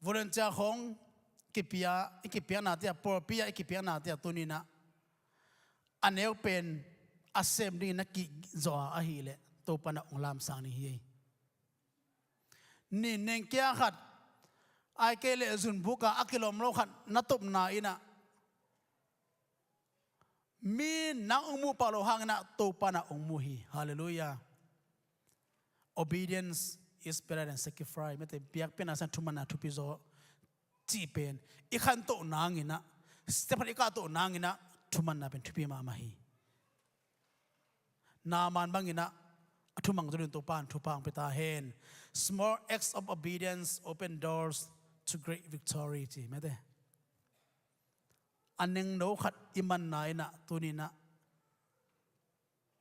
Volunteer khawng kipia, i kipiaknate ah, pawlpi ah i kipiaknate ah tuni in ah a neu pen a sem dingin na kizawh a ahih leh Topa in ah hong lamsang ding hi. Ni neng kia khat, ahih kei leh zunbuk ah a kilawm lo khat na tupna in ah mi nang hong muh pah loh hangin ah Topa in ah hong mu hi. Halleluiah. Obedience is better than sacrifice. Mate, biakpiakna sang thumanna thupi zaw cih pen i khantoh nangin ah, step khat i kahtoh nangin ah thumanna pen thupi mahmah hi. Naaman bangin ah a thumang zo dingin Topa in thupha hong pia ta hen. Small acts of obedience open doors to great victory, ci mate. A nengno khat i manna in ah tuni in ah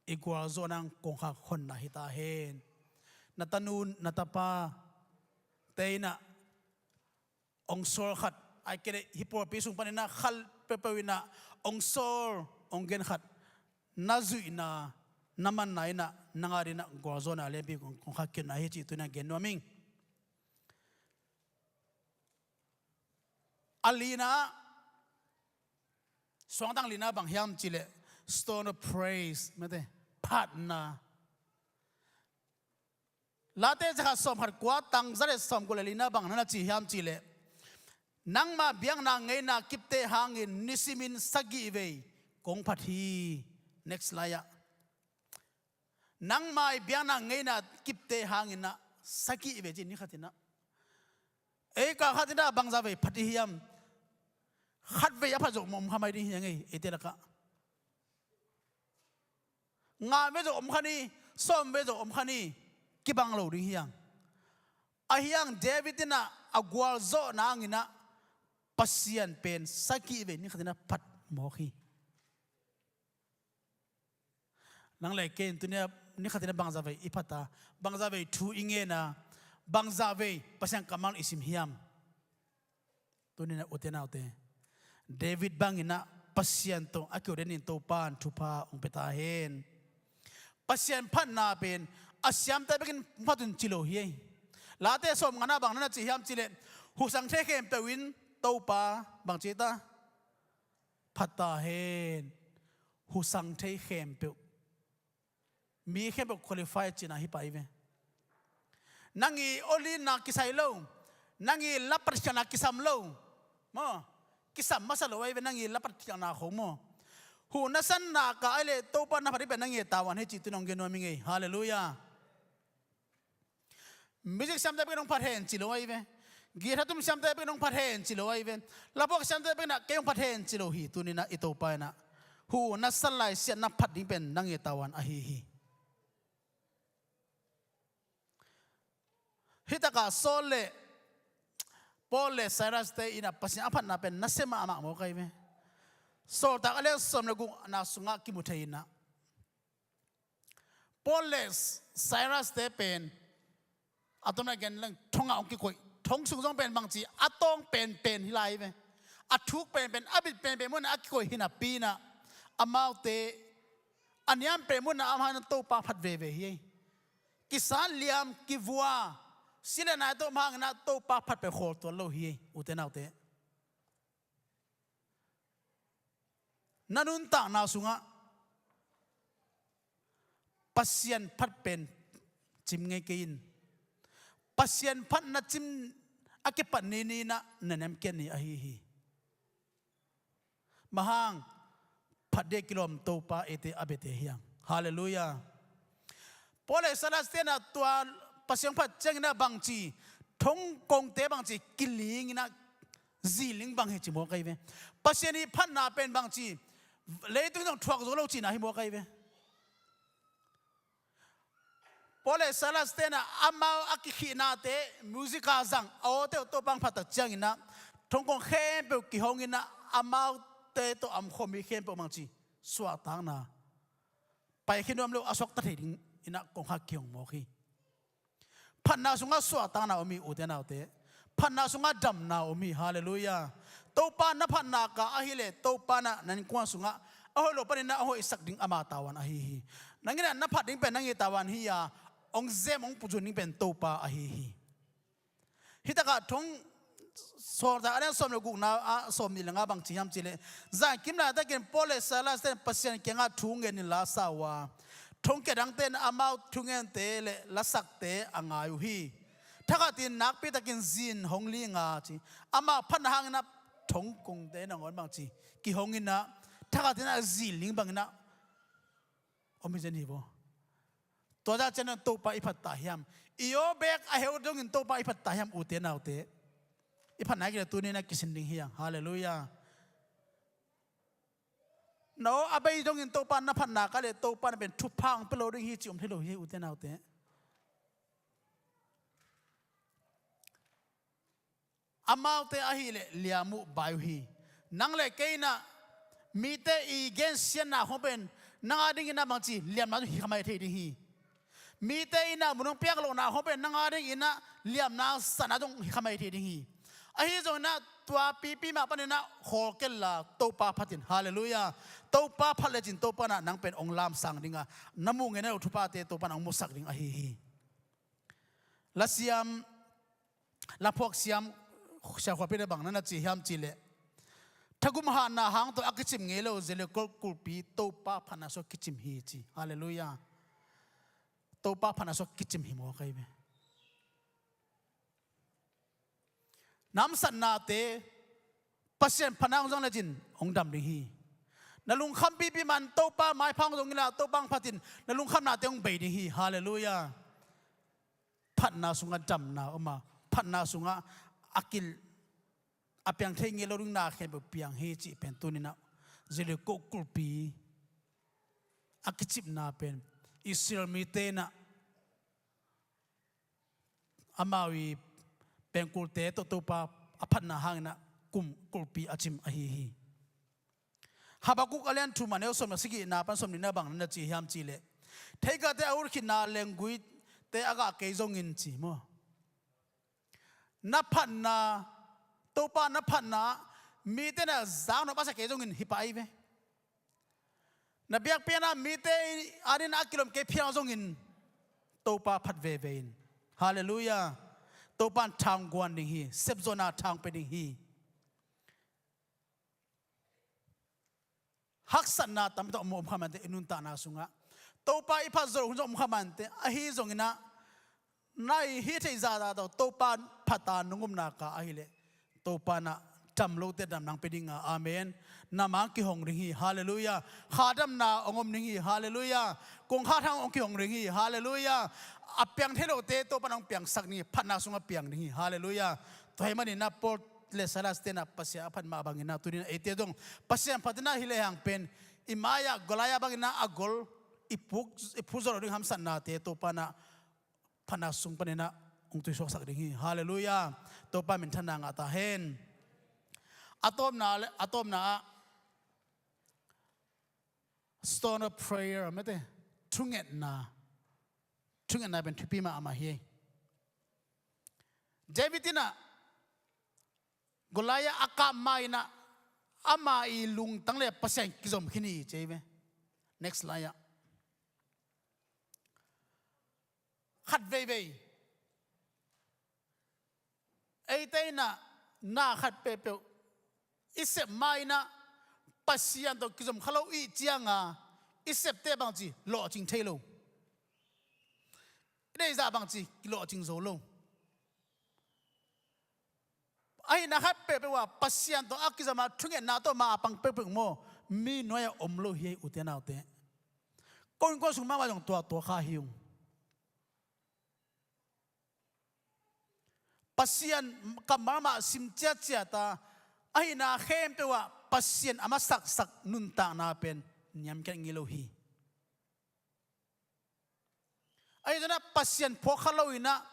i gualzawhna kongkhak honna hi ta hen. Na tanu, na tapate in ah hong sawl khat, ahih kei leh hih pawlpi sung panin ah khal peuhpeuh in ah hong sawl, hong gen khat, na zuihna, na manna in ah nang adingin ah gualzawhna lianpi kong, kongkhak kihonna hi cih tuni in ah gen nuam ing. A lina, suangtang lina bang hiam cih leh stone of praise, mate, phatna. Late zakhat sawmkhat kua, tang za le sawmkua le lina bang na na ci hiam cih leh, nangma biakna ngeina kipte hangin nisimin sagih vei kong phat hi. Next slide ah. Nangma i biakna ngeina kipte hangin ah sagih vei ci ni khat in ah. Ei kal khat in ah bangzah vei phat i hiam? Khat vei a phat zawh om kha mai ding hi a ngei, eite lakah. Nga vei zawh om kha ni, sawm vei zawh om kha ni, kibang lo ding hi hang. Ahi hang David in ah a gualzawhna hangin ah Pasian pen sagih vei ni khat in ah phat mawk hi. Nang le kei in tuni a ni khat in ah bangzah vei i phat a, bangzah vei thu i ngen a, bangzah vei Pasian kammal i sim hiam? Tuni in ah ute naute, David bangin ah Pasian tawh a kiho den in Topa in thupha hong pia ta hen. Pasian phatna pen a siamte bekin phat un ci lo hi. Late sawmnga na bang na na ci hiam cih leh, husang thei khempeuh in Topa bang ci ta, phat ta hen. Husang thei khempeuh, mi khempeuh qualify cihna hi pah hi ve. Nang i olive na kisai lo, nang i lapat khialhna kisam lo maw? Kisam masa lo ahi ve, nang i lapat khialhna khong maw? Huh na san na ka ai leh Topa na phat hi pen nang i tavuan hi cih tuni hong gen nuam hi ngei. Halleluiah. Music siamte bekin hong phat hen ci lo ahi ve. Guitar tum siamte bekin hong phat hen ci lo ahi ve. Laphuak siamte bekin ah kei hong phat hen ci lo hi. Tuni in ah i Topa in ah huh na san lai siatna phat ding pen nang i tavuan ahi hi. Hih takah Saul le Paul le Silas te in ah Pasian a phatna pen nasia mahmah mawk ahi ve. Sawltak a lian sawm le gukna sungah kimu thei in ah Paul le Silas te pen a tomna gen leng thongah hong kikoih. Thong sung zong pen bangci a tawng penpen hi lai ve. A thuk penpen, a bit penpen munah a kikoih hi napi in ah amaute a niam pen munah amau in ah Topa phat veve hi. Kisat liam, kivua, si le nai tawh mah hangin ah Topa phat pen khawl tuan lo hi. Ute naute, Na nuntakna sungah Pasian phat pen cim ngei kei in. Pasian phat na cim a kipat ni ni-in ah na nemkiat ni ahi hi. Bang hang? Phat ding a kilawm Topa eite a biate hi hang. Halleluiah. Paul le Silas te'n ah tua Pasian phat ciangin ah bangci, thongkongte bangci kiling in ah ziling bang hi ci mawk ahi ve. Pasian ii phatna pen bangci, leitung zong thuak zo lo cihna hi mawk ahi ve. Paul le Silas te'n ah amau a kikhihnate music a zang a awte uh Topa hong phat tak ciangin ah thongkong khempeuh kihong in ah amaute tawh a omkhuami khempeuh bangci suahtakna, paikhe nuam lo a suakta thei dingin ah kongkhak kihong mawk hi. Phatna sungah suahtakna om hi, ute naute. Phatna sungah damna om hi. Halleluiah. Topa na phat nak a ahih leh Topa in ah na innkuan sungah a hoih lo panin ah hong hoihsak ding ama tavuan ahi hi. Nang in ah na phat ding pen nang ii tavuan hi a, hong zem hong puzun ding pen Topa ahi hi. Hih takah thong Sawltak a lian sawm le gukna ah sawmnih le nga bang ci hiam cih leh, zankim laitakin Paul le Silas te'n Pasian kiangah thu ngen in la sa uh a, thongkia dangte'n amau thungente le lasakte a ngai uh hi. Thakhatin nakpitakin zin hong ling a ci. Amau phatna hangin ah thongkongte nangawn bangci kihong in ah thakhatin ah ziling bangin ah om hi zen hi vaw. Tua zah ciangin Topa i phat ta hiam? I aw beek a heu dongin Topa i phat ta hiam, ute naute? I phat nai kei leh tuni-in ah kisin ding hi hang. Halleluiah. Na aw a bei dongin Topa na phat nak a leh Topa in pen thupha hong pia lo ding hi cih om thei lo hi, ute naute. Amaute ahih leh liam uh bai uh hi. Nang le kei in ah mite ii gensiatna khawng pen nang a dingin ah bangci liamna zong hi kha mai thei ding hi. Mite in ah mun hong piak lohna khawng pen nang a dingin ah liamna satna zong hi kha mai thei ding hi. Ahi zongin ah tua pipi mah panin ah khawl kei inla Topa phat in. Halleluiah. Topa phat lecin Topa in ah nang pen hong lamsang ding a, na muh ngei na loh thuphate Topa in ah hong musak ding ahi hi. Lasiam, laphuak siam, siakhuapi le bang na na ci hiam cih leh, thagum hatna hang tawh a kicim ngei lo Jericho kulhpi Topa phatna sungah kicim hi ci. Halleluiah. Topa phatna sungah kicim hi mawk ahi ve. Na hamsatnate Pasian phatna hong zang lecin hong dam ding hi. Na lungkham pipi man Topa maipha hong zong inla Topa hong phat in na lungkhamnate hong bei ding hi. Halleluiah. Phatna sungah damna om a, phatna sungah a kil, a piang thei ngei lo ding na khempeuh piang hi cih pen tuni-in ah Jericho kulhpi a kicimna pen Israel mite in ah amau ii pengkulte tawh Topa a phatna hangin ah kum kulhpi a cim ahi hi. Habakuk a lian thum a neu sawm le sagihna pan sawmnihna bang na ci hiam cih leh, theikhate a ut khitna lengguite a gah kei zongin ci maw. Na phatna, Topa na phatna mite in ah zaknop a sa kei zongin hi pah ahi ve. Na biakpiakna mite adingin a kilawm kei phial zongin Topa phat veve in. Halleluiah. Topa in thang guan ding hi, sepzawhna thang pia ding hi. Haksatna tampi tak om, om kha mah inteh i nuntakna sungah. Topa i phat zawh hun zong om kha mah inteh. Ahi zongin ah na hih theih zahzah tawh Topa phat a nong om nak a ahih leh Topa in ah dam lote damna hong pia ding a. Amen. Na ma hong kihong ding hi. Halleluiah. Kha damna hong om ding hi. Halleluiah. Kongkhak thang hong kihong ding hi. Halleluiah. A piang thei lote Topa in hong piangsak ding hi. Phatna sungah piang ding hi. Halleluiah. Tua ahih manin ah Paul le Silas te'n ah Pasian a phat mah bangin ah tuni-in ah eite zong Pasian phat in ah hi lehang pen i mai-ah Goliath bangin ah a gol i puk, i puk zawh loh ding hamsatnate Topa in ah phatna sung panin ah hong tuisuaksak ding hi. Halleluiah. Topa minthanna ngah ta hen. A tawpna le, a tawpna ah stone of prayer, mete, thungetna. Thungetna pen thupi mahmah hi. David in ah Goliath a kap ma-in ah ama ii lungtang le Pasian kizom khin hi ci hi ve. Next slide ah. Khat veivei eite in ah na khat peuhpeuh i sep ma-in ah Pasian tawh kizom kha lo i hih cianga i septe bangci lawhcing thei lo. I deihzah bangci kilawhcing zo lo. Ahihna khat peuhpeuh ah Pasian tawh a kizom a thungetna tawh ma a pang peuhpeuh maw, mi nuai-ah om lo hi ei, ute naute. Ko innkuan sung mahmah zong tua tua kha hi ung. Pasian kammal mah sim ciatciat a, ahihna khempeuh ah Pasian a masaksak nuntakna pen niamkhiat ngei lo hi. Ahi zongin ah Pasian phuak kha lo-in ah,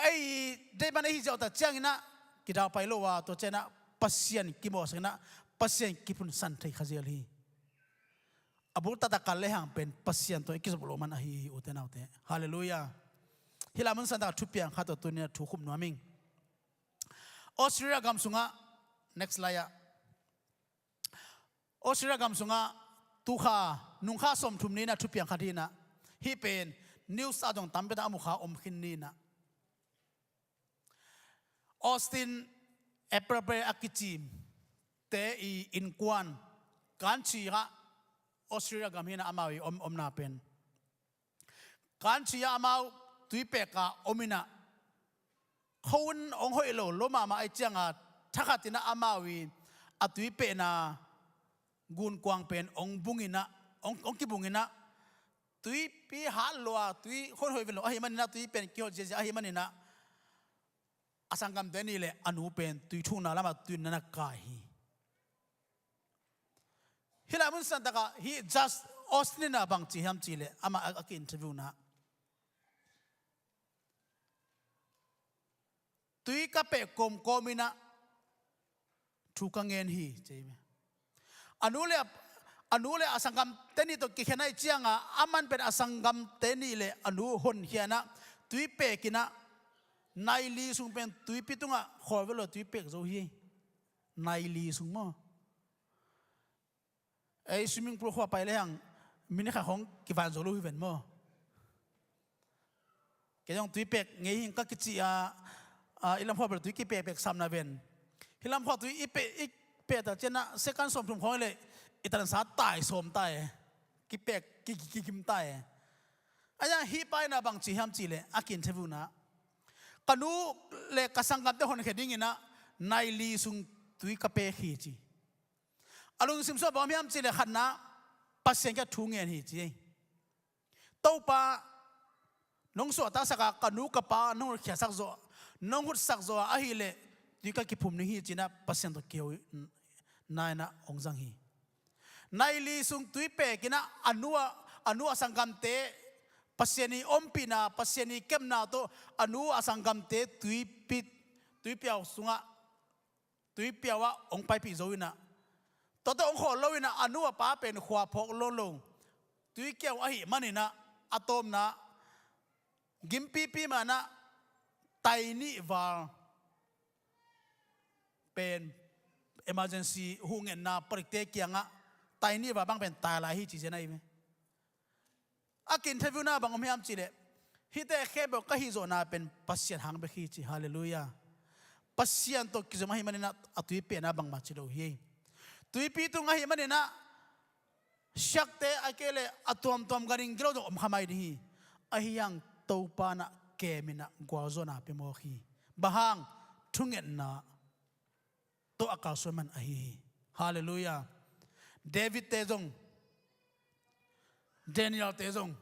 ei deih man ahi ziau ta ciangin ah kidaupai lo a, tua ciangin ah Pasian kimawhsak in ah Pasian kiphunsan thei kha zel hi. A bul taktak kal lehang pen Pasian tawh i kizop loh man ahi hi, ute naute. Halleluiah. Hih lai mun santak ah thupiang khat tawh tuni-in ah thu khum nuam ing. Australia gam sungah, next slide ah. Australia gam sungah tukha, nungkha sawmthum ni-in ah thupiang khat hi-in ah, hih pen news ah zong tampi tak a mukha om khin ni-in ah, Austin Eberle a kicite i innkuan, country ah, Australia gam hi-in ah amau i om, omna pen. Country ah amau tuipek ah om in ah, khuahun hong hoih lo, lua mahmah ahih cianga thakhatin ah amau i a tuipehna gunkuang pen hong bung in ah, hong, hong kibung in ah, tuipi hat lua, tui khuahun hoih ve lo ahih manin ah, tui pen kihot ziazia ahih manin ah, a sanggamte nih le a nu pen tui thukna lamah tui nunah kai hi. Hih lai mun santak ah hih Judge Austin in ah bang ci hiam cih leh, amah a, a ki-interview-na, tui ka peh kawmkawm in ah thu ka ngen hi, ci hi. A nu le a, a nu le a sanggamte nih tawh kikhen ahih cianga, aman pen a sanggamte nih le a nu honkhia in ah, tui pek in ah, nai li sung pen tuipi tungah khawl ve lo, tui pek zo hi. Nai li sung maw. Ei, swimming pool khua pai lehang minute khat khawng kivan zo lo hi ven maw. Kei zong tui pek ngei hing ka kici a, a, i lam khua bel tui kipekpek sam na ven. Hih lam khua tui i peh, i peh ta ciangin ah second sawmthum khawng hi leh i tansa tai sawm tai. Kipek, ki, ki, kikim tai. Ahi zongin hih pa in ah bang ci hiam cih leh, a ki-interview-na, ka nu le ka sanggamte honkhia dingin ah nai li sung tui ka pek hi, ci. A lungsim sungah bang om hiam cih leh, khatna, Pasian kiang thu ngen hi, ci hi. Topa, nong suahtaksak a, ka nu ka pa nong hutkhiasak zaw, nong hutsak zaw a, ahih leh tui ka kiphum ding hi, ci-in ah Pasian tawh kiho-na in ah hong zang hi. Nai li sung tui pek in ah, a nu a, a nu a sanggamte, Pasian i ompihna, Pasian i kepna tawh a nu a sanggamte tuipi, tuipiau sungah, tuipiau ah hong paipih zo in ah, tua tawh hong khawl lo in ah, a nu a pa pen khua phawk lo lo, tui kiau ahih manin ah, a tawpna, gimpipi mah in ah, tai nih val pen emergency huhgenna palikte kiangah, tai nih val bang pen tai lai hi, ci zen ahi ve. A ki-interview-na bang om hiam cih leh, hihte khempeuh ka hih zawhna pen Pasian hang bek hi, ci. Halleluiah. Pasian tawh kizom ahih manin ah, a tui pehna bangmah ci lo hi. Tuipi tung ahih manin ah, siakte, ahih kei leh a tuamtuam ganhing gilo zong om kha mai ding hi. Ahi hang Topa in ah kem in ah gualzawhna pia mawk hi. Bang hang? Thungetna tawh a kalsuan man ahi hi. Halleluiah. David-te zong, Daniel-te zong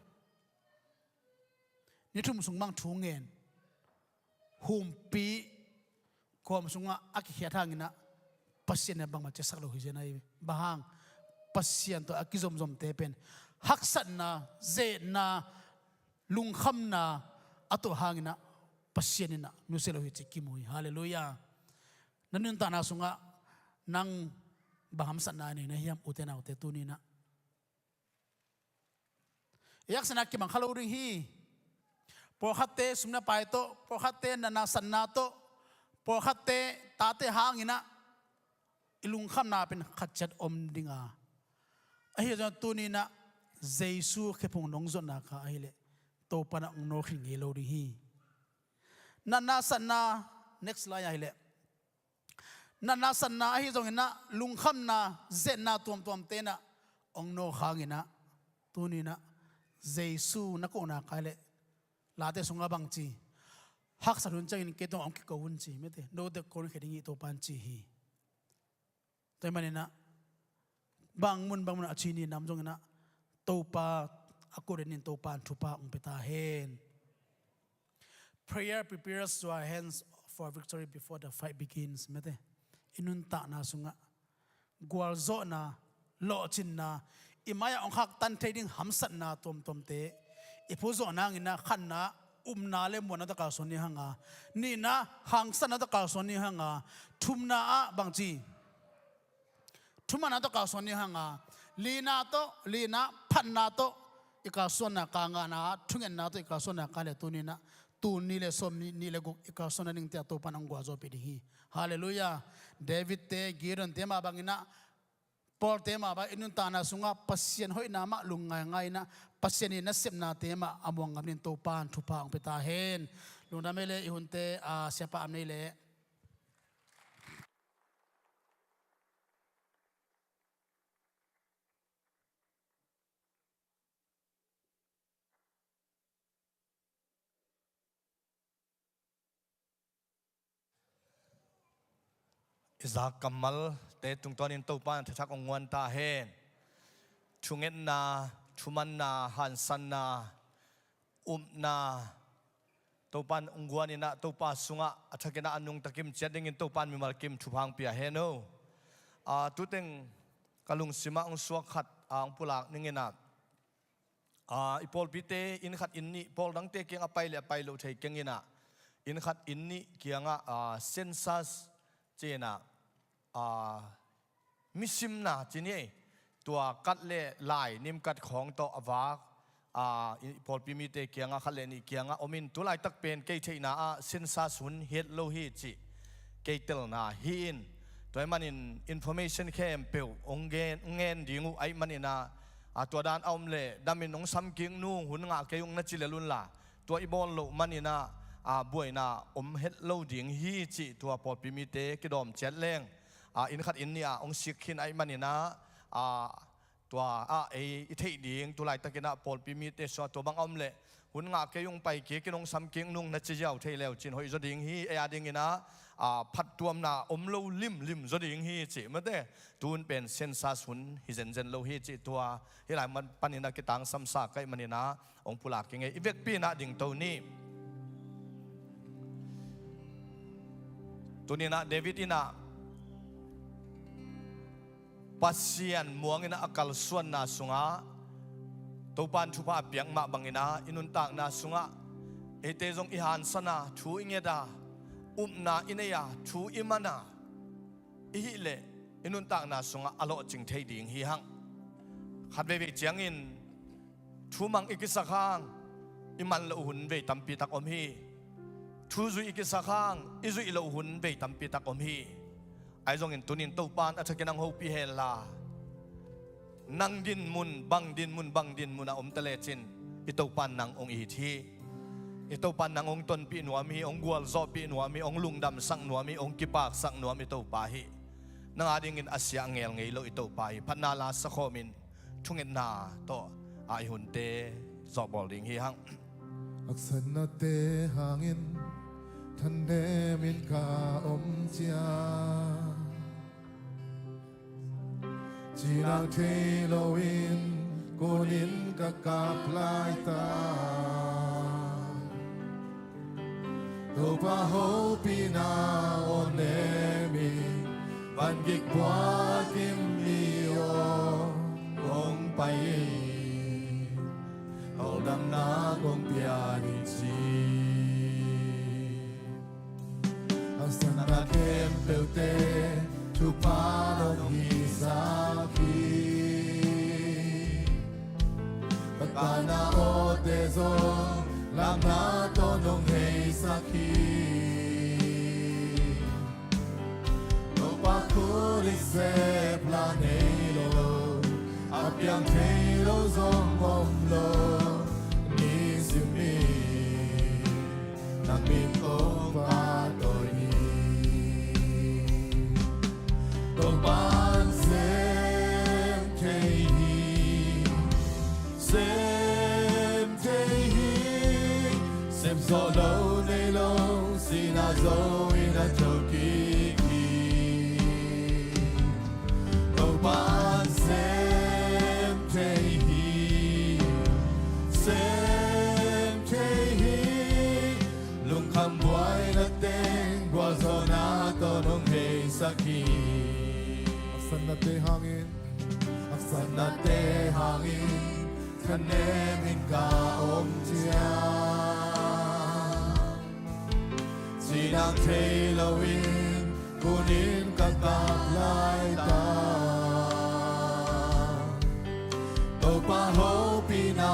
ni thum sung bang thu ngen, humpih khuam sungah a kikhiat hangin ah, Pasian in ah bangmah ciatsak lo hi zen ahi. Bang hang? Pasian tawh a kizomzomte pen haksatna, zetna, lungkhamna a tuah hangin ah, Pasian in ah nusia lo hi cih kimu hi. Halleluiah. Na nuntakna sungah nang bang hamsatna nei na hiam, ute naute, tuni-in ah? I haksatna kimang kha lo ding hi. Pawlkhatte sum le pai tawh, pawlkhatte natna satna tawh, pawlkhatte tate hangin ah i lungkhamna pen khat ciat om ding a, ahi zongin tuni-in ah Jesu khephung nong zuat nak a ahih leh, Topa in ah hong nawlkhin ngei lo ding hi. Natna satna, next slide ahih leh, natna satna ahi zongin ah lungkhamna, zetna tuamtuamte in ah hong nawk hangin ah, tuni in ah Jesu na kohna kai leh Late sungah bang ci? Haksat hun ciangin kei tungah hong kiko un ci, mete, note kong khia ding hi Topa'n ci hi. Tua ahih manin ah bang mun bang mun a ci ni nam zongin ah Topa a kut in Topa'n thupha hong pia ta hen. Prayer prepares our hands for victory before the fight begins, mete. I nuntakna sungah gualzawhna, lawhcinna, i mai-ah hong khaktan thei ding hamsatna tuamtuamte i phuhzawh nangin ah, khatna, upna le muanna tawh kalsuan ding hang a, nihna, haksatna tawh kalsuan ding hang a, thumna ah bang ci? Thumanna tawh kalsuan ding hang a, lina tawh, lina, phatna tawh i kalsuanna kai, ngana ah thungetna tawh i kalsuanna kai leh tuni in ah, tul nih le sawmnih le guk i kalsuanna dingte ah Topa'n hong gualzawhpih ding hi. Halleluiah. David-te, Gideon-te mah bangin ah, Paul-te mah bang i nuntakna sungah Pasian hoihna mah lungngaingai in ah, Pasian ii nasepnate mah a muang ngam dingin Topa'n thupha hong pia ta hen. Lungdam ei le, i hunte, a, siapa am nei le. I zak kammalte tungtawnin Topa'n a tha thak hong guan ta hen. Thungetna, thumanna, hansanna, upna, Topa'n hong guan in ah, Topa sungah a thakin ah a nungta kim ciat dingin Topa'n mimal kim thupha hong pia hen aw. A, tuteng ka lungsimah hong suak khat a hong pulak ning in ah, a, i pawlpite inn khat inn nih, pawl dangte kiangah a pai le a pai loh thei keng in ah, inn khat inn nih kiangah, a, census ci in ah, a, misimna ci ni ei, tua kat le lai, nimkat khawng tawh a vak, a, i pawlpi mite kiangah khat le nih kiangah om in, tu laitak pen kei theihna ah census hun hi het lo hi cih kei telna hi in, tua ahih manin information khempeuh hong gen, hong ngen ding uh ahih manin ah, a, tua dan a om leh damin hong samkik nung, hun ngah kei ung na ci lel unla, tua i bawl loh manin ah, a, buaina om het lo ding hi cih tua pawlpi mite kidawm ciat leng, a, inn khat inn nih ah hong sik khin ahih manin ah, a, tua ah ei i theih ding, tu laitakin ah pawlpi mite sungah tua bang a om leh hun ngah kei ung, pai kik in, hong samkik nung na ci ziau thei leu cin hoih zaw ding hi. Ei a dingin ah, a, phattuamna om lo limlim zaw ding hi cih, mate, tun pen census hun hi zenzen lo hi cih tua hih lai man panin ah kitangsamsa ka hih manin ah hong pulak ing ei. I vekpi in ah dingto ni. Tuni in ah David in ah Pasian muang in ah a kalsuanna sungah Topa'n thupha a piak mah bangin ah i nuntakna sungah eite zong i hansan a, thu i nget a, upna i nei a, thu i man a i hih leh i nuntakna sungah a lawhcing thei ding hi hang. Khat veivei ciangin thumang i kisak hang i man loh hun vei tampi tak om hi. Thu zuih i kisak hang i zuih loh hun vei tampi tak om hi. Ahi zongin tunin Topa'n a thakin hong hopih hen la, nang dinmun, bang dinmun, bang dinmun a om ta lecin i Topa'n nang hong it hi. I Topa'n nang hong tonpih nuam hi, hong gualzawhpih nuam hi, hong lungdamsak nuam hi, hong kipaksak nuam i Topa hi. Nang a dingin a sia a ngel ngei lo i Topa hi. Phatna la sakhawm in thungetna tawh a i hunte zawhbawl ding hi hang. Haksatnate hangin thanem in ka om ciang, cinau thei loin kunin ka kap laitak, Topa hopihna aw nem in, vangik puakim ni aw, kong pai in, hawldamna kong pia ding ci. Haksatna khempeuhte thupha nong hisak hi. Ka kana awte zong lamna tawh nong heisak hi. Topa khut i sep la nei lo, a piang thei lo zong om lo, nisim in na min kong pahtawi hi. Tawh lo nei lo, sihna zo in a thokik hi. Topa in sem thei hi, sem thei hi. Lungkham buaina teng gualzawhna tawh nong heisak hi. Haksatnate hangin, haksatnate hangin, thanem in ka om ciang, cinang thei loin kunin ka kap laitak. Topa hopihna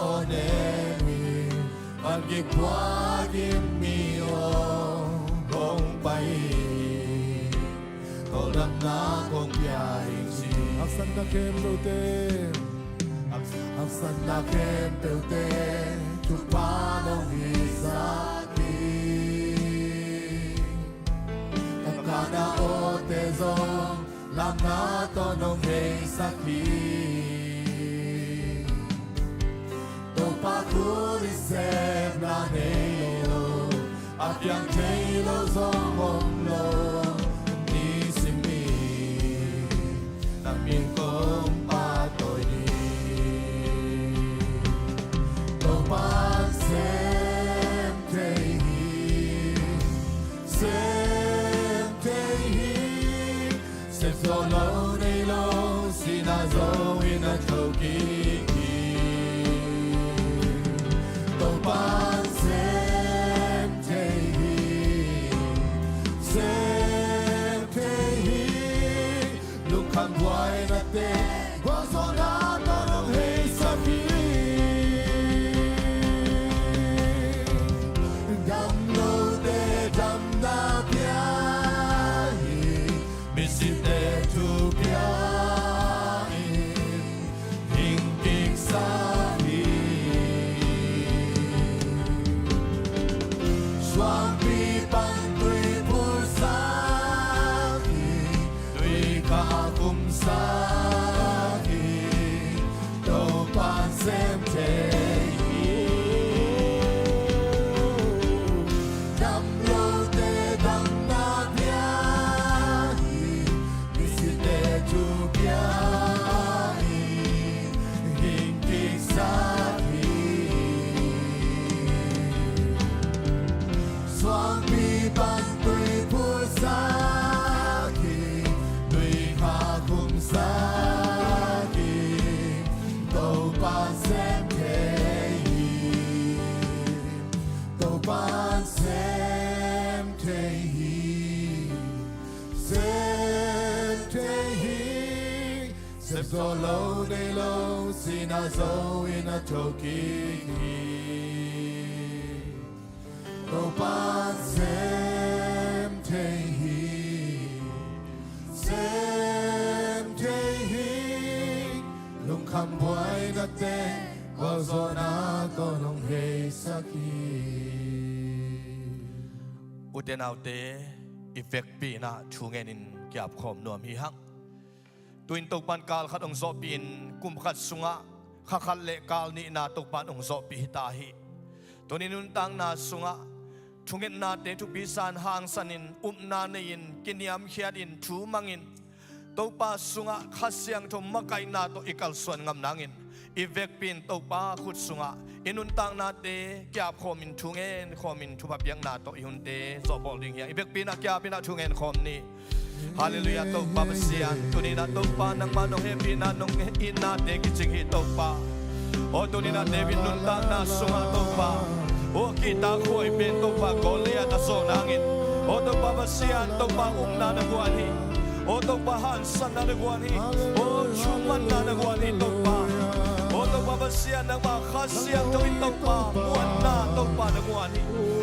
aw nem in, van kik phuak in mi aw hong pai in, tawldamna kong pia ing ci. Haksatna khempeuhte, hak-, haksatna khempeuhte thupha nong hisak hi. Ka kana awte zong lamna tawh nong heisak hi. Topa khut i sepna nei lo, a piang thei lo zong om lo ni sim hi. Na min kong pahtawi hi. Topa in sem thei hi, sem thei hi. Sem zo lo nei lo, sihna zo in a thokik hi. Topa in sem thei hi, sem thei hi. Lungkham buaina teng gualzawhna tawh nong heisak hi. Dam lote damna pia hi, misitte thu pia in, hing kiksak hi. Suangpi pan tui phulsak hi, tui kha khumsak hi. Topa in sem thei hi. Dam lote damna pia hi, misitte thu pia in, hing kiksak hi. Suangpi pan tui phulsak hi, tui kha khumsak hi. Topa in sem thei hi. Topa in sem thei hi, sem thei hi. Sem zo lo nei lo, sihna zo in a thokik hi. Topa in sem thei hi, sem thei hi. Lungkham buaina teng gualzawhna tawh nong heisak hi. Ute naute, i vekpi-in ah thungen in ki-ap khawm nuam hi hang. Tu-in Topa in kal khat hong zawhpih in, kum khat sungah kha khat le kal nihna Topa in hong zawhpih hi ta hi. Tuni nuntakna sungah thungetnate thupi sa-in hangsan in, upna nei-in, kiniamkhiat in, thu mangin, Topa sungah Kha Siangtho makaihna tawh i kalsuan ngam nangin, i vekpi-in Topa khut sungah i nuntaknate ki-ap khawmin, thungen khawmin, thupha piakna tawh i hunte zawhbawl ding hi hang. I vekpi-in ah ki-ap in ah thungen khawm ni. Halleluiah, Topa Pasian. Tuni-in ah Topa, nangmah nong hehpihna, nong itnate kicing hi, Topa. Aw, tuni-in ah David nuntakna sungah, Topa, aw, a kihtak khuai pen, Topa, Goliath a zawh nangin, aw, Topa Pasian, Topa, upna na guan hi. Aw, Topa, hansatna na guan hi. Aw, thumanna na guan hi, Topa. Aw, Topa Pasian, nangmah Kha Siangtho in, Topa, muanna, Topa, na guan hi.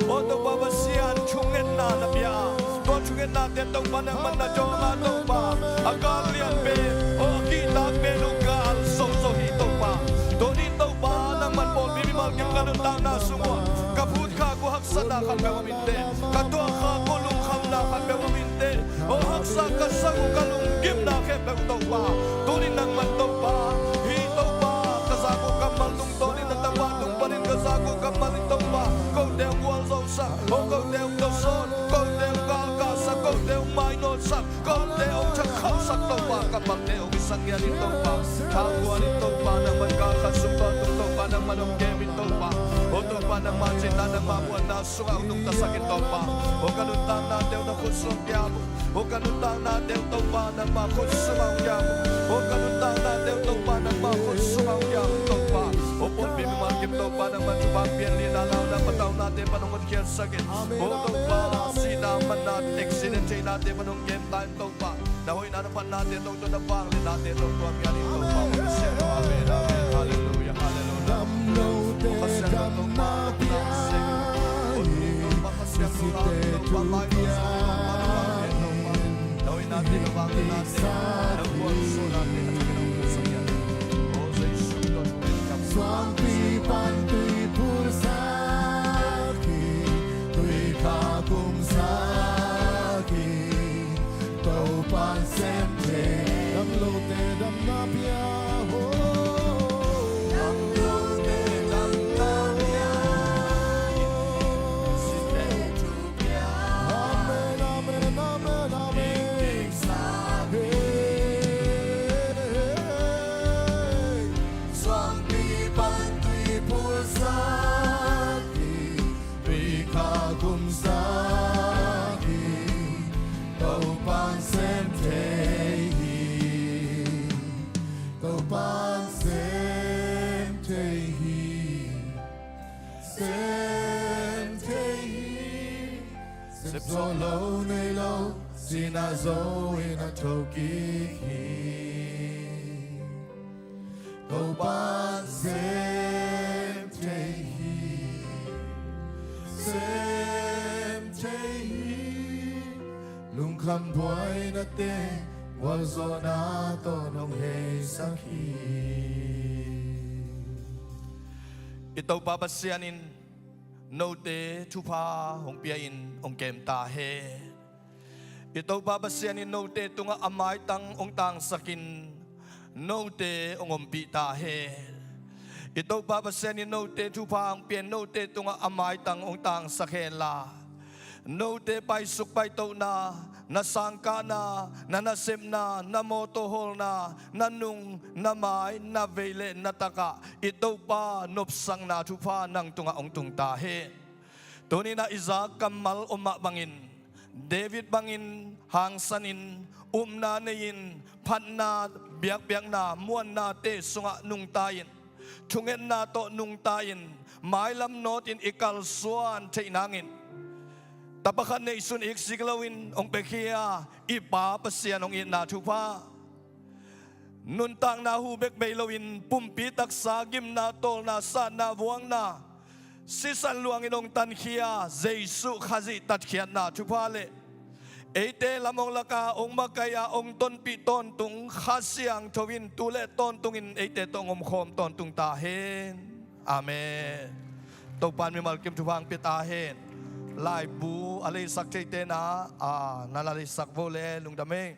Aw, Topa Pasian, thungetna na pia a, tua thungetnate, Topa, nangman na dawng a, Topa, a gal lian pen, aw, a kihtak pen uh gal zozo hi, Topa. Tuni, Topa, nangman pawlpi mimal kim ka nuntakna sung uh ah ka phutkhak uh haksatna khat peuh om inteh, ka tuahkhak uh lungkhamna khat peuh om inteh, aw, haksa ka sak uh ka lunggimna khempeuh, Topa, tuni nangman, Topa, hih, Topa, ka zak uh kammal tungtawnin, na tapa tung panin ka zak uh kammal in, Topa, kote Kote hong gualzosak, oh kote hong tawsawn, kote hong galkahsak, kote hong mainawtsak, kote hong thakkhauhsak Topa, kammalte hong hisak ngiat in Topa, thakuan in Topa, nangman galkhat sung tawntung Topa, nangman hong kem in Topa, oh Topa, nangma cinna, nangma muanna sungah hong nungtasak in Topa, oh ka nuntaknate uh na khut sungah hong kiam uh, oh ka nuntaknate uh Topa, nangma khut sungah hong kiam uh, oh ka nuntaknate uh Topa, nangma khut sungah hong kiam uh Topa, oh pumpi mimal kim Topa, nangman thupha pian lina launa pataunate pan hong hotkhiatsak in. Amen, oh Topa, amen, amen. Sihna manna accident theinate pan hong gentai in Topa, na hoihna na phatnate tawh, na vangliatnate tawh tuam ngiat in Topa, amen, hong sian uh. Amen, amen. Halleluiah, halleluiah. Damlote damna piang, Topa Pasian, Topa Pasian, Topa Pasian, Topa Pasian, Topa Pasian, Topa Pasian. Suangpi pan tui pulsak hi, tui kha kumsak hi, Topan sem thei. Damlote damna pia, ho. Damlote damna pia, Amen, amen, amen, amen. Hey. Suangpi pan tui pulsak hi, tui kha kumsak hi, Topan sem thei hi, Topan sem thei hi. Sem thei hi, sep zawh lo nei lo, sihna zo in a thokik hi. Topan sem thei hi, sem thei hi, lungkham buaina teng, gualzawhna tawh nong heisak hi. I Topa Pasian in note thupha hong pia-in hong kem ta hen. I Topa Pasian in note tungah a maitang hong tangsakin note hong ompih ta hen. I Topa Pasian in note thupha hong pia-in note tungah a maitang hong tangsak henla, note paisuk paitohna, na sangkahna, na nasepna, na mawtaw hawlna, na nung, na mai, na vei le na takah i Topa nopsakna thupha nang tungah hong tung ta hen. Tuni-in ah Isaac kammal om mah bangin, David bangin hangsanin, upna nei-in, phatna, biakpiakna, muannate sungah nungta-in, thungetna tawh nungta-in, mailam nawtin i kalsuan theih nangin, tapa khat neihsun iksik loin hong piakhia i Pa Pasian hong itna thupha, nuntakna hu bek bei loin pumpi taksa, gimna, tawlna, satna, vuakna, sisan luangin hong tankhia Jesuh Khazih tatkhiatna thupha le eite lam hong lak a, hong makaih a, hong tonpih tawntung Kha Siangtho in tu le tawntungin eite tawh hong omkhawm tawntung ta hen. Amen. Topa in mimal kim thupha hong pia ta hen. Laibu a leisak theite na, a, na la leisak vo le, lungdam ei.